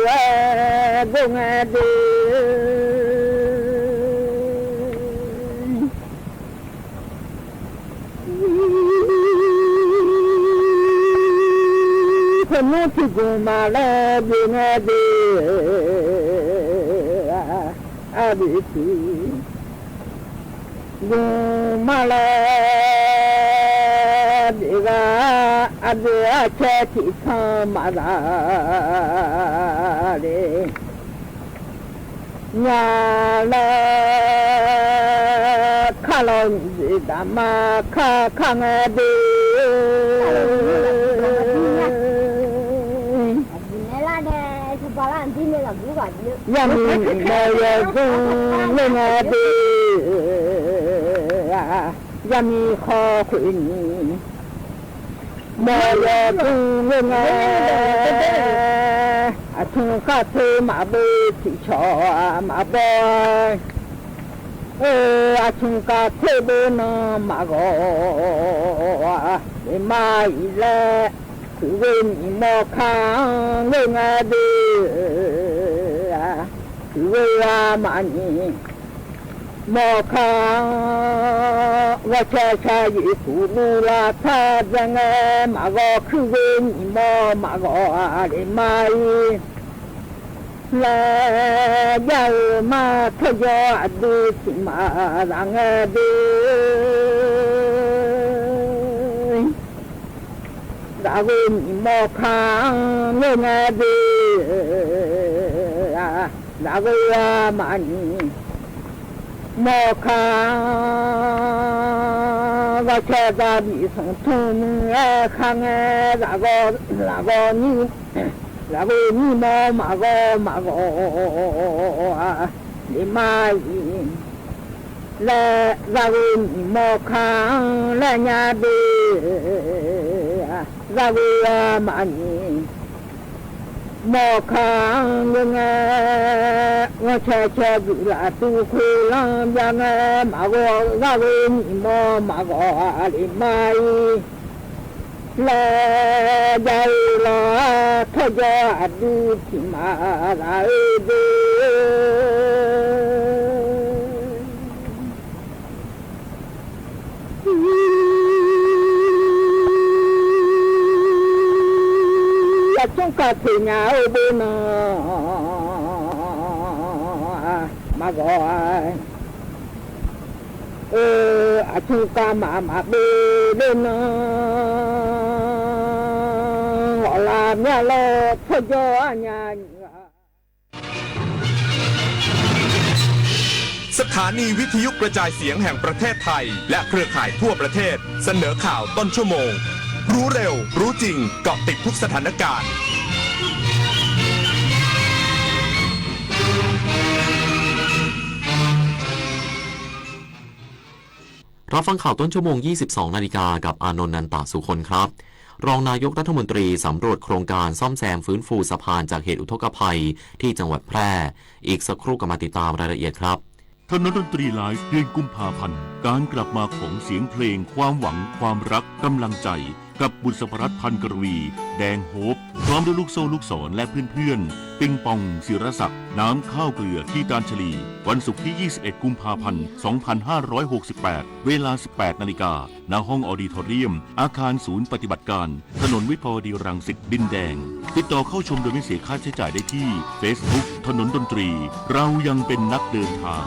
ဂီၢ်ငါဒဲး ဃိုးနုာ်ထံၣ်ဂုၤမးလၢဂီၢ်ငါဒဲး အဒုးထံၣ် ဂုၤမးလၢဒဲးဂၤ အဒုးအဆဲးထံၣ်ဆၢမးလၢ်လၢ် ညါလၢ ခးလီၤဒုးဒၣ်မၤခါခါငါဒဲး ယၤမံၤမ့ၢ်ယဲၢ်ဂုၤလၢငါဒဲး ယၤမံၤဃီဃုာ်နံၤ မီၢ်ယီၤတုၵ်ႉလဵင်ႉ အထုံခၣ်ထဵမၤဘၢထံၣ်ဆီၣ်မၤဘီ အထုံခၣ်ထဵဘၢနီၢ်မၤဂီၤ မၤအံၤလၢ ခုၣ်ဝ့ၢ်နံၣ်မီၢ်ခါလဵင်ၵ်ႉဒု ခုၣ်ဝ့ၢ်မၤနံၣ် မီၢ်ခါ ဂီၤဆၢဆၢယံၤ ကူၣ်လူလၢ်ထၢၣ်ဒၢငဲ မၤဂီၤခုၣ်ဝ့ၢ်နံၣ်မီၢ် မၤဂီၤအလံၤမၤအံၤ လၢ ယဲၢ်ဧၢ မၤထီၣ်ယီၤအဒု ထံၣ်မၤသးငဲဒု သးဝ့ၢ်နံၣ်မီၢ်ခါလဵင်ၵ်ႉဒု သးဝ့ၢ်မၤနံၣ် မီၢ်ခါ ဂီၤဆၢသးဘံၣ် သူၣ်ထူၣ်မုၢ်အခါငဲ သးဂီၤ သးဂီၤနံၣ် သးဝ့ၢ်နံၣ်မီၢ် မၤဂီၤ မၤဂီၤ လံၤမၤအံၤ လၢ သးဝ့ၢ်နံၣ်မီၢ်ခါ လၢညါဒု သးဝ့ၢ်မၤနံၣ် မီၢ်ခါ လဵင်ၵ်ႉ ဂီၤဆၢဆၢ ဂုာ်လၢ်တူၺ်းခွ့လီၤ ယါငဲ မၤဂီၤ သးဝ့ၢ်နံၣ်မီၢ် မၤဂီၤအလံၤမၤအံၤ လၢ ယဲၢ်ဧၢ လီၤထီၣ်ယီၤအဒု ထံၣ်မၤသးအၢဒု အထုံခၣ်ထဵညါအိၣ်ဘၢနီၢ် မၤဂီၤ အထုံခၣ်မၤ မၤဘၢဘၢနီၢ် ဂီၤလၢမၠၣ်လီၤထီၣ်ယီၤအညါ สถานีวิทยุกระจายเสียงแห่งประเทศไทย และเครือข่ายทั่วประเทศ เสนอข่าวต้นชั่วโมง รู้เร็ว รู้จริง เกาะติดทุกสถานการณ์ รับฟังข่าวต้นชั่วโมง ยี่สิบสองนาฬิกา กับอานนท์ นันตะสุคนครับ รองนายกรัฐมนตรีสำรวจโครงการซ่อมแซมฟื้นฟูสะพานจากเหตุอุทกภัยที่จังหวัดแพร่ อีกสักครู่กลับมาติดตามรายละเอียดครับ ถนนดนตรีไลฟ์ เดือนกุมภาพันธ์ การกลับมาของเสียงเพลง ความหวัง ความรัก กำลังใจ กับบุษบรัตน์ พันกรวี แดงโฮป พร้อมด้วยลูกโซ่ลูกศร และเพื่อนๆ ปิงปอง ศิรศักดิ์ น้ำข้าวเกลือ ที่ตานชะลี วันศุกร์ที่ ยี่สิบเอ็ด กุมภาพันธ์ สองพันห้าร้อยหกสิบแปด เวลา สิบแปดนาฬิกา ณ ห้องออดิทอเรียม อาคารศูนย์ปฏิบัติการ ถนนวิภาวดีรังสิต ดินแดง ติดต่อเข้าชมโดยไม่เสียค่าใช้จ่ายได้ที่ เฟซบุ๊ก ถนนดนตรี เรายังเป็นนักเดินทาง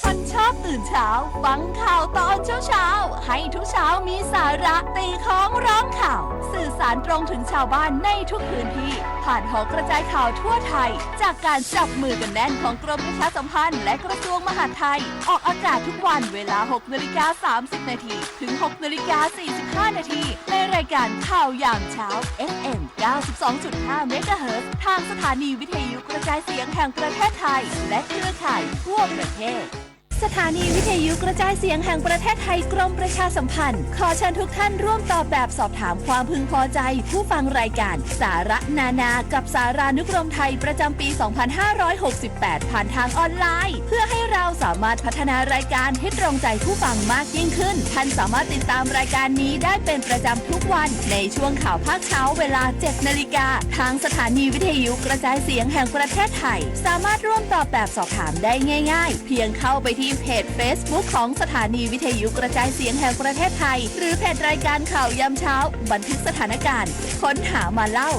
คนชอบตื่นเช้า ฟังข่าวตอนเช้าๆ ให้ทุกเช้ามีสาระ ตีค้องร้องข่าว สื่อสารตรงถึงชาวบ้านในทุกพื้นที่ ผ่านหอกระจายข่าวทั่วไทย จากการจับมือกันแน่นของกรมประชาสัมพันธ์และกระทรวงมหาดไทย ออกอากาศทุกวันเวลา หกนาฬิกาสามสิบนาที ถึง หกนาฬิกาสี่สิบห้านาที ในรายการข่าวยามเช้า เอฟเอ็ม เก้าสิบสองจุดห้าเมกะเฮิรตซ์ ทางสถานีวิทยุกระจายเสียงแห่งประเทศไทย และเครือข่ายทั่วประเทศ สถานีวิทยุกระจายเสียงแห่งประเทศไทย กรมประชาสัมพันธ์ ขอเชิญทุกท่านร่วมตอบแบบสอบถามความพึงพอใจผู้ฟังรายการสาระนานากับสารานุกรมไทยประจำปี สองพันห้าร้อยหกสิบแปด ผ่านทางออนไลน์ เพื่อให้เราสามารถพัฒนารายการให้ตรงใจผู้ฟังมากยิ่งขึ้น ท่านสามารถติดตามรายการนี้ได้เป็นประจำทุกวันในช่วงข่าวภาคเช้าเวลา เจ็ดนาฬิกา ทางสถานีวิทยุกระจายเสียงแห่งประเทศไทย สามารถร่วมตอบแบบสอบถามได้ง่ายๆ เพียงเข้าไปที่เพจเฟซบุ๊กของสถานีวิทยุกระจายเสียงแห่งประเทศไทย หรือเพจรายการข่าวยามเช้า บันทึกสถานการณ์ ค้นหามาเล่า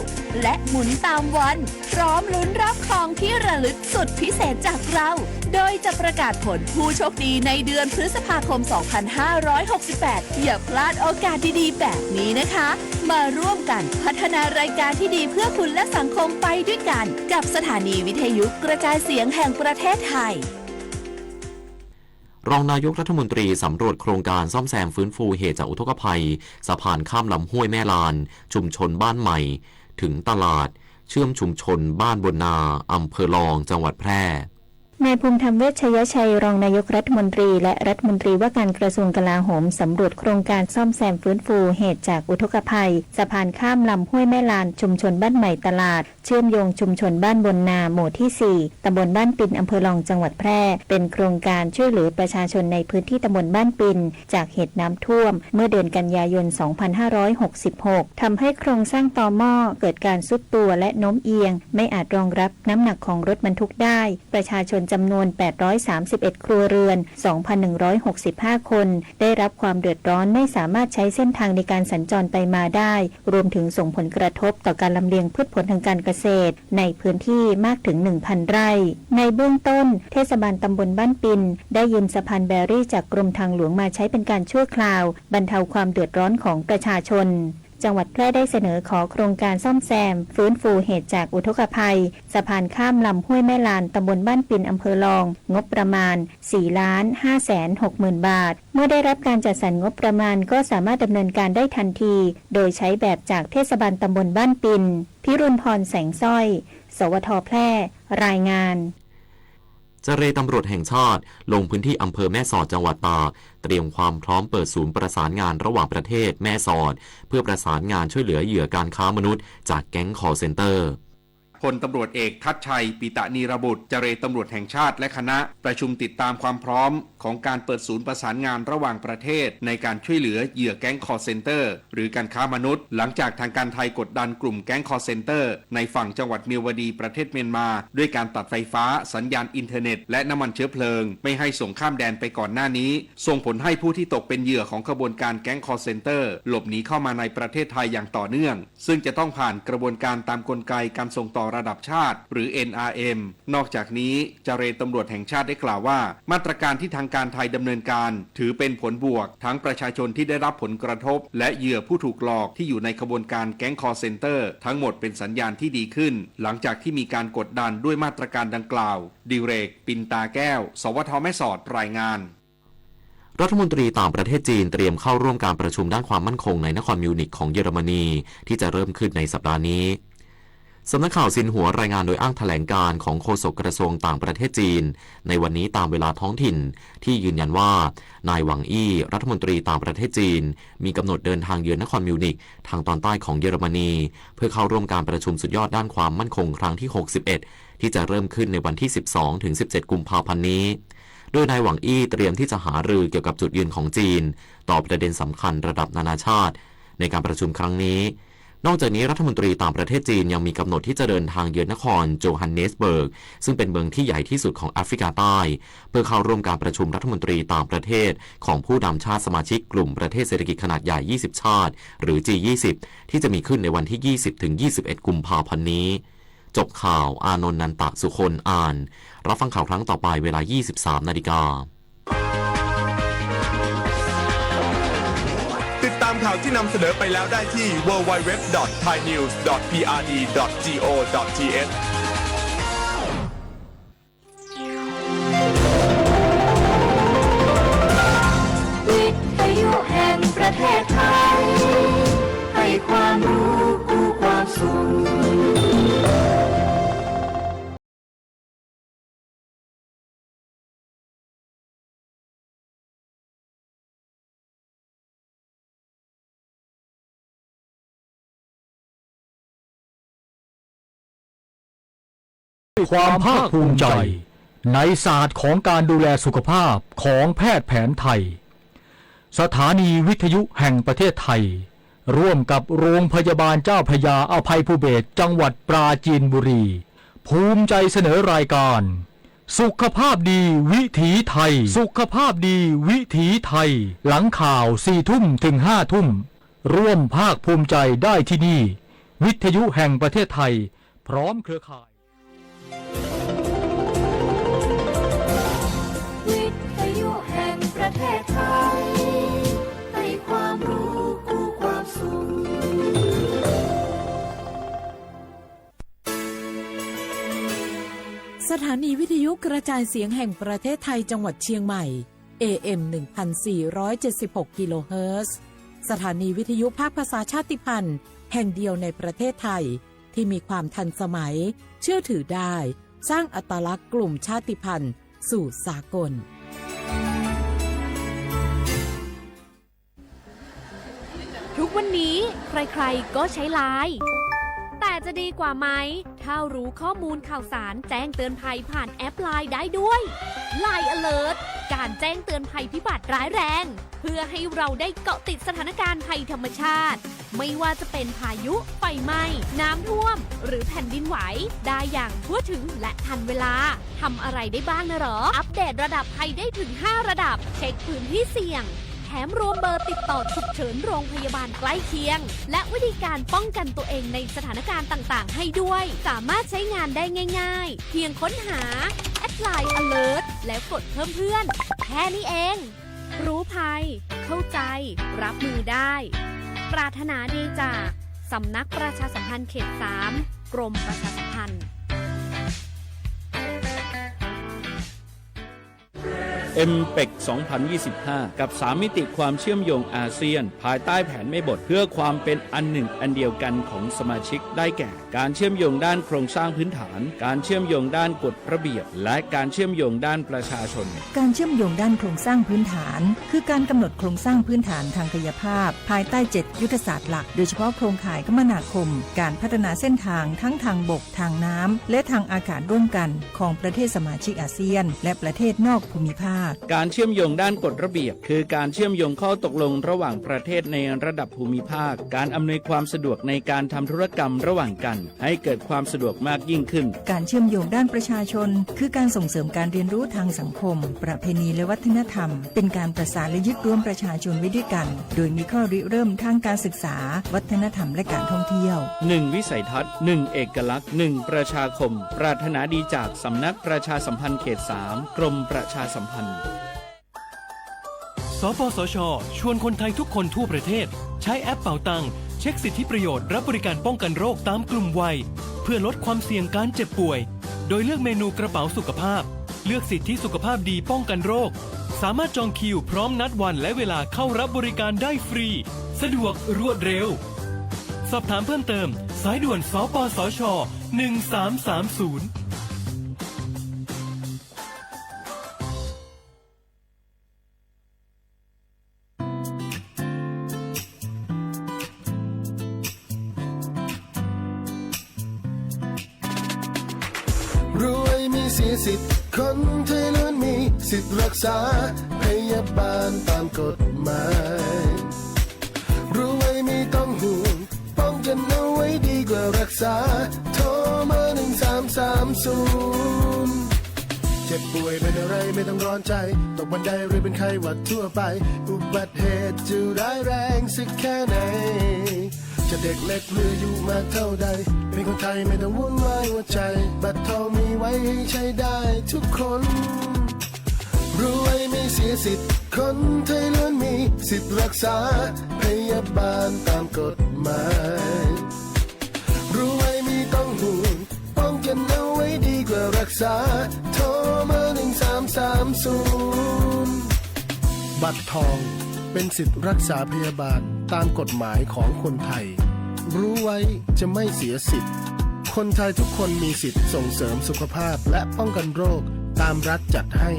และหมุนตามวัน พร้อมลุ้นรับของที่ระลึกสุดพิเศษจากเรา โดยจะประกาศผลผู้โชคดีในเดือนพฤษภาคม สองพันห้าร้อยหกสิบแปด อย่าพลาดโอกาสดีๆ แบบนี้นะคะ มาร่วมกันพัฒนารายการที่ดีเพื่อคุณและสังคมไปด้วยกัน กับสถานีวิทยุกระจายเสียงแห่งประเทศไทย รองนายกรัฐมนตรีสำรวจโครงการซ่อมแซมฟื้นฟูเหตุจากอุทกภัย สะพานข้ามลำห้วยแม่ลาน ชุมชนบ้านใหม่ ถึงตลาด เชื่อมชุมชนบ้านบนนา อำเภอลอง จังหวัดแพร่ นายภูมิธรรม เวชยชัย รองนายกรัฐมนตรีและรัฐมนตรีว่าการกระทรวงกลาโหม สำรวจโครงการซ่อมแซมฟื้นฟูเหตุจากอุทกภัย สะพานข้ามลำห้วยแม่ลาน ชุมชนบ้านใหม่ตลาด เชื่อมโยงชุมชนบ้านบนนา หมู่ที่สี่ ตำบลบ้านปิน อำเภอลอง จังหวัดแพร่ เป็นโครงการช่วยเหลือประชาชนในพื้นที่ตำบลบ้านปิน จากเหตุน้ำท่วม เมื่อเดือนกันยายน สองพันห้าร้อยหกสิบหก ทำให้โครงสร้างตอหม้อเกิดการทรุดตัวและโน้มเอียง ไม่อาจรองรับน้ำหนักของรถบรรทุกได้ ประชาชนจำนวน แปดร้อยสามสิบเอ็ด ครัวเรือน สองพันหนึ่งร้อยหกสิบห้า คน ได้รับความเดือดร้อน ไม่สามารถใช้เส้นทางในการสัญจรไปมาได้ รวมถึงส่งผลกระทบต่อการลำเลียงพืชผลทางการเกษตร ในพื้นที่มากถึง หนึ่งพัน ไร่ ในเบื้องต้น เทศบาลตำบลบ้านปิน ได้ยืมสะพานแบริ่งจากกรมทางหลวงมาใช้เป็นการชั่วคราว บรรเทาความเดือดร้อนของประชาชน จังหวัดแพร่ได้เสนอขอโครงการซ่อมแซม ฟื้นฟูเหตุจากอุทกภัย สะพานข้ามลำห้วยแม่ลาน ตำบลบ้านปิน อำเภอลอง งบประมาณ สี่ล้านห้าแสนหกหมื่น บาท เมื่อได้รับการจัดสรรงบประมาณ ก็สามารถดำเนินการได้ทันที โดยใช้แบบจากเทศบาลตำบลบ้านปิน พิรุณพร แสงสร้อย สวท แพร่ รายงาน เจรตำรวจแห่งชาติลงพื้นที่อำเภอแม่สอดจังหวัดตาก เตรียมความพร้อมเปิดศูนย์ประสานงานระหว่างประเทศแม่สอด เพื่อประสานงานช่วยเหลือเหยื่อการค้ามนุษย์จากแก๊ง call center พลตำรวจเอกทัชชัย ปิตะนีรบุตร เจรตำรวจแห่งชาติและคณะ ประชุมติดตามความพร้อมของการเปิดศูนย์ประสานงานระหว่างประเทศ ในการช่วยเหลือเหยื่อแก๊ง call center หรือการค้ามนุษย์ หลังจากทางการไทยกดดันกลุ่มแก๊ง call center ในฝั่งจังหวัดเมียวดี ประเทศเมียนมา ด้วยการตัดไฟฟ้า สัญญาณอินเทอร์เน็ต และน้ำมันเชื้อเพลิง ไม่ให้ส่งข้ามแดนไปก่อนหน้านี้ ส่งผลให้ผู้ที่ตกเป็นเหยื่อของขบวนการแก๊ง call center หลบหนีเข้ามาในประเทศไทยอย่างต่อเนื่อง ซึ่งจะต้องผ่านกระบวนการตามกลไกการส่งต่อระดับชาติ หรือ เอ็นอาร์เอ็ม นอกจากนี้ เจรตำรวจแห่งชาติได้กล่าวว่า มาตรการที่ทางการไทยดำเนินการ ถือเป็นผลบวก ทั้งประชาชนที่ได้รับผลกระทบ และเหยื่อผู้ถูกหลอกที่อยู่ในขบวนการแก๊ง call center ทั้งหมดเป็นสัญญาณที่ดีขึ้น หลังจากที่มีการกดดันด้วยมาตรการดังกล่าว ดิเรก ปินตาแก้ว สวท แม่สอด รายงาน รัฐมนตรีต่างประเทศจีนเตรียมเข้าร่วมการประชุมด้านความมั่นคงในนครมิวนิกของเยอรมนี ที่จะเริ่มขึ้นในสัปดาห์นี้ สำนักข่าวซินหัวรายงานโดยอ้างแถลงการณ์ของโฆษกกระทรวงต่างประเทศจีน ในวันนี้ตามเวลาท้องถิ่น ที่ยืนยันว่า นายหวังอี้ รัฐมนตรีต่างประเทศจีน มีกำหนดเดินทางเยือนนครมิวนิก ทางตอนใต้ของเยอรมนี เพื่อเข้าร่วมการประชุมสุดยอดด้านความมั่นคงครั้งที่ หกสิบเอ็ด ที่จะเริ่มขึ้นในวันที่ สิบสองถึงสิบเจ็ด กุมภาพันธ์นี้ โดยนายหวังอี้เตรียมที่จะหารือเกี่ยวกับจุดยืนของจีน ต่อประเด็นสำคัญระดับนานาชาติ ในการประชุมครั้งนี้ นอกจากนี้รัฐมนตรีต่างประเทศจีนยังมีกำหนดที่จะเดินทางเยือนนครโจฮันเนสเบิร์ก ซึ่งเป็นเมืองที่ใหญ่ที่สุดของแอฟริกาใต้ เพื่อเข้าร่วมการประชุมรัฐมนตรีต่างประเทศของผู้นำชาติสมาชิกกลุ่มประเทศเศรษฐกิจขนาดใหญ่ ยี่สิบ ชาติ หรือ จี ยี่สิบ ที่จะมีขึ้นในวันที่ ยี่สิบถึงยี่สิบเอ็ด กุมภาพันธ์นี้ จบข่าว อานนท์ นันตะสุคน อ่าน รับฟังข่าวครั้งต่อไปเวลา ยี่สิบสามนาฬิกา ติดตามข่าวที่นำเสนอไปแล้วได้ที่ ดับเบิลยู ดับเบิลยู ดับเบิลยู ดอท ไทยนิวส์ ดอท พีอาร์ดี ดอท จี โอ ดอท ที เอช วิทยุแห่งประเทศไทย ให้ความรู้คู่ความสุข ความภาคภูมิใจ ในศาสตร์ของการดูแลสุขภาพของแพทย์แผนไทย สถานีวิทยุแห่งประเทศไทย ร่วมกับโรงพยาบาลเจ้าพระยาอภัยภูเบศร จังหวัดปราจีนบุรี ภูมิใจเสนอรายการ สุขภาพดีวิถีไทย สุขภาพดีวิถีไทย หลังข่าว สี่ทุ่มถึงห้าทุ่ม ร่วมภาคภูมิใจได้ที่นี่ วิทยุแห่งประเทศไทย พร้อมเครือข่าย วิทยุแห่งประเทศไทย ให้ความรู้คู่ความสุข สถานีวิทยุกระจายเสียงแห่งประเทศไทยจังหวัดเชียงใหม่ เอ เอ็ม หนึ่งพันสี่ร้อยเจ็ดสิบหก กิโลเฮิรตซ์ สถานีวิทยุภาคภาษาชาติพันธุ์แห่งเดียวในประเทศไทย ที่มีความทันสมัย เชื่อถือได้ สร้างอัตลักษณ์กลุ่มชาติพันธุ์สู่สากล ทุกวันนี้ใครๆ ก็ใช้ไลน์ แต่จะดีกว่าไหม ถ้ารู้ข้อมูลข่าวสารแจ้งเตือนภัยผ่านแอปไลน์ได้ด้วย ไลน์ Alert การแจ้งเตือนภัยพิบัติร้ายแรง เพื่อให้เราได้เกาะติดสถานการณ์ภัยธรรมชาติ ไม่ว่าจะเป็นพายุ ไฟไหม้ น้ำท่วม หรือแผ่นดินไหว ได้อย่างทั่วถึงและทันเวลา ทำอะไรได้บ้างนะหรอ อัปเดตระดับภัยได้ถึงห้าระดับ เช็คพื้นที่เสี่ยง แถมรวมเบอร์ติดต่อฉุกเฉินโรงพยาบาลใกล้เคียง และวิธีการป้องกันตัวเองในสถานการณ์ต่างๆ ให้ด้วย สามารถใช้งานได้ง่ายๆ เพียงค้นหา แอดไลน์ Alert แล้วกดเพิ่มเพื่อน แค่นี้เอง รู้ภัย เข้าใจ รับมือได้ ปรารถนาดีจาก สำนักประชาสัมพันธ์เขตสาม กรมประชาสัมพันธ์ เอ็มเปค สองพันยี่สิบห้า กับสามมิติความเชื่อมโยงอาเซียน ภายใต้แผนแม่บทเพื่อความเป็นอันหนึ่งอันเดียวกันของสมาชิก ได้แก่ การเชื่อมโยงด้านโครงสร้างพื้นฐาน การเชื่อมโยงด้านกฎระเบียบ และการเชื่อมโยงด้านประชาชน การเชื่อมโยงด้านโครงสร้างพื้นฐาน คือการกำหนดโครงสร้างพื้นฐานทางกายภาพ ภายใต้เจ็ดยุทธศาสตร์หลัก โดยเฉพาะโครงข่ายคมนาคม การพัฒนาเส้นทางทั้งทางบก ทางน้ำ และทางอากาศร่วมกันของประเทศสมาชิกอาเซียน และประเทศนอกภูมิภาค การเชื่อมโยงด้านกฎระเบียบ คือการเชื่อมโยงข้อตกลงระหว่างประเทศในระดับภูมิภาค การอำนวยความสะดวกในการทำธุรกรรมระหว่างกัน ให้เกิดความสะดวกมากยิ่งขึ้น การเชื่อมโยงด้านประชาชน คือการส่งเสริมการเรียนรู้ทางสังคม ประเพณีและวัฒนธรรม เป็นการประสานและยึดรวมประชาชนไว้ด้วยกัน โดยมีข้อริเริ่มทางการศึกษา วัฒนธรรมและการท่องเที่ยว หนึ่งวิสัยทัศน์ หนึ่งเอกลักษณ์ หนึ่งประชาคม ปรารถนาดีจากสำนักประชาสัมพันธ์เขตสาม กรมประชาสัมพันธ์ สปสช ชวนคนไทยทุกคนทั่วประเทศ ใช้แอปเป๋าตัง เช็คสิทธิประโยชน์รับบริการป้องกันโรคตามกลุ่มวัย เพื่อลดความเสี่ยงการเจ็บป่วย โดยเลือกเมนูกระเป๋าสุขภาพ เลือกสิทธิสุขภาพดีป้องกันโรค สามารถจองคิวพร้อมนัดวันและเวลาเข้ารับบริการได้ฟรี สะดวกรวดเร็ว สอบถามเพิ่มเติม สายด่วน สปสช หนึ่งสามสามศูนย์ รวยมีเสียสิทธิ์ คนไทยล้วนมีสิทธิ์รักษาพยาบาลตามกฎหมาย รวยไม่ต้องห่วง ป้องกันเอาไว้ดีกว่ารักษา โทรมา หนึ่งสามสามศูนย์ เจ็บป่วยเป็นอะไรไม่ต้องร้อนใจ ตกบันไดหรือเป็นไข้หวัดทั่วไป อุบัติเหตุจะร้ายแรงสักแค่ไหน จะเด็กเล็กหรืออายุมากเท่าใด เป็นคนไทยไม่ต้องวุ่นวายหัวใจ บัตรทองมีไว้ให้ใช้ได้ทุกคน รวยไม่เสียสิทธิ์ คนไทยล้วนมีสิทธิ์รักษาพยาบาลตามกฎหมาย รวยไม่ต้องห่วง ป้องกันเอาไว้ดีกว่ารักษา โทรมา หนึ่งสามสามศูนย์ บัตรทองเป็นสิทธิ์รักษาพยาบาลตามกฎหมายของคนไทย รู้ไว้จะไม่เสียสิทธิ์ คนไทยทุกคนมีสิทธิ์ส่งเสริมสุขภาพและป้องกันโรคตามรัฐจัดให้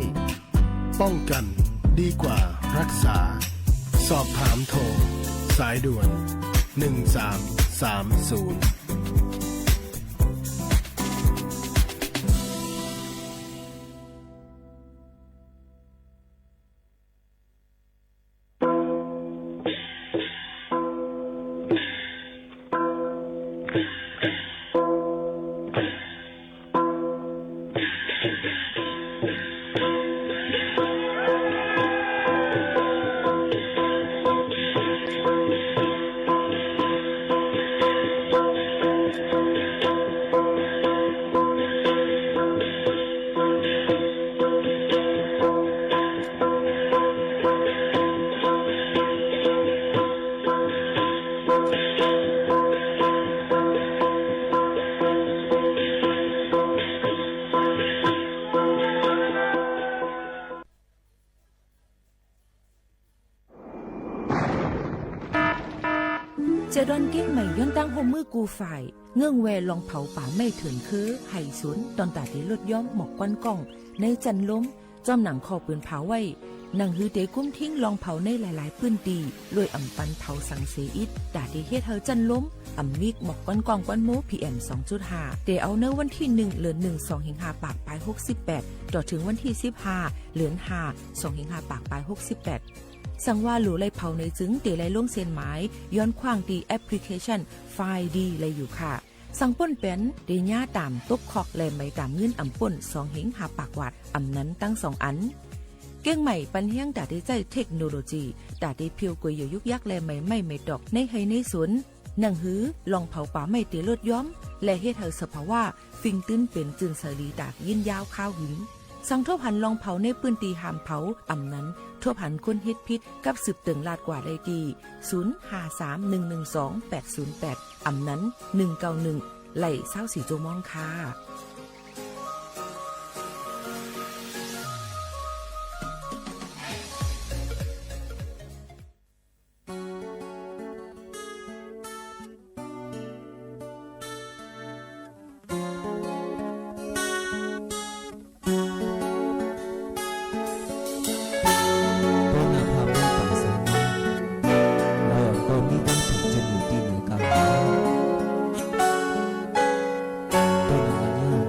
ป้องกันดีกว่ารักษา สอบถามโทร สายด่วน หนึ่งสามสามศูนย์ จะดอนเก้งใหม่ย้อนตั้งฮ่มหื้อกู้ฝ่าย เงื่องแวล่องเผาป่าไม้เถื่อนคือ ไห่สวน ต้อนต๋าเตลดย้อมหมอกควันก้องในจั้นลม จ้อมหนังข้อปืนเผาไว้ หนังหื้อเตกุ้มทิ้งล่องเผาในหลายๆ ปื้นตี้ โดยอ่ำปันเผาสังเสียอิด ต๋าเตเฮ็ดหื้อจั้นลม อ่ำมีหมอกควันก้องควันโม พีเอ็ม สองจุดห้า เต๋าเนินวันตี้หนึ่ง เดือนหนึ่ง สองเหียงห้าปากปายหกสิบแปด ต่อเถิงวันตี้สิบห้า เดือนห้า สองเหียงห้าปากปายหกสิบแปด สังว่าหลู่ไล่เผาในจึง เต๋ไล่ลงเส้นหมาย ย้อนขว้างตี้แอปพลิเคชัน ไฟดี ไล่อยู่ค่ะ สังป้นแป๋น เต๋ย้าต๋ามตกคอก และไหมต๋ามเงินอ่ำป้น สองเหียงห้าปากวาท อ่ำนั้นตังสองอัน เก้งใหม่ปันแฮงต๋าเตใจ๊เทคโนโลยี ต๋าเตเผียวก๋วยเหยื่อยุกยัก และไหมไม้ไหมตอก ในไฮ่ในสวน หนังหื้อล่องเผาป่าไม้เตลดย้อม และเฮ็ดหื้อสภาวะ ฟิงตื้นเป๋นจื้นใสดีต๋ายินยาวคาวหึง สังทบหันล่องเผาในปื้นตี้ห้ามเผา อ่ำนั้น ทบหันคนเฮ็ดผิดกับสืบเติ่งลาดกว่าได้ตี้ ศูนย์ห้าสามหนึ่งหนึ่งสองแปดศูนย์แปด อ่ำนั้น หนึ่งเก้าหนึ่ง ไล่ซาวสี่จั่วโมงค่ะ เปิ้นนาภาพเมืองป่าเสนา ลาวอ่อนก็มีตั้งผึ่งจะอยู่ตี้เหนือกลาง เปิ้นนาอัญญา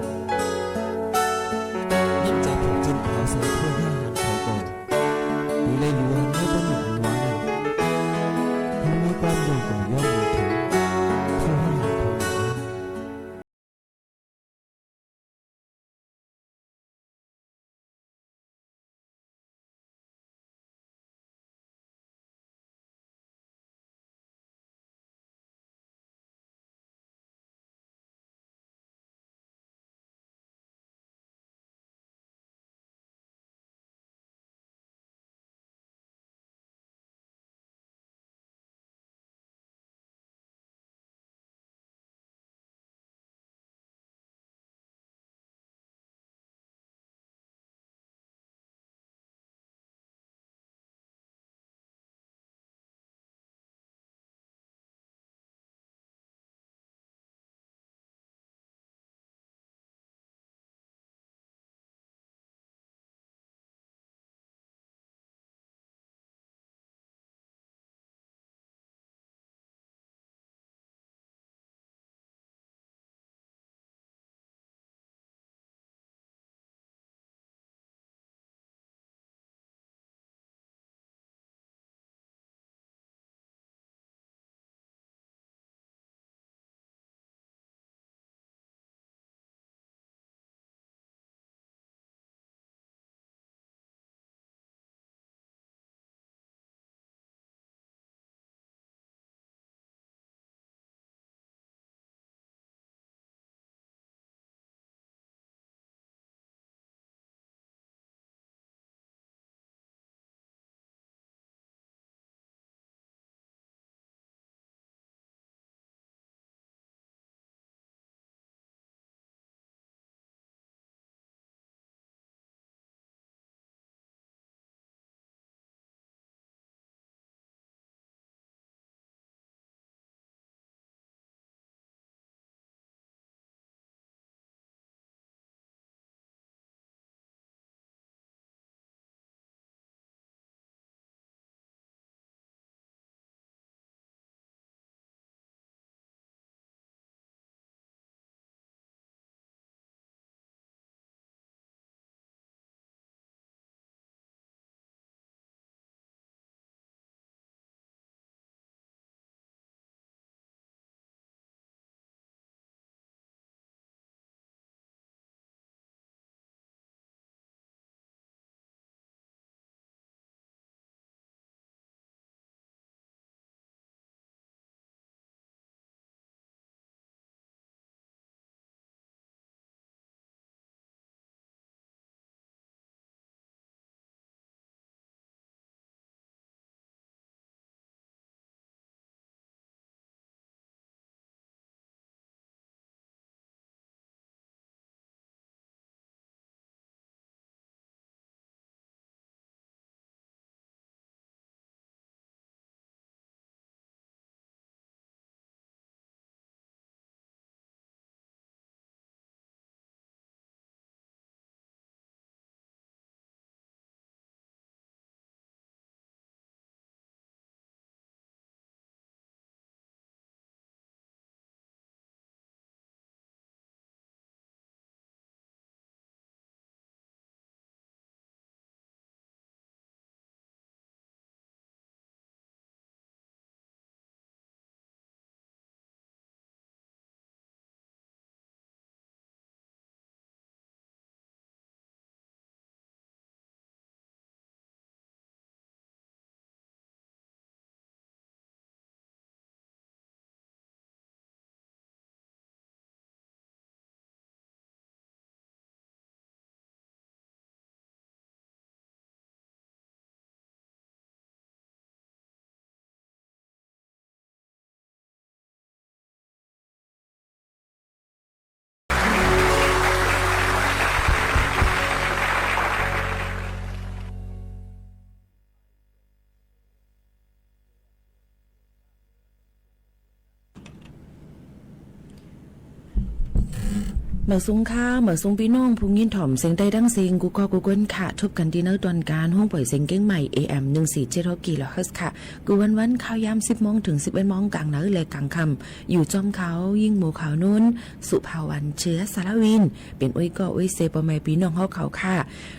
หมายสูงค่ะ หมายสูงปี้น้องผู้ยินถ่อมเสียงใต้ตังเสียงกู้ก้อกู้ก้นค่ะ ทบกั๋นตี้ในตอนก๋านห้องป่อยเสียงเจียงใหม่ เอเอ็ม หนึ่งสี่เจ็ดหก กิโลเฮิรตซ์ค่ะ กู้วันๆ ค่าวยามสิบโมงเถิงสิบเอ็ดโมงก๋างในและก๋างค่ำ อยู่จ้อมเขา ยิ่งหมู่เขานุ้น สุภาวรรณ เชื้อสารวิน เป๋นอุ้ยก้ออุ้ยเซยป้อแม่ปี้น้องเฮาเขาค่ะ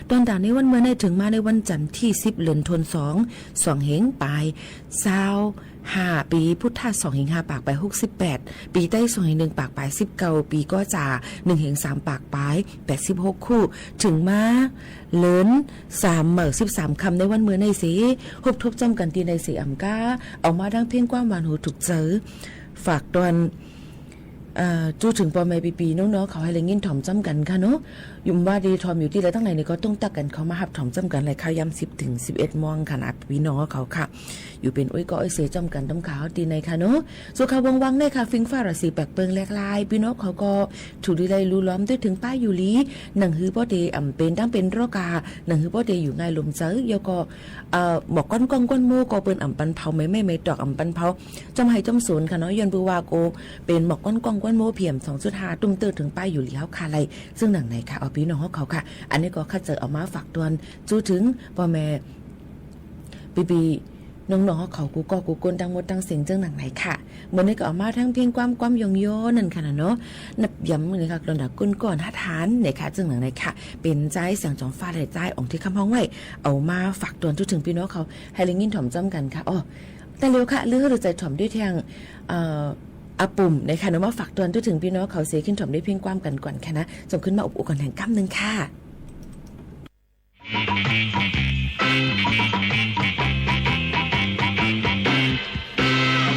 ตอนตางในวันเมื่อในเถิงมาในวันจันทร์ตี้สิบ เดือนธันวา สองเฮงปายซาวห้า ปี๋พุทธะ สองเฮงห้าปากปายหกสิบแปด ปี๋ไต้ สองเฮงหนึ่งปากปายสิบเก้า ปี๋ก๋อจ๋า หนึ่งเฮงสามปากปายแปดสิบหก คู่ เถิงมาเดือนสาม เมื่อสิบสามค่ำในวันเมื่อในเสย ฮบทบจ้อมกั๋นตี้ในเสยอ่ำก้า เอามาดังเพลงความหวานหูถูกใจ๋ ฝากตอน เอ่อ จู้เถิงป้อแม่ปี้ๆ น้องๆ เขาหื้อได้ยินถ่อมจ้ำกั๋นค่ะเนาะ อยู่บ่าตี้ถ่อมอยู่ตี้ใดตั้งไหนนี่ก็ต้องตั๊กกั๋นเข้ามาฮับถ่อมจ้ำกั๋น แหละ ค่าวยามสิบเถิงสิบเอ็ดโมงค่ะนะ ปี้น้องเขาค่ะ อยู่เป๋นอุ้ยก้ออุ้ยเซยจ้ำกั๋นต๋ามข่าวตี้ในค่ะเนาะ ส่วนข่าวว่างๆ ในค่ะ ฟิงฟ้าราศีแป๋กเปิงแหลกลาย ปี้น้องเขาก็ถูกดีได้ลู่ล้อมตวยเถิงป้ายอยู่หลี หนังหื้อป้อเตอ่ำเป๋นตั้งเป๋นโรคา หนังหื้อป้อเตอยู่ง่ายลมใจ๋ แล้วก็ เอ่อ หมอกก้อนก้องก้อนโม้ก็เปิ้นอ่ำปันเผา ไม้ไม้ไม้ตอกอ่ำปันเผา จ้อมไฮ่จ้อมสวนค่ะเนาะ ย้อนเปื้อว่าก็เป๋นหมอกก้อนก้องก้อนโม้ พีเอ็ม สองจุดห้า ตุ้มเตื้อเถิงป้ายอยู่หลีเฮาค่ะ ไล่ ซึ่งหนังไหนค่ะ เอาปี้น้องเฮาเขาค่ะ อันนี้ก็ข้าเจิญเอามาฝากตวน จู้เถิงป้อแม่ปี้ๆ น้องๆ เฮาเขากู้ก้อกู้ก้นตังหมดตังเสียง เจิ่งหนังไหนค่ะ เมื่อนี้ก็เอามาทั้งเพลงความ ความย้องย้อนนั่นค่ะนะเนาะ นับย้ำเลยค่ะ กลอนดาก้นก้อนฮัดหานเนี่ยค่ะ เจิ่งหนังไหนค่ะ เป๋นจายแสงจ๋อมฟ้าและจายอ่องทิพย์คำฮ้องไว้ เอามาฝากตวนจู้เถิงปี้น้องเขา หื้อได้ยินถ่อมจ้ำกั๋นค่ะ อ้อ แต่แล้วค่ะ เรื่องหื้อใจ๋ถ่อมด้วยแทง เอ่อ อาปุ่มนะคะเนาะ มาฝากตวนจู้เถิงปี้น้องเขาเสย ขึ้นถ่อมด้วยเพลงความกั๋นก่อนค่ะนะ จ๋องขึ้นมาอบอุ่นกั๋นแหงก้ำนึ่งค่ะ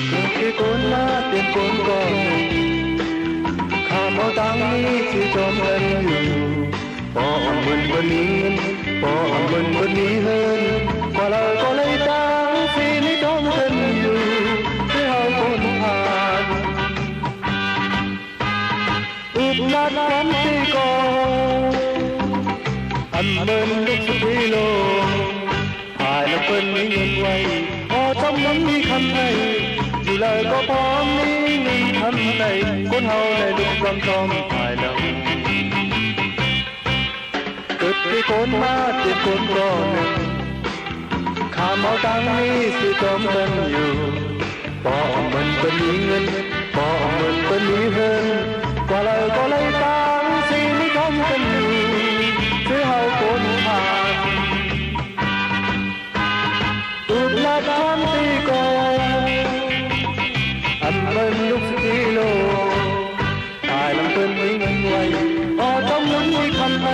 เกิดเป๋นคนมาเป๋นคนก่อนนึ่ง ข้ามเอาตางนี้ตี้จอมกั๋นอยู่ ป้ออ่ำเปิ้นบ่มีเงิน ป้ออ่ำเปิ้นบ่มีเฮือน กว่าเฮาก็ไล่ตางตี้มีจอมกั๋นอยู่ ตี้เฮาคนผ่าน อึดอัดความตี้ก่อ อันเปิ้นลุกสุดที่โลก ภายหลังเปิ้นมีเงินไว้ อ้อ จอมเงินมีคำใน อยู่เลิศก็ป้อมีเงินคำใน คนเฮาได้ลุกล้อมจอมภายหลัง เกิดเป๋นคนมาเป๋นคนก่อนนึ่ง ข้ามเอาตางนี้ตี้จอมกั๋นอยู่ ป้ออ่ำเปิ้นบ่มีเงิน ป้ออ่ำเปิ้นบ่มีเฮือน กว่าเฮาก็ไล่ตางตี้มีจอมกั๋นอยู่ ตี้เฮาคนผ่าน อึดอัดความตี้ก่อ อันเปิ้นลุกสุดที่โลก ภายหลังเปิ้นมีเงินไว้ อ้อ จอมเงินมีคำใน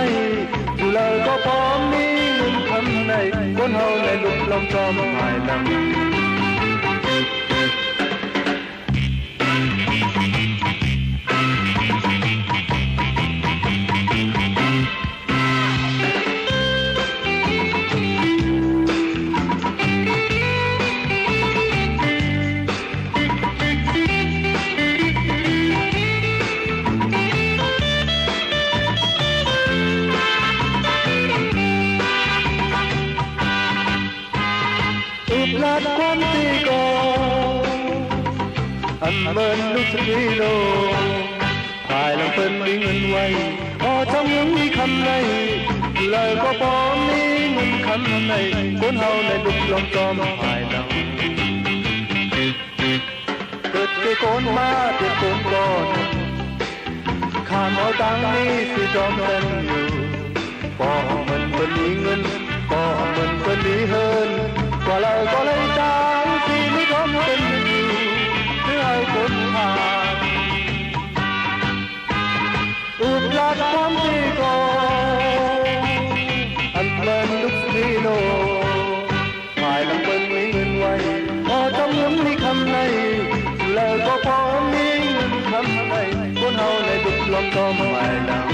อยู่เลิศก็ป้อมีเงินคำใน คนเฮาได้ลุกล้อมจอมภายหลัง อึดอัดความตี้ก่อ อันเปิ้นลุกสุดที่โลก ภายหลังเปิ้นมีเงินไว้ อ้อ จอมเงินมีคำใน อยู่เลิศก็ป้อมีเงินคำใน คนเฮาได้ลุกล้อมจอมภายหลัง เกิดเป๋นคนมาเป๋นคนก่อน ข้ามเอาตางนี้ตี้จอมกั๋นอยู่ ป้ออ่ำเปิ้นบ่มีเงิน ป้ออ่ำเปิ้นบ่มีเฮือน กว่าเฮาก็ไล่ตางตี้มีจอมกั๋นอยู่ ตี้เฮาคนผ่าน อึดอัดความตี้ก่อ อันเปิ้นลุกสุดที่โลก ภายหลังเปิ้นมีเงินไว้ อ้อ จอมเงินมีคำใน อยู่เลิศก็ป้อมีเงินคำใน คนเฮาได้ลุกล้อมจอมภายหลัง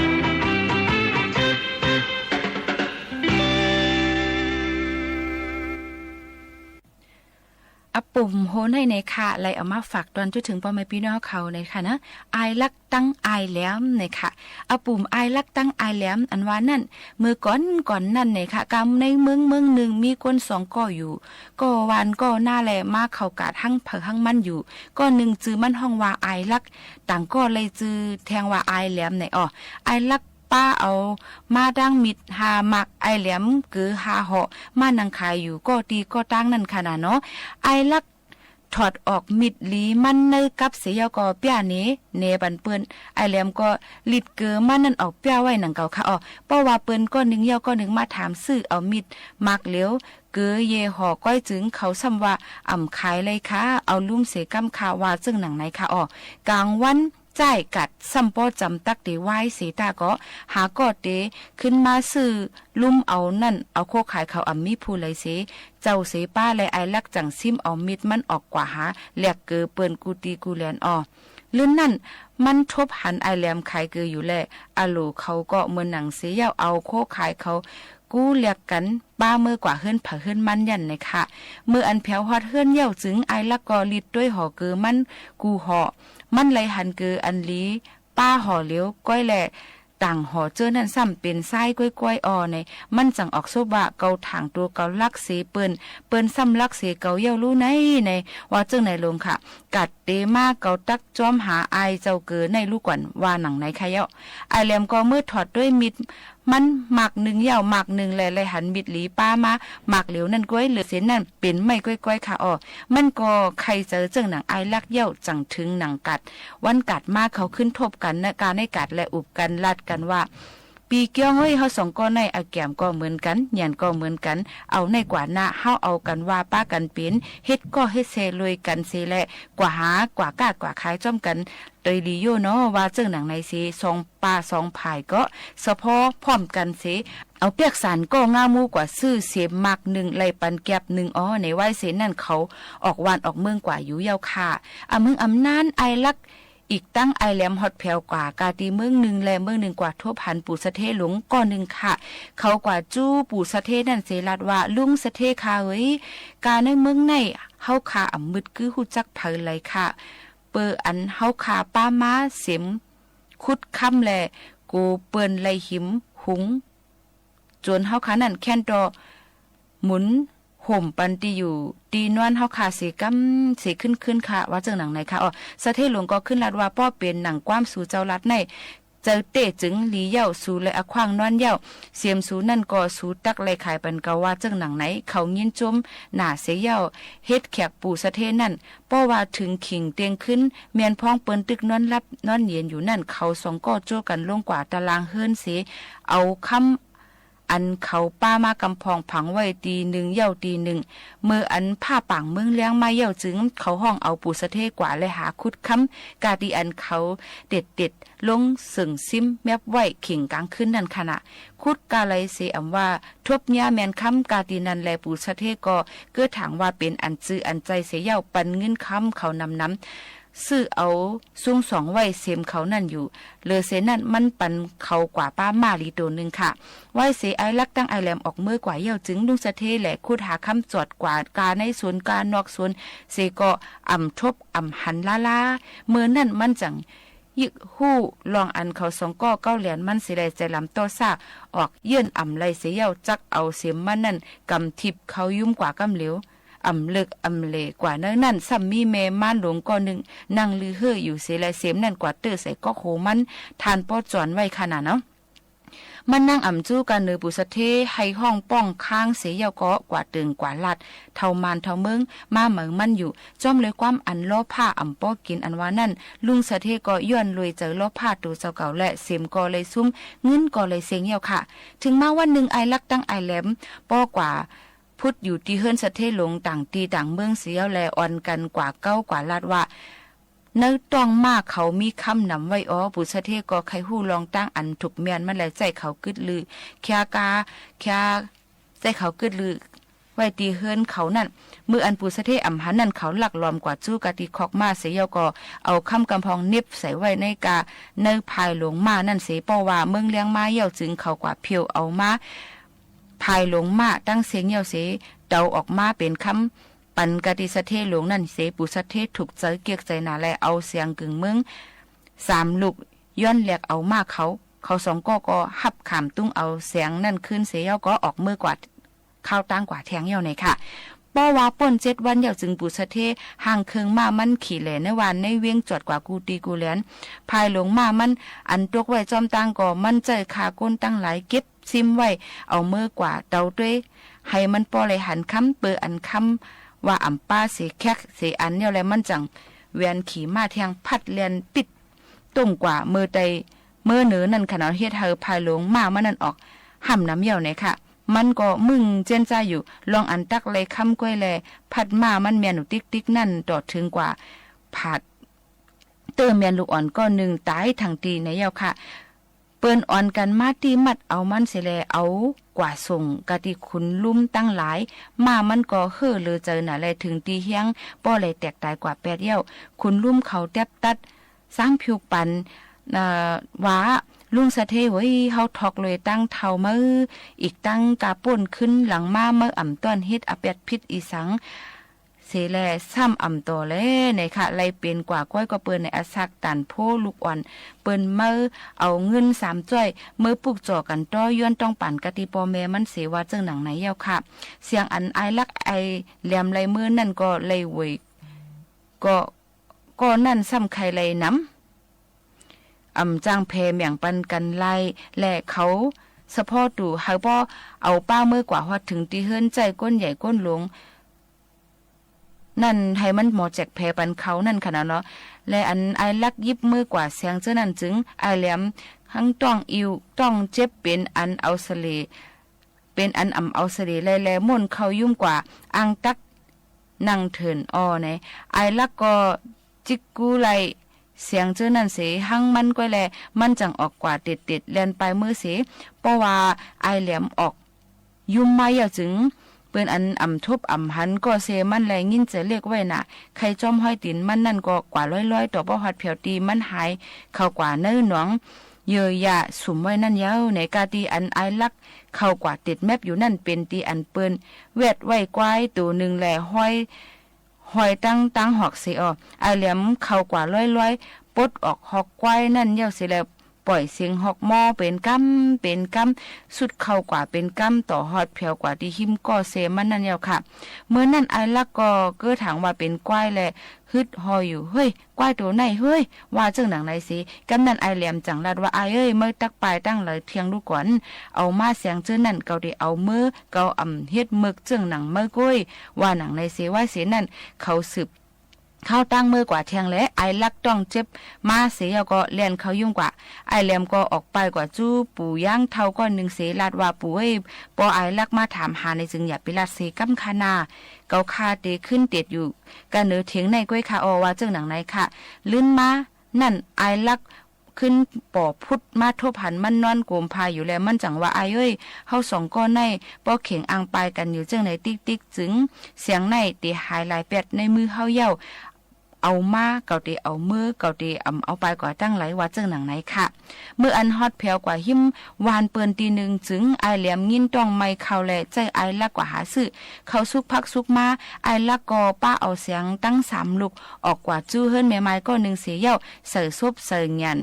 ปุ่มโหนไหนเน่ยค่ะ ไลเอามาฝากตอนจุ๊เถิงป้อแม่ปี้น้องเขาเน่ยค่ะนะ อายลักตังอายแหลมเน่ยค่ะ อะ ปุ่มอายลักตังอายแหลมอันว่านั้น เมื่อก่อนก่อนนั้นเน่ยค่ะ กำในเมืองเมืองนึ่งมีคนสองก้ออยู่ ก้อหว่านก้อนาแล มาเข้ากาดหั้งไผหั้งมันอยู่ ก้อนึ่งจื้อมันฮ้องว่าอายลัก ต่างก้อเลยจื้อแทงว่าอายแหลมเน่ย อ้อ อายลัก ป้าเอามาดังมิดห้าหมาก อายแหลมเก๋อห้าเหาะ มานั่งขายอยู่ก้อตี้ก้อตางนั้นค่ะนาเนาะ อายลักถอดออกมิดหลีมันในกับเสียเย้าก็เปี้ยเหน เหนปันเปิ้น อายแหลมก็หลีดเก๋อมันนั้นออกเปี้ยไว้หนังเก่าค่ะ อ้อ เพราะว่าเปิ้นก้อนึ่งเย้าก้อนึ่งมาถามซื้อเอามิดหมากเหลียว เก๋อเย่เหาะก้อยจึง เขาซ้ำว่า อ่ำขายเลยค่ะ เอาลุ่มเสียก้ำค่ะ ว่าเจิ่งหนังไหนค่ะ อ้อ ก๋างวัน จ้ายกัดซ้ำป้อจ๋ำตั๊กเต๋วายเสตาก็ หาก้อเต๋ขึ้นมาซื้อลุ่มเอานั้น เอาโคขายเขาอ่ำมีผู้ใดเส เจ้าเสป้าแล อายลักจั่งซิมเอามิดมันออกกว่าหาแหลกเก๋อเปิ้นกู้ตี้กู้แหลน อ้อ เลินนั้น มันทบหันอายแหลมขายเก๋ออยู่แล อะโหลเขาก็เหมือนหนังเสเย้า เอาโคขายเขากู้แหลกกั๋น ป้าเมื่อกว่าเฮือนไผเฮือนมันยั้นเน่ยค่ะ เมื่ออันแผวฮอดเฮือนเย้าจึง อายลักก็หลีดตวยหอเก๋อมันกู้หอ มันเลยหันเก๋ออันหลี ป้าหอเหลียวก้อยแล ต่างหอเจ้อนั้นซ้ำเป๋นซ้ายก้อยๆ อ้อเน่ย มันจั่งออกสบว่า เกาถ่างตั๋วเกาลักเสเปิ้น เปิ้นซ้ำลักเสเกาเย้าลู่ไหนเน่ย ว่าเจิ่งไหนลงค่ะ กัดเต๋มาเกาตั๊กจ้อมหาอายเจ้าเก๋อในลู่ก่อน ว่าหนังไหนค่ะเย้า อายแหลมก็เมื่อถอดตวยมิด มันหมากนึ่งเย้าหมากนึ่งแล เลยหันมิดหลีป้ามาหมากเหลียวนั่นก้อย เหลือเส้นนั้นเป๋นไม้ก้อยๆ ค่ะ อ้อ มันก็ใค่เจอเจิ่งหนังอายลักเย้า จั่งเถิงหนังกัด วันกัดมาเขาขึ้นทบกั๋นนะ กาในกัดแลอุบกั๋นลัดกั๋นว่า ปี้เกี้ยงเอ้ย เฮาสองก้อในอะแก๋มก็เหมือนกั๋น หยันก็เหมือนกั๋น เอาในกว่านะ เฮาเอากั๋นว่าป้ากั๋นเป๋น เฮ็ดก้อเฮ็ดแซรวยกั๋นเสแล กว่าหากว่าก้ากว่าขายจ้อมกั๋น โตยดีโย่เนาะ ว่าเจิ่งหนังไหนเส สองป้าสองฝ่ายก็สะพ้อพร้อมกั๋นเส เอาเปียกสารก้องามูกว่าซื้อเสมหมากนึ่ง ไล่ปันแก็บนึ่ง อ้อ ในไหว้เสนั้นเขาออกหว่านออกเมืองกว่าอยู่เย้าค่ะ อะ เมืองอำนานอายลัก อีกตั้งอายแหลมฮอดแผวกว่ากาตี้เมืองนึ่งแลเมืองนึ่งกว่าทบหันปู่สะเทหลวงก้อนึ่งค่ะ เขากว่าจู้ปู่สะเทนั้นเสลัดว่า ลุงสะเทค่ะเอ้ย กาในเมืองในเฮาค่ะอ่ำมึดกื้ฮู้จักไผเลยค่ะ เปออันเฮาค่ะป้ามาเสม ขุดคำแล โกเปิ้นไล่หิมหุง จ๋นเฮาค่ะนั้นแค่นต่อหมุนห่มปันตี้อยู่ตี้นอนเฮาค่ะเสก้ำเสขึ้นๆ ค่ะ ว่าเจิ่งหนังไหนค่ะ อ้อ สะเทหลวงก็ขึ้นลัดว่า ป้อเป๋นหนังความสูเจ้าลัดใน เจอเต๊ะจึงหลีเย้า สูเลยอะขว้างนอนเย้า เสมสูนั้นก็สูตั๊กไล่ขายปันเกา ว่าเจิ่งหนังไหน เขายินจมหนาเสเย้า เฮ็ดแขกปู่สะเทนั้น ป้อว่าเถิงขิงเตียงขึ้น แม่นพ้องเปิ้นตึกนอนหลับนอนเย็นอยู่นั้น เขาสองก้อโจ้กั๋นลงกว่าตารางเฮือนเส เอาคำอันเขาป้ามากำพองผังไว้ตี้นึ่งเย้าตี้นึ่ง เมื่ออันผ้าป่างเมืองแล้งมาเย้าจึง เขาฮ้องเอาปู่สะเทกว่าแลหาขุดคำ กาตี้อันเขาเต็ดๆ ลงเสิงซิมแมบไว้เข่งก๋างคืนนั้นค่ะนะ ขุดกาไหลเสอ่ำว่า ทบเยียะแม่นคำ กาตี้นั้นแล ปู่สะเทก็เกื้อถางว่าเป๋นอันจื้ออันใจ้เสเย้า ปันเงินคำเขานำๆ ซื้อเอาซุงสองไหว้เสมเขานั้นอยู่ เหลือเสนั้นมันปันเขากว่าป้าม้าหลีตั๋วนึ่งค่ะ ไหว้เสอายลักษณ์ตั้งอายแหลมออกเมือกว่าเย้าจึง ลุงสะเทแหละขุดหาคำจอดกว่ากาในสวนกานอกสวนเสก็อ่ำทบอ่ำหันล้าๆ เมื่อนั้นมันจั่ง ยิกฮู้ลองอันเขาสองก้อเก๊าแหลนมันเสแล ใจ๋ลำต่อซ่า ออกเยื่อนอ่ำไล่เสเย้า จักเอาเสมมันนั้นก๋ำถิบเขายุ้มกว่าก้ำเหลียว อ่ำเลิกอ่ำเหล่กว่าเนิ่นนั้น ซ้ำมีแม่ม้านหลวงก้อนึ่งนั่งลือเฮ่ออยู่เสแล เสมนั้นกว่าเต๊อะใส่ก๊อกโหมัน ทานป้อจ๋อนไว้ค่ะนาเนาะ มันนั่งอ่ำจู้กาเหนือปู่สะเท ไห้ฮ้องป้องค้างเสเย้าก็กว่าเติ่งกว่าลัด เท่าม่านเท่าเมิง มาเหมิงมันอยู่ จ้อมเลยความอันล้อผ้าอ่ำป้อกิ๋นอันว่านั้น ลุงสะเทก็ย้อนรวยเจอล้อผ้าตั๋วเจ้าเก่าแล เสมก็เลยซุ้ม เงินก็เลยเซ็งเย้าค่ะ เถิงมาวันนึ่งอายลักษณ์ตั้งอายแหลม ป้อกว่าพุดอยู่ตี้เฮือนสะเทหลวงต่างตี้ต่างเมืองเสเย้าแล อ่อนกั๋นกว่าเก๊ากว่าลัดว่า ในต๊องม้าเขามีคำนำไว้อ้อ ปู่สะเทก็ใค่ฮู้ลองตั้งอันถูกแม่นมันแล ใจ้เขากึ๊ดลือ เคียกา เคีย ใจ้เขากึ๊ดลือ ไว้ตี้เฮือนเขานั้น เมื่ออันปู่สะเทอ่ำหันนั้น เขาลักลอมกว่าจู้กาตี้คอกม้าเสเย้าก็ เอาคำกำพองเน็บใส่ไว้ในกาในพายหลวงม้านั้นเส ป้อว่าเมืองแล้งมาเย้าจึง เขากว่าเผียวเอามา พายหลวงม้าตั้งเซ็งเย้าเส เต๋าออกมาเป๋นคำ ไป อันกาตี้สะเทหลวงนั้นเสย ปู่สะเทถูกใจ๋เกียกใจ๋หนาแล เอาแสงกึ่งเมืองสามลูก ย้อนแหลกเอาม้าเขา เขาสองก้อก็ฮับขามตุ้งเอาแสงนั้นคืนเสยเย้าก็ออกเมือกว่า ข้าวตางกว่าแทงเย้าในค่ะ ป้อว่าป้นเจ็ดวันเย้าจึง ปู่สะเทห่างเคิงม้ามันขี่แหล่ในว่านในเวียง จวดกว่ากู้ตี้กู้แหลน ภายหลังม้ามันอันตกไว้จ้อมตางก็ มันใจ๊ฆ่าก้นตังหลายเก็บซิมไว้ เอาเมือกว่าเตาตวย หื้อมันป้อไหลหันคำ เปื้ออันคำว่าอำป๊าเสแคกเสอันเย้าแล มันจั่งแหวนขี่ม้าแทงพัดแล่นปิ๊ด ต้งกว่าเมือใต้เมือเหนือนั้นขนาด เฮ็ดหื้อภายหลังม้ามันนั้นออกห้ำนำเย้าในค่ะ มันก็มึงเจ๊นจ้าอยู่ ลองอันตั๊กไหลคำก้อยแล พัดม้ามันแม่นอยู่ติ๊กๆ นั้น ต่อเถิงกว่าผาดเตื้อแม่นลูกอ่อนก้อนนึ่งต๋ายตังตี้ในเย้าค่ะ เปิ้นอ่อนกั๋นมาตี้มัดเอามันเสยแล เอากว่าส่งกาตี้ขุนลุ่มตังหลาย ม้ามันก็เฮ่อเลือใจ๋หนาแล เถิงตี้เฮี้ยงป้อไหลแตกต๋ายกว่าแปดเย้า ขุนลุ่มเขาแต๊บตัด สามผิวปัน เอ่อ ว่า ลุงสะเทเว้ย เฮาถอกเลยตังเฒ่าเมา อีกตังกาป้นขึ้นหลังมาเมา อำต้อนเฮ็ดอแปดผิดอีสังเสยแล ซ้ำอำต่อแลในค่ะ ไหลเป๋นกว่าก้อยก็เปิ้นในอสักตันโพลูกอ่อน เปิ้นเมาเอาเงินสามจ้อย เมือปลุกจ่อกั๋นต่อ ย้อนต้องปันกาตี้ป้อแม่มันเสย ว่าเจิ่งหนังในเย้าค่ะ เสียงอันอายลักษณ์อายแหลมไหลเมือนั้นก็ไหลเวย ก็ ก็นั้นซ้ำใค่ไหลนำ อำจ้างแผ่แหม่งปันกั๋นไหล และเขาสะเพาะตู่ หื้อป้อเอาป้าเมือกว่าฮอดเถิงตี้เฮือนใจ๊ก้นใหญ่ก้นหลวง นั้นหื้อมันหมอแจกแผ่ปันเขานั้นขนาดเนาะ และอันอายลักษณ์ยิบเมือกว่าแสงเจ้านั้นจึง อายแหลมหั้งต้องอิ่วต้องเจ็บ เป๋นอันเอาเสล่ห์ เป๋นอันอำเอาเสล่ห์ไหลแล ม่วนเข้ายุ้มกว่าอ่างตั๊ก นั่งเถินอ่อใน อายลักษณ์ก็จิกกู้ไหล่แสงเจ้านั้นเสย หั้งมันก้อยแล มันจั่งออกกว่าเต็ดๆ แล่นปายเมือเสย ป้อว่าอายแหลมออกยุ้มมาเย้าจึง เปิ้นอันอำทบอำหันก็เซมันแล งิ้นเจ๋อเล็กไว้หนา ใค่จ้อมฮ้อยตี๋นมันนั้นก็กว่าล้อยๆ ต่อป้อฮอดแผวตี้มันหายเข้ากว่าในหนอง เยื่อหญ้าสุมไว้นั้นเย้า ในกาตี้อันอายลักษณ์เข้ากว่าเต็ดแมบอยู่นั้น เป๋นตี้อันเปิ้นแวดไว้ควายโตนึ่งแล ฮ้อย ฮ้อยตังตังฮอกเสยอ่อ อายแหลมเข้ากว่าล้อยๆ ปลดออกฮอกควายนั้นเย้าเสยแล ป่อยเสียงฮอกมอเป๋นกำเป๋นกำ สุดเข้ากว่าเป๋นกำ ต่อฮอดแผวกว่าตี้ฮิ้มก้อเซมันนั้นเย้าค่ะ เมื่อนั้นอายลักษณ์ก็เก้อถางว่าเป๋นควายแล ฮึดฮออยู่ เฮ้ย ควายโตไหนเฮ้ย ว่าเจิ่งหนังในเสย กำนั้นอายแหลมจั่งลาดว่า อายเอ้ย เมาตั๊กปายตังหลายเตียงลูกก่อน เอามาแสงเจ้านั้น เกาเตเอาเมือ เกาอำเฮ็ดเมิกเจิ่งหนังเมาก้อย ว่าหนังในเสย ว่าเสยนั้น เขาสืบเข้าตั้งเมือกว่าแทงแล อายลักษณ์ต้องเจ็บมาเสยเย้าก็แล่นเข้ายุ้มกว่า อายแหลมก็ออกปายกว่าจู้ปู่ยางเฒ่าก้อนนึ่งเสย ลาดว่า ปู่เอ้ย ป้ออายลักษณ์มาถามหาในจึงอย่าไปลาดเสกำค่ะนา เกาข้าเตขึ้นเตียดอยู่ กาเหนือเถียงในก้อยค่ะอ่อ ว่าเจิ่งหนังในค่ะ ลื้นมานั้นอายลักษณ์ขึ้นป่อพุดมาทบหันมันนอนโกมผ้าอยู่แล มันจั่งว่า อายเอ้ย เฮาสองก้อในป้อเข็งอังปายกั๋นอยู่เจิ่งในติ๊กๆ จึง เสียงในเตหายหลายแป๊ดในมือเฮาเย้า เอามา เกาเตเอาเมือ เกาเตอำเอาปายกว่าตังหลาย ว่าเจิ่งหนังในค่ะ เมื่ออันฮอดแผวกว่าฮิ้มวานเปิ้นตี้นึ่งจึง อายแหลมงิ้นต้องไม้เข้าแล ใจ๊อายลักษณ์กว่าหาซื้อเข้าสุกผักสุกมา อายลักษณ์ก็ป๊าเอาแสงตังสามลูกออกกว่าจู้เฮือนแม่ไม้ก้อนนึ่งเสยเย้า ใส่ศพใส่หยัน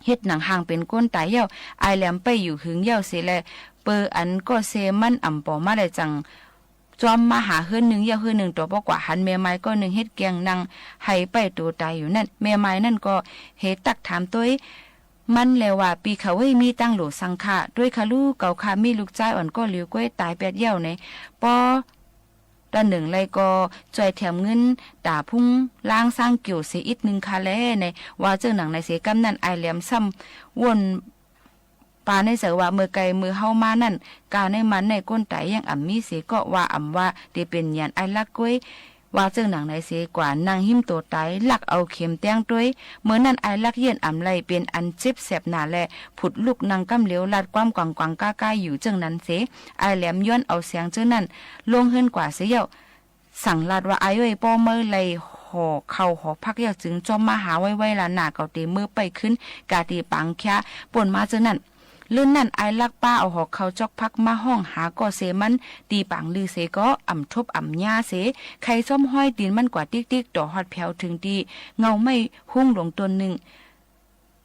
เฮ็ดหนังห่างเป๋นก้นต๋ายเย้า อายแหลมไปอยู่หึงเย้าเสยแล เปื้ออันก้อเซมันอำป๋อมาแลจั่ง จ้อมมาหาเฮือนนึ่งเย้าเฮือนนึ่ง ต่อป้อกว่าหันแม่ไม้ก้อนนึ่งเฮ็ดแกงนั่งไห้ไปโตต๋ายอยู่นั้น แม่ไม้นั้นก็เฮตักถามตวยมันแลว่า ปี้เขาเอ้ย มีตังโหลสังค่ะ ตวยค่ะลูก เกาข้ามีลูกจายอ่อนก้อหลิวก้อยต๋ายแป๊ดเย้าใน ป้อตาเหนิงไรก็จ้อยแถมเงินต๋าพุงล้างซางเกี่ยวเสยอิดนึ่งค่ะแล ใน ว่าเจิ่งหนังในเสย กำนั้นอายแหลมซ้ำว่น ปาในใจ๋ว่า เมื่อไก่เมื่อเฮามานั้น กาในมันในก้นต๋ายยังอ่ำมีเสย ก็ว่าอ่ำว่าเตเป๋นหยันอายลักษณ์ก้อย ว่าเจิ่งหนังในเสย กว่านั่งฮิ้มโตต๋าย ลักเอาเข็มแต๊งตวย เมื่อนั้นอายลักษณ์เยื่อนอ่ำไหล่เป๋นอันเจ็บแสบหนาแล ผุดลุกนั่งกำเหลียว ลาดความกวางกวางก้าก้าอยู่เจิ่งนั้นเสย อายแหลมย้อนเอาแสงเจ้านั้นลงเฮือนกว่าเสยเย้า สั่งลาดว่า อายเอ้ย ป้อเมาไหล่ห่อเข้าห่อผักเย้าจึงจ้อมมาหาไวๆ ละนา เกาเตเมือไปขึ้นกาตี้ปางแค้ป่นมาเจ้านั้น เลินนั้นอ้ายลักษณ์ป้าเอาหอกเข่าจ๊อกผักมาฮ้องหาก้อเซมัน ตี้ป๋างลือเสก็ อ่ำทบอ่ำยาเส ใค่ซ้อมฮอยตี๋นมันกว่าติ๊กๆ ต่อฮอดแผวเถิงตี้เงาไม้ฮุ้งหลวงต้นนึ่ง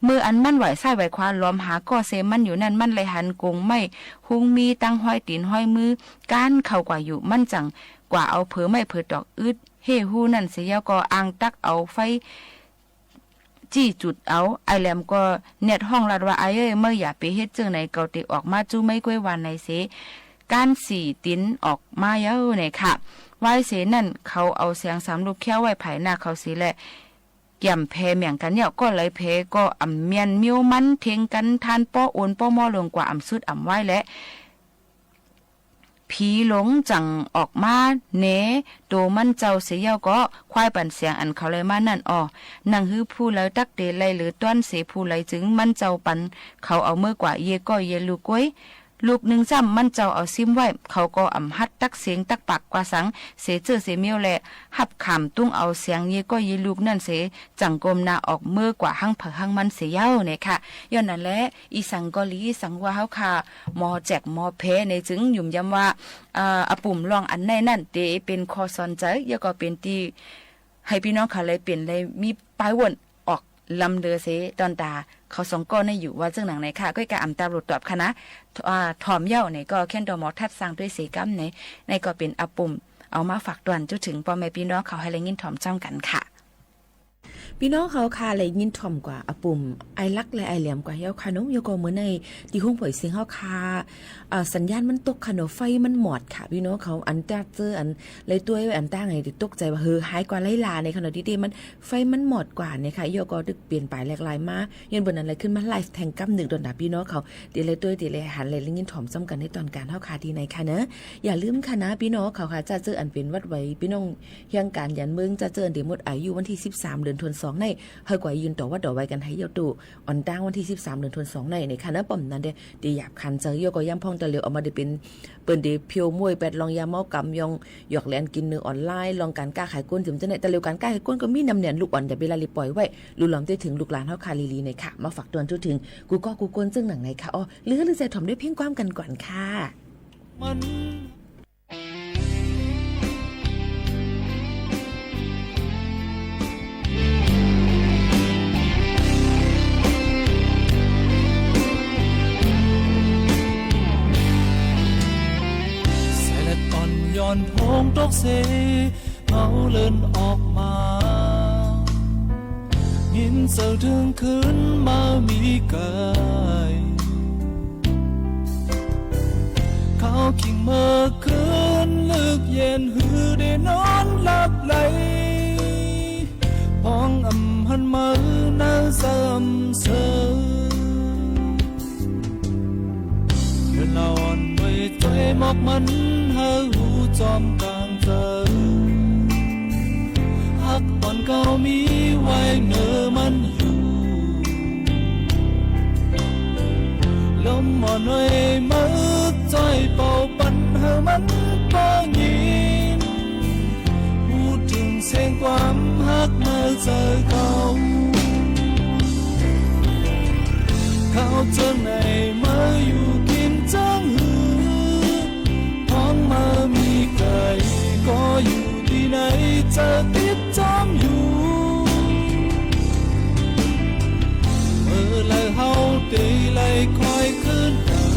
เมื่ออันมันไหว้ซ้ายไหว้ขวาหลอมหาก้อเซมันอยู่นั้น มันไลหันกงไม้ฮุ้งมีตังฮอยตี๋นฮอยมือก้านเข้ากว่าอยู่ มันจั่งกว่าเอาเผลอไม้เผลอตอกอึดเฮ่ฮู้นั้นเสีย แล้วก็อ่างตักเอาไฟ จี้จุดเอา อ้ายแหลมก็แนดฮ้องลัดว่า อ้ายเอ้ย เมื่ออย่าไปเฮ็ดเจิ่งไหน เกาเตะออกมาจู้ไม้ก้วย ว่าไหนเส ก้านสี่ตี๋นออกมาเย้าไหนค่ะ วายเสนั้นเขาเอาแสงสามลูกแค้วไว้ผายหน้าเขาเสแล แก่มแผเหมืองกั๋นเย้า ก้อไหลแผก็อ่ำเมียนเมี้ยวมันเท็งกั๋น ทานป้อโอนป้อมอลงกว่าอ่ำสุดอ่ำวายแล ผีหลงจั่งออกมาแหนโตมันเจ้าเสียเย้าก็ ควายปันแสงอันเขาไล่มานั้นอ่อ หนังหื้อผู้ใดตักเต๋ไล่เหลือต้อนเสผู้ใดจึง มันเจ้าปันเขาเอาเมื่อกว่าเยก้อยเยลูกก้วย ลูกนึ่งจ้ำมันเจ้าเอาซิมไว้ เขาก็อ่ำฮัดตักเสียงตักปากกว่าสัง เสเจ้อเสเมี้ยวแล ฮับขามตุ้งเอาแสงเยก้อยเยลูกนั้นเส จั่งก้มหน้าออกเมื่อกว่าหั้งไผหั้งมันเสียเย้าไหนค่ะ ย้อนนั้นแล อีสังก็หลี สังว่าเฮาค่ะ หมอแจกหมอแผในจึงหยุมย้ำว่า เอ่อ อาปุ่มร้องอันในนั้นเต๋เป๋นข้อสอนใจ๋ แล้วก็เป๋นตี้หื้อปี้น้องเขาไลเป๋นไลมีป้ายว่นออกลำเลือเส ตอนต๋าเขาสองก้อในอยู่ ว่าเจิ่งหนังไหนค่ะ ก้อยกาอ่ำตาบลูตอบค่ะนะ อ่า ถ่อมเย้าไหนก็แค่นดอหมอทัดสร้างตวยเสกำไหน ในก็เป๋นอาปุ่มเอามาฝากตวนจุเถิงป้อแม่ปี้น้องเขาหื้อไลยินถ่อมจ้ำกั๋นค่ะ ปี้น้องเขาค่ะ ไลยินถ่อมกว่าอาปุ่มอ้ายลักษณ์และอ้ายแหลมกว่าเย้าค่ะเนาะ แล้วก็เมื่อในตี้ห้องปล่อยเสียงเฮาค่ะ อ่า สัญญาณมันตกค่ะเนาะ ไฟมันหมดค่ะ ปี้น้องเขา อันจ้าเจ้ออันไลตวยอันตั้งไหนตี้ตกใจ๋ว่า เฮ้อ หายกว่าไลลาในค่ะเนาะ ตี้เต้มันไฟมันหมดกว่าเนี่ยค่ะ แล้วก็ตึกเป๋นป๋ายแหลกลายมา ย้อนเปิ้นนั้นไลขึ้นมาไลฟ์แทงกำนึ่งตอนต๋าปี้น้องเขา เต๋ไลตวยเต๋ไลหันไลยินถ่อมจ้ำกั๋นในตอนก๋านเฮาค่ะตี้ไหนค่ะเนาะ อย่าลืมค่ะนะ ปี้น้องเขาค่ะ จ้าเจ้ออันเป๋นหวัดไหว ปี้น้อง เฮียงก๋านหยันเมือง จ้าเจ้ออันเต๋หมดอายุวันตี้สิบสาม เดือนธันวาสองใน หื้อกว่ายืนต่อหวัดต่อไหวกั๋นหื้อเย้าโต อ่อนตั้งวันตี้สิบสาม เดือนธันวาสองใน ในค่ะเนาะ ป้อมนั้นเดะ เต๋หยาบคันใจ๋ แล้วก็ยามพ่องตะเหลียวออกมาเดะเป๋น เปิ้นเต๋เพียวมวยแปดลองยาเมากำยอง หยอกแหลนกิ๋นเนื้อออนไลน์ ลองก๋านก้าขายก้น เถิงจะไหน ตะเหลียวก๋านก้าขายก้นก็มีนำแหนน ลูกอ่อนอย่าไปละเลยป่อยไว้ ลุล่อมเต๋เถิงลูกหลานเฮาค่ะลีๆ ในค่ะ มาฝากตวนจุเถิง กู้ก้อกู้คนเจิ่งหนังในค่ะ อ้อ ลือหื้อลือใจ๋ถ่อมด้วยเพลงความกั๋นก่อนค่ะ มัน สายเลือดอ่อนย้อนโพรงตกเส เฮาเลินออกมา ยินเสียงเถิงคืนมามีไกล เขาคิงเมื่อคืนลึกเย็นหื้อได้นอนหลับไหล พ่องอ่ำหันมาหน้าซ้ำเสอ เวลาอ่อนไว้จ้อยมอกมันหื้อฮู้จอมกลางเจอ ฮักอ่อนเก่ามีไว้เนอมันอยู่ ลมอ่อนไว้มึกจ้อยเป่าปันหื้อมันก็ยิน ฮู้เถิงเสียงความฮักในใจ๋เก่า เขาเจิ่งไหนมาอยู่กิ๋นจังหื้อ พ่องมามีไกล ก็อยู่ตี้ไหนจะติดจำอยู่ เมื่อไหร่เฮาเต๋ไลคอยคืนกั๋น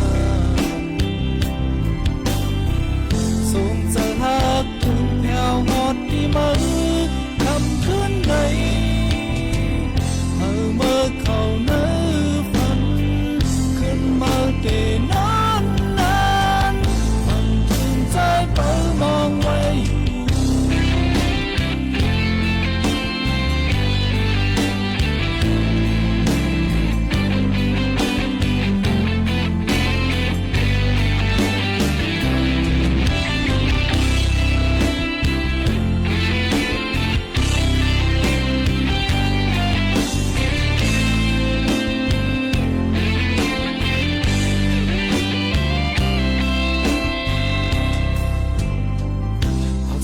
ส่งใจ๋ฮัก เถิงแผวฮอดตี้เมือ ค่ำคืนใน หื้อเมือเข้าในฝัน คืนมาเต๋นานๆ ฟังเถิงใจ๋เปิดมองไว้อยู่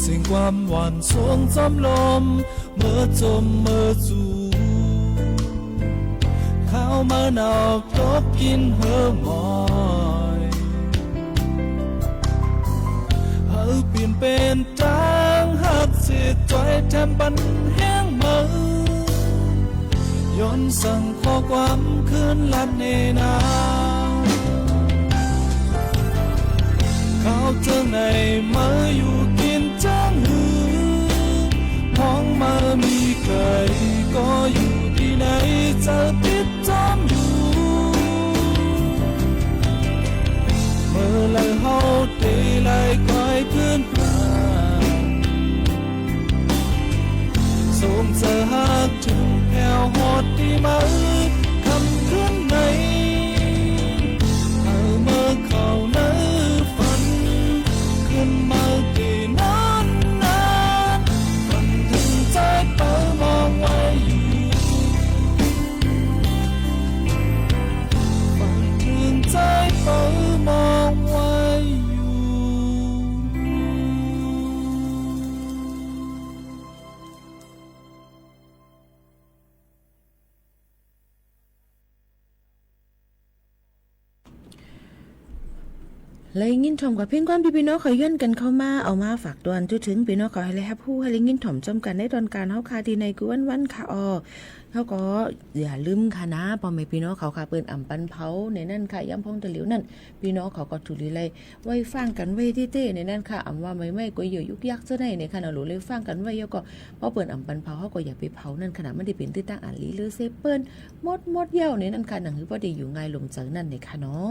เสียงความหวานสวงจอมลม เมื่อจมเมื่อจู เขา เอาเมอหนาวตกกิ๋นหื้อหมอย หื้อเปลี่ยนเป๋นตางฮักเสียจ๋อยแถมปันแฮงเมอ ย้อนสั่งข้อความคืนลัดเน่นา เขาเจิงไหนเมออยู่กิ๋นจั้งหื้อ ห้องเมอมีใผก็อยู่ตี้ไหน เจ้าติดต๋ามอยู่ เมื่อไหร่เฮาเตไหลก้อยคืนมา ส่งเจ้าฮักเถิงแผวฮอดตี้เมอ ค่ำคืนไหน หื้อเมอเข้าในฝัน คืนเมอตี้นานนาน ฝันเถิงใจ๋เปามองไว้อยู่ ฝันเถิงใจ๋เปามองไว้อยู่ ได้ยินถ่อมกับเพลงความตี้ปี้น้องเขาย้อนกั๋นเข้ามา เอามาฝากตวนทั่วเถิงปี้น้องเขาหื้อได้ฮับฮู้หื้อได้ยินถ่อมจ้ำกั๋นในตอนก๋านเฮาค่ะ ตี้ในกู้วันๆ ค่ะ อ้อ แล้วก็อย่าลืมค่ะนะ ป้อแม่ปี้น้องเขาค่ะ เปิ้นอ่ำปันเผาในนั้นค่ะ ยามพ่องตะหลิวนั้น ปี้น้องเขาก็ถูกหลีไล ไว้ฟังกั๋นไว้เต๊ๆ ในนั้นค่ะ อ่ำว่าใหม่ๆ ก็เยียะยุกยักเจ้าได้ในค่ะเนาะ หลูไลฟังกั๋นไว้ แล้วก็ ป้อเปิ้นอ่ำปันเผา เฮาก็อย่าไปเผานั่นค่ะนะ มันได้เป๋นตี้ตั้งอันหลีเลอเซเปิ้น หมดๆ เย้าในนั้นค่ะ หนังหื้อป้อได้อยู่ง่ายลมใจ๋นั่นในค่ะเนาะ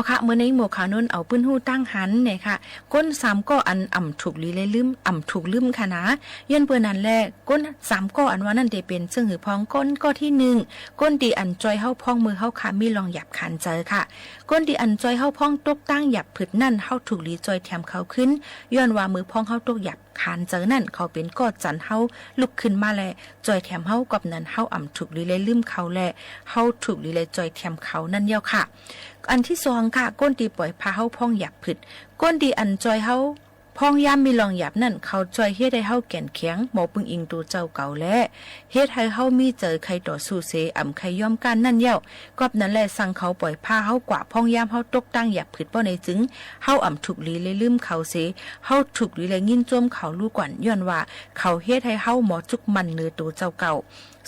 ค่ะ เมื่อในหัวข่าวนั้นเอาปื้นฮู้ตั้งหันเนี่ยค่ะ คนสามก้ออันอ่ำถูกหลีและลืม อ่ำถูกลืมค่ะนา ย้อนเปื้อนั้นแล คนสามก้ออันว่านั้นเต๋เป๋นเซิ่งหื้อพ่อง คนก้อตี้นึ่ง คนตี้อันจ้อยเฮาพ่องเมื่อเฮาขามีร่องหยาบขานเจอค่ะ คนตี้อันจ้อยเฮาพ่องตกตางหยาบผึดนั้น เฮาถูกหลีจ้อยแถมเขาขึ้น ย้อนว่าเมื่อพ่องเฮาตกหยาบขานเจอนั้น เขาเป๋นก้อจันเฮาลุกขึ้นมาแล จ้อยแถมเฮา กอบนั้นเฮาอ่ำถูกหลีและลืมเขาแล เฮาถูกหลีและจ้อยแถมเขานั้นเย้าค่ะ อันตี้สองค่ะ คนตี้ป่อยผ่าเฮาพ่องหยาบผึด คนตี้อันจ้อยเฮาพ่องยามมีร่องหยาบนั้น เขาจ้อยเฮ็ดหื้อเฮาแก่นแข็ง หมอปึงอิงตั๋วเจ้าเก่าแล เฮ็ดหื้อเฮามีเจอใค่ต่อสู้เส อ่ำใค่ยอมก้านนั้นเย้า กอบนั้นแล สั่งเขาป่อยผ่าเฮากว่า พ่องยามเฮาตกตางหยาบผึดป้อในจึง เฮาอ่ำถูกหลีและลืมเขาเส เฮาถูกหลีและยินจมเขาลู่ก่อน ย้อนว่าเขาเฮ็ดหื้อเฮาหมอจุกมั่นเหนือตั๋วเจ้าเก่า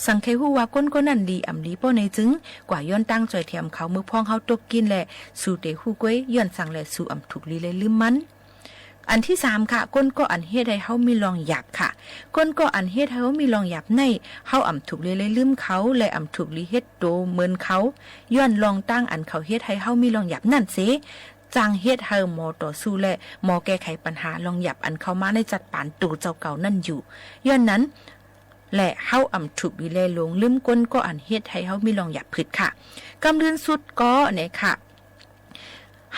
สังใค่ฮู้ว่าคนก้อนั้นดีอ่ำดีป้อในจึง กว่าย้อนตางจ้อยแถมเขาเมื่อพ่องเฮาตกกินแล สูเต๋ฮู้ก้วย ย้อนสังแล สูอ่ำถูกหลีและลืมมัน อันตี้สามค่ะ คนก้ออันเฮ็ดหื้อเฮามีร่องหยาบค่ะ คนก้ออันเฮ็ดหื้อเฮามีร่องหยาบใน เฮาอ่ำถูกหลีและลืมเขา และอ่ำถูกหลีเฮ็ดตั๋วเหมือนเขา ย้อนร่องตางอันเขาเฮ็ดหื้อเฮามีร่องหยาบนั้นเส จั่งเฮ็ดหื้อหมอต่อสู้และหมอแก้ไขปัญหาร่องหยาบอันเข้ามาในจัดปานตั๋วเจ้าเก่านั้นอยู่ ย้อนนั้นแล เฮาอ่ำถูกหลีและหลงลืมคนก้ออันเฮ็ดหื้อเฮามีร่องหยาบผึดค่ะ กำลื่นสุดก้อเนี่ยค่ะ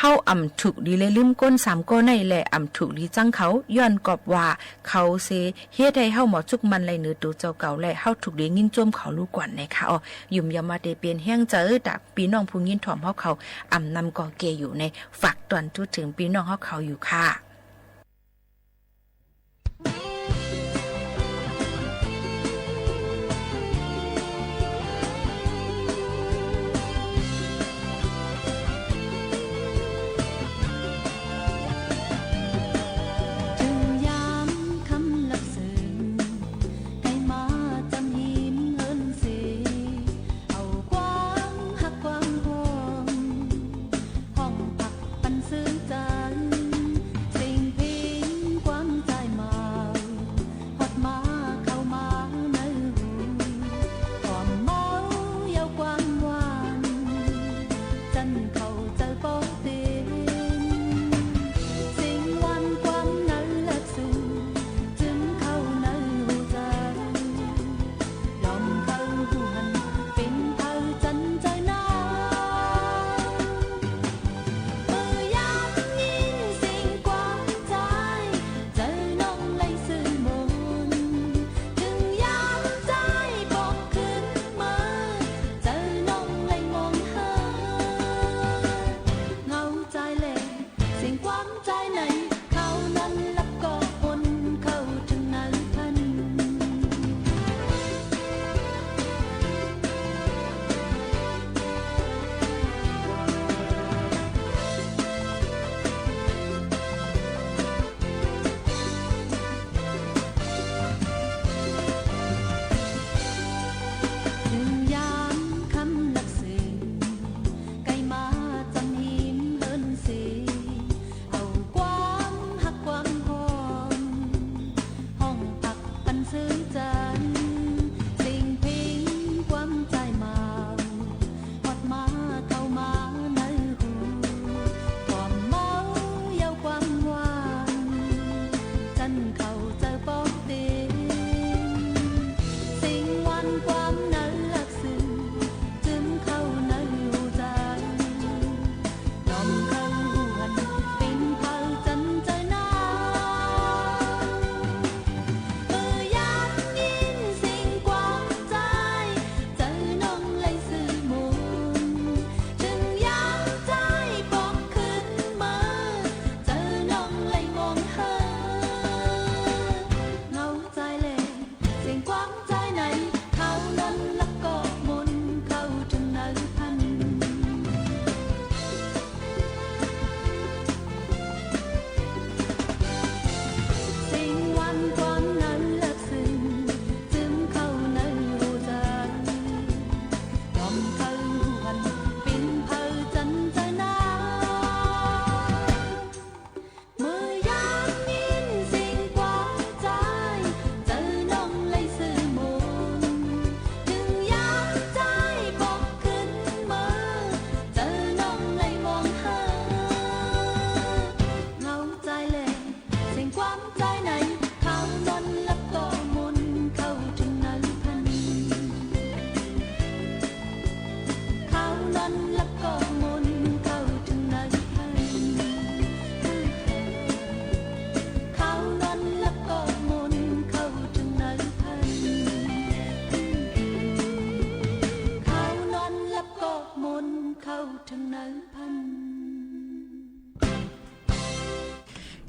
เฮาอ่ำถูกหลีและลืมคนสามก้อใน และอ่ำถูกหลีจังเขา ย้อนกอบว่าเขาเส เฮ็ดหื้อเฮาหมอจุกมั่นไหลเหนือตั๋วเจ้าเก่า และเฮาถูกหลียินจมเขาลู่ก่อนนะคะ อ้อ หยุมยำว่าเต๋เป๋นแฮงใจ๋ต๋าปี้น้องผู้ยินถ่อมเฮาเขา อ่ำนำก่อเกอยู่ใน ฝากตวนทูตเถิงปี้น้องเฮาเขาอยู่ค่ะ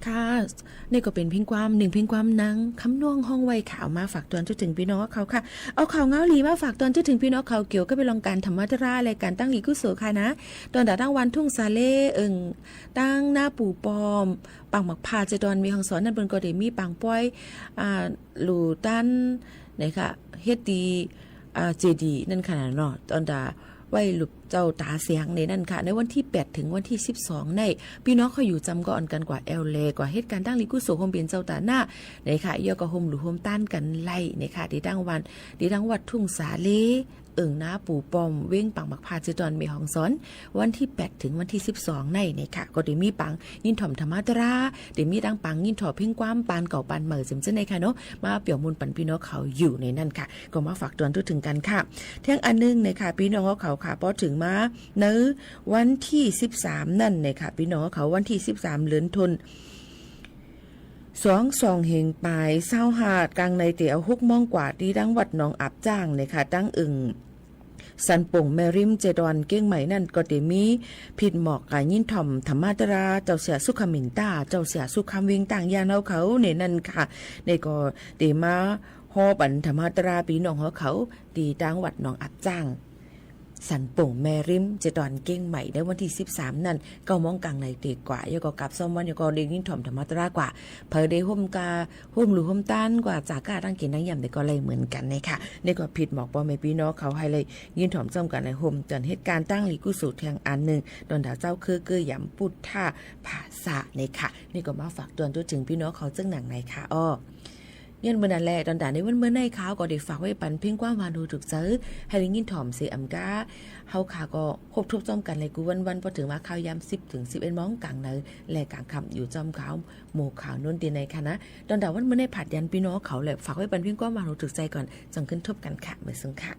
ค่ะ นี่ก็เป๋นเพลงความ นึ่งเพลงความ หนังคำนวณฮ้องไว้ค่ะ เอามาฝากตวนจุ๊ถึงปี้น้องเขาค่ะ เอาข่าวเงาหลีมาฝากตวนจุ๊ถึงปี้น้องเขา เกี่ยวกับเป๋นเรื่องก๋านถมมาตราและก๋านตั้งหลีกุศลค่ะนะ ตอนตางวัดทุ่งสาเล เอิ่ง ตางหน้าปู่ป้อม ปางหมากพร้าว เจดีย์ดอนแม่ฮ่องสอนนั้น เปิ้นก็ได้มีปางป้อย อ่า หลู่ตัน นะคะ เฮ็ดตี้ อ่า เจดีย์นั่นค่ะเนาะ ตอนตา ไหว้รูปเจ้าต๋าแสงในนั้นค่ะ ในวันตี้แปดเถิงวันตี้สิบสองใน ปี้น้องเขาอยู่จำก็อ่อนกั๋นกว่าแอวแล กว่าเฮ็ดก๋านตั้งหลีกุศลโฮมเป๋นเจ้าต๋าหน้า นะคะ แล้วก็โฮมหลู่โฮมตานกั๋นไล่ นะคะ ตี้ตางวัด ตี้ตางวัดทุ่งสาเล เอิ่งหน้าปู่ป้อม เวียงปางหมากพร้าว เจดีย์ดอนแม่ฮ่องสอน วันตี้แปดเถิงวันตี้สิบสองใน นะคะ ก็ได้มีปางยินถ่อมถมมาตรา ได้มีตังปางยินถ่อมเพลงความ ปานเก่าปานใหม่ เจ๋มเจ้าในค่ะเนาะ มาเปียบมูลปันปี้น้องเขาอยู่ในนั้นค่ะ ก็มาฝากตวนจุ๊ถึงกั๋นค่ะ แถมอันนึ่งนะคะ ปี้น้องเขาค่ะ ปอเถิงมาในวันตี้สิบสามนั่นนะคะ ปี้น้องเขา วันตี้สิบสาม เดือนธันวา สองสองเฮงป๋ายซาวห้า ก๋างในเต๋าหกโมงกว่า ตี้ตางวัดหนองอับจ้างนะคะ ตางเอิ่งสันป่งแม่ริม เจดีย์ดอนเก้งใหม่นั่น ก็ได้มีพิธีมอบก๋านยินถ่อมถมมาตรา เจ้าเสียสุขมินตา เจ้าเสียสุขคำเวียงต่างยาเนาเขาในนั้นค่ะ นี่ก็ได้มาฮ้องปันถมมาตราปี้น้องเขา ตี้ตางวัดหนองอับจ้าง สันป่งแม่ริม เจดีย์ดอนเก้งใหม่ ในวันตี้สิบสามนั่น เก้าโมงก๋างในเต๋ากว่า แล้วก็กลับซ้อมวัน แล้วก็ได้ยินถ่อมถมมาตรากว่า เผยได้โฮมกา โฮมหลู่โฮมตานกว่า จากก้าตั้งกิ๋นตั้งย่ำเต๋าก็ไล่เหมือนกั๋นนะคะ นี่ก็พิธีมอบป้อแม่ปี้น้องเขา หื้อได้ยินถ่อมจ้ำกั๋น หื้อได้โฮมกั๋นเฮ็ดก๋านตั้งหลีกุศลแถมอันนึ่ง ตอนตาเจ้าคือเกื้อยำปุทธภาษานะคะ นี่ก็มาฝากตวนจุ๊ถึงปี้น้องเขาเจ้าหนังในค่ะอ้อ ย้อนเมื่อนั้นแหละ ตอนตาในวันเมื่อในข่าวก็ได้ฝากไว้ปันเพลงความหวานหูถูกใจ๋ หื้อได้ยินถ่อมเสียอำก้า เฮาค่ะก็พบทบจ้อมกั๋นในกู้วันๆ ปอเถิงมาข่าวยามสิบเถิงสิบเอ็ดโมงก๋างในและก๋างค่ำ อยู่จ้อมข่าว หมู่ข่าวโน้นตี้ในค่ะนะ ตอนตาวันเมื่อในผาดยันปี้น้องเขาแหละ ฝากไว้ปันเพลงความหวานหูถูกใจ๋ก่อน จั่งขึ้นทบกั๋นค่ะ เมื่อซึ่งค่ะ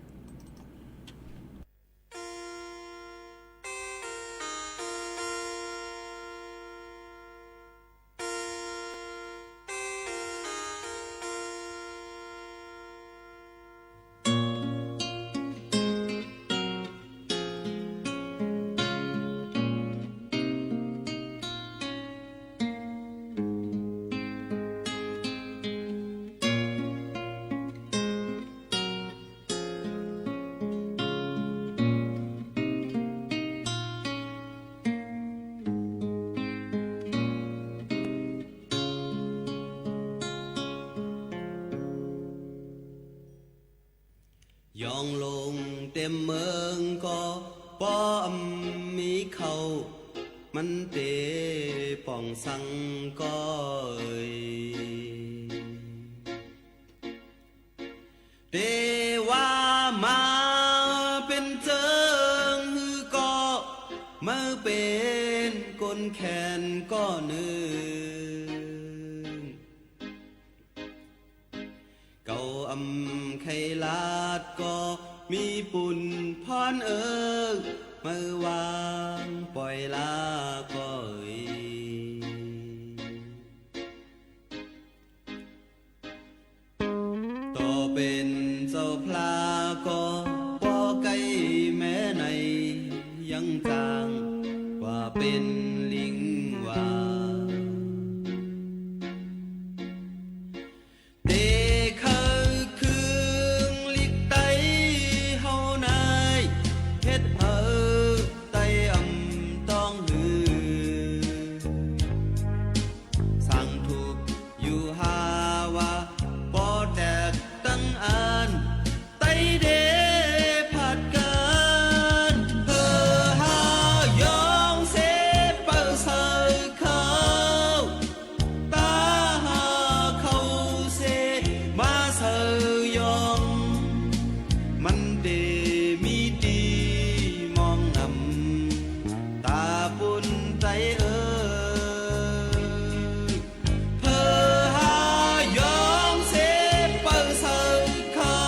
ย้อนลงเต็มเมืองก็ป้อมมีเข้า มันเต๋ป่องสังก็เอ่ย เต๋ว่ามาเป๋นเจิงหื้อก็ เมื่อเป๋นคนแขนก็นึ่ง เก่าอำไขลาดก็มีปุ้นพรเอ่ย เมื่อวางป่อยลาก็เอ่ย ต่อเป๋นเจ้าพระก็ป้อใก้แม้ใน ยังจ้างว่าเป๋นลิงว่า เต๋เคิยคึงลิกไตเฮาใน เฮ็ดหื้อไตอำต้องหื้อ สังทุกข์อยู่หาว่า ป้อแตกตังอัน ไตเดผัดกั๋น เผอหายองเสเปิดใส่เข้า ตาหาเข้าเสมาใส่ยอง มันเดมีตี้มองนำ ตาปุ้นไตเอ่ย เผอหายองเสเปิดใส่เข้า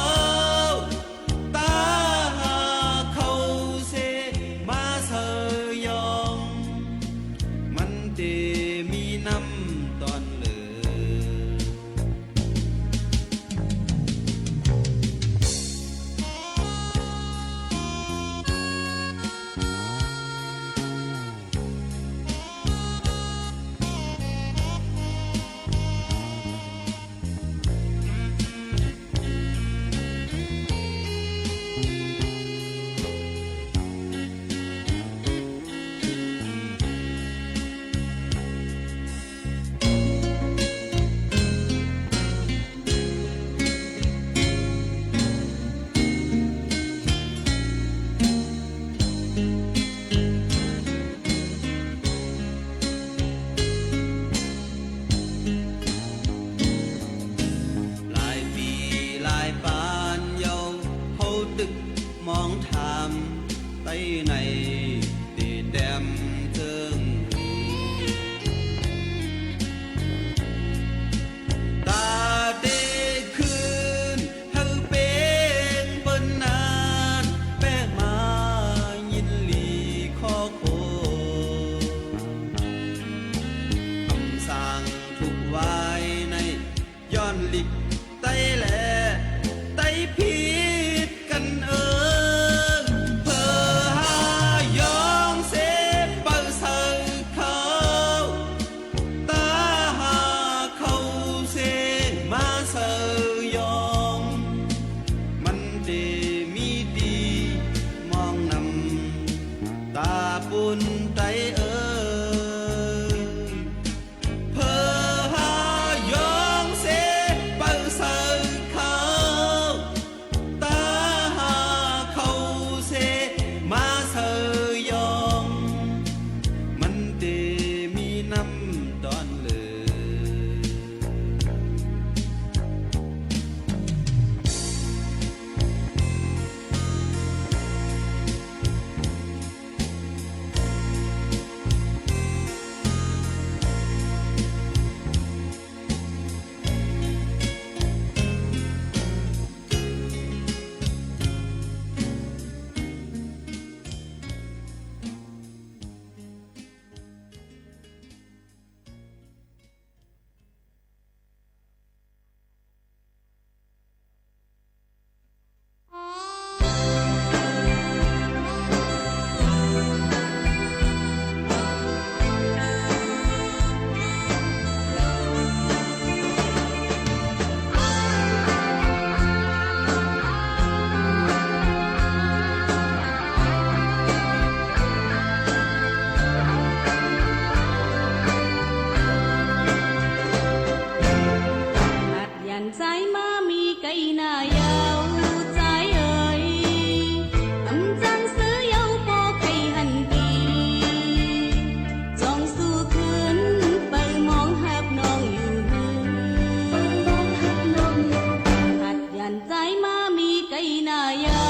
ในเต๋แต้มเจิง ต๋าเต๋คืนหื้อเป๋นเปิ้นนาน แปะมายินหลีขอโข กำสั่งถูกไว้ใน ย้อนหลิกไต้แหล่ ไต้ผิดกั๋นเอิง เผลอหายองเสเป๋าเสิร์ฟเข้า ต๋าหาเข้าเสมาเสิร์ฟยอง มันเต๋มีตี้มองนำ ต๋าปูนไต้เอิง เผลอหายองเสเป๋าเสิร์ฟเข้า ต๋าหาเข้าเสมาเสิร์ฟยอง มันเต๋มีน้ำต๋อนเลิกหัดหยันใจ๊มามีไก่หน้าเย้า ใจ๊เอ๋ย อำจั้งซื้อเย้าปอไข่หันปี จ้องสู้คืน เปิงมองฮักน้องอยู่หื้อ หัดหยันใจ๊มามีไก่หน้าเย้า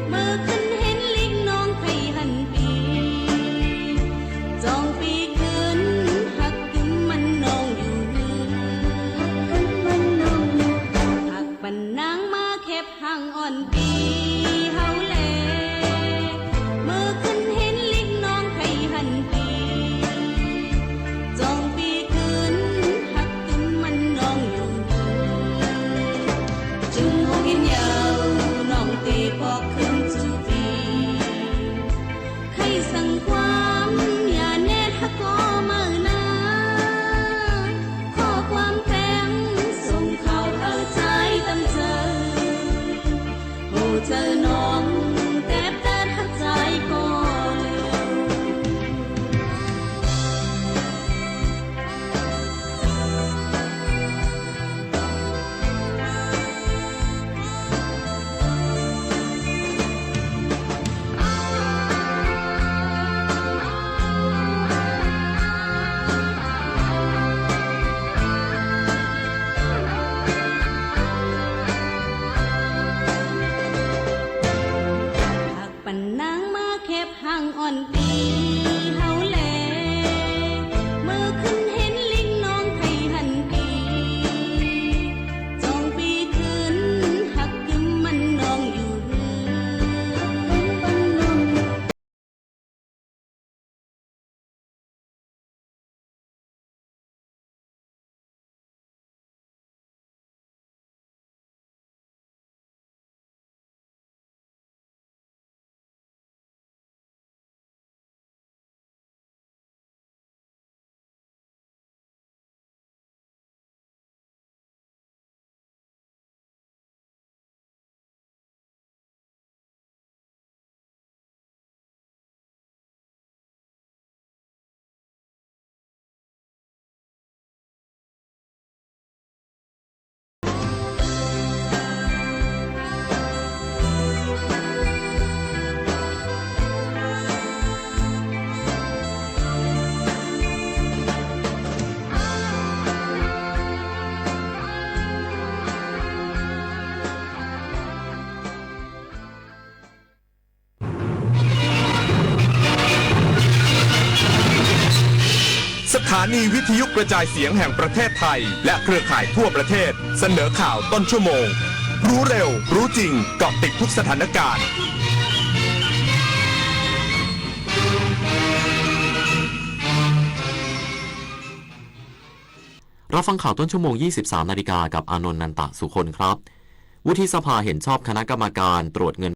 เมื่อขึ้นเห็นลิกน้องไข่หันปี จ้องปีขึ้น ฮักกึ๊มมันน้องอยู่หื้อ ฮักปันนางมาแคบ ห่างอ่อนปีเฮาแล เมื่อขึ้นเห็นลิกน้องไข่หันปี จ้องปีขึ้น ฮักกึ๊มมันน้องอยู่หื้อ จึงหงเห็นเย้า น้องเต๋ปอกขึ้นจูปี ใค่สั่งความ อย่าแนดฮักก็เมินนา ข้อความแป๋ง ส่งข่าวเอ่อใจ๊ตำเจิง หัวใจ๋น้องแตบแต๊ดฮักใจ๊ก็เลิวปันนางมาแคบ ห่างอ่อนปีเฮาแล เมื่อขึ้นเห็นลิกน้องไข่หันปี จ้องปีขึ้น ฮักกึ๊มมันน้องอยู่หื้อ สถานีวิทยุกระจายเสียงแห่งประเทศไทย และเครือข่ายทั่วประเทศ เสนอข่าวต้นชั่วโมง รู้เร็ว รู้จริง เกาะติดทุกสถานการณ์ รับฟังข่าวต้นชั่วโมง ยี่สิบสามนาฬิกา กับอานนท์ นันตะสุคนครับ วุฒิสภาเห็นชอบคณะกรรมการตรวจเงิน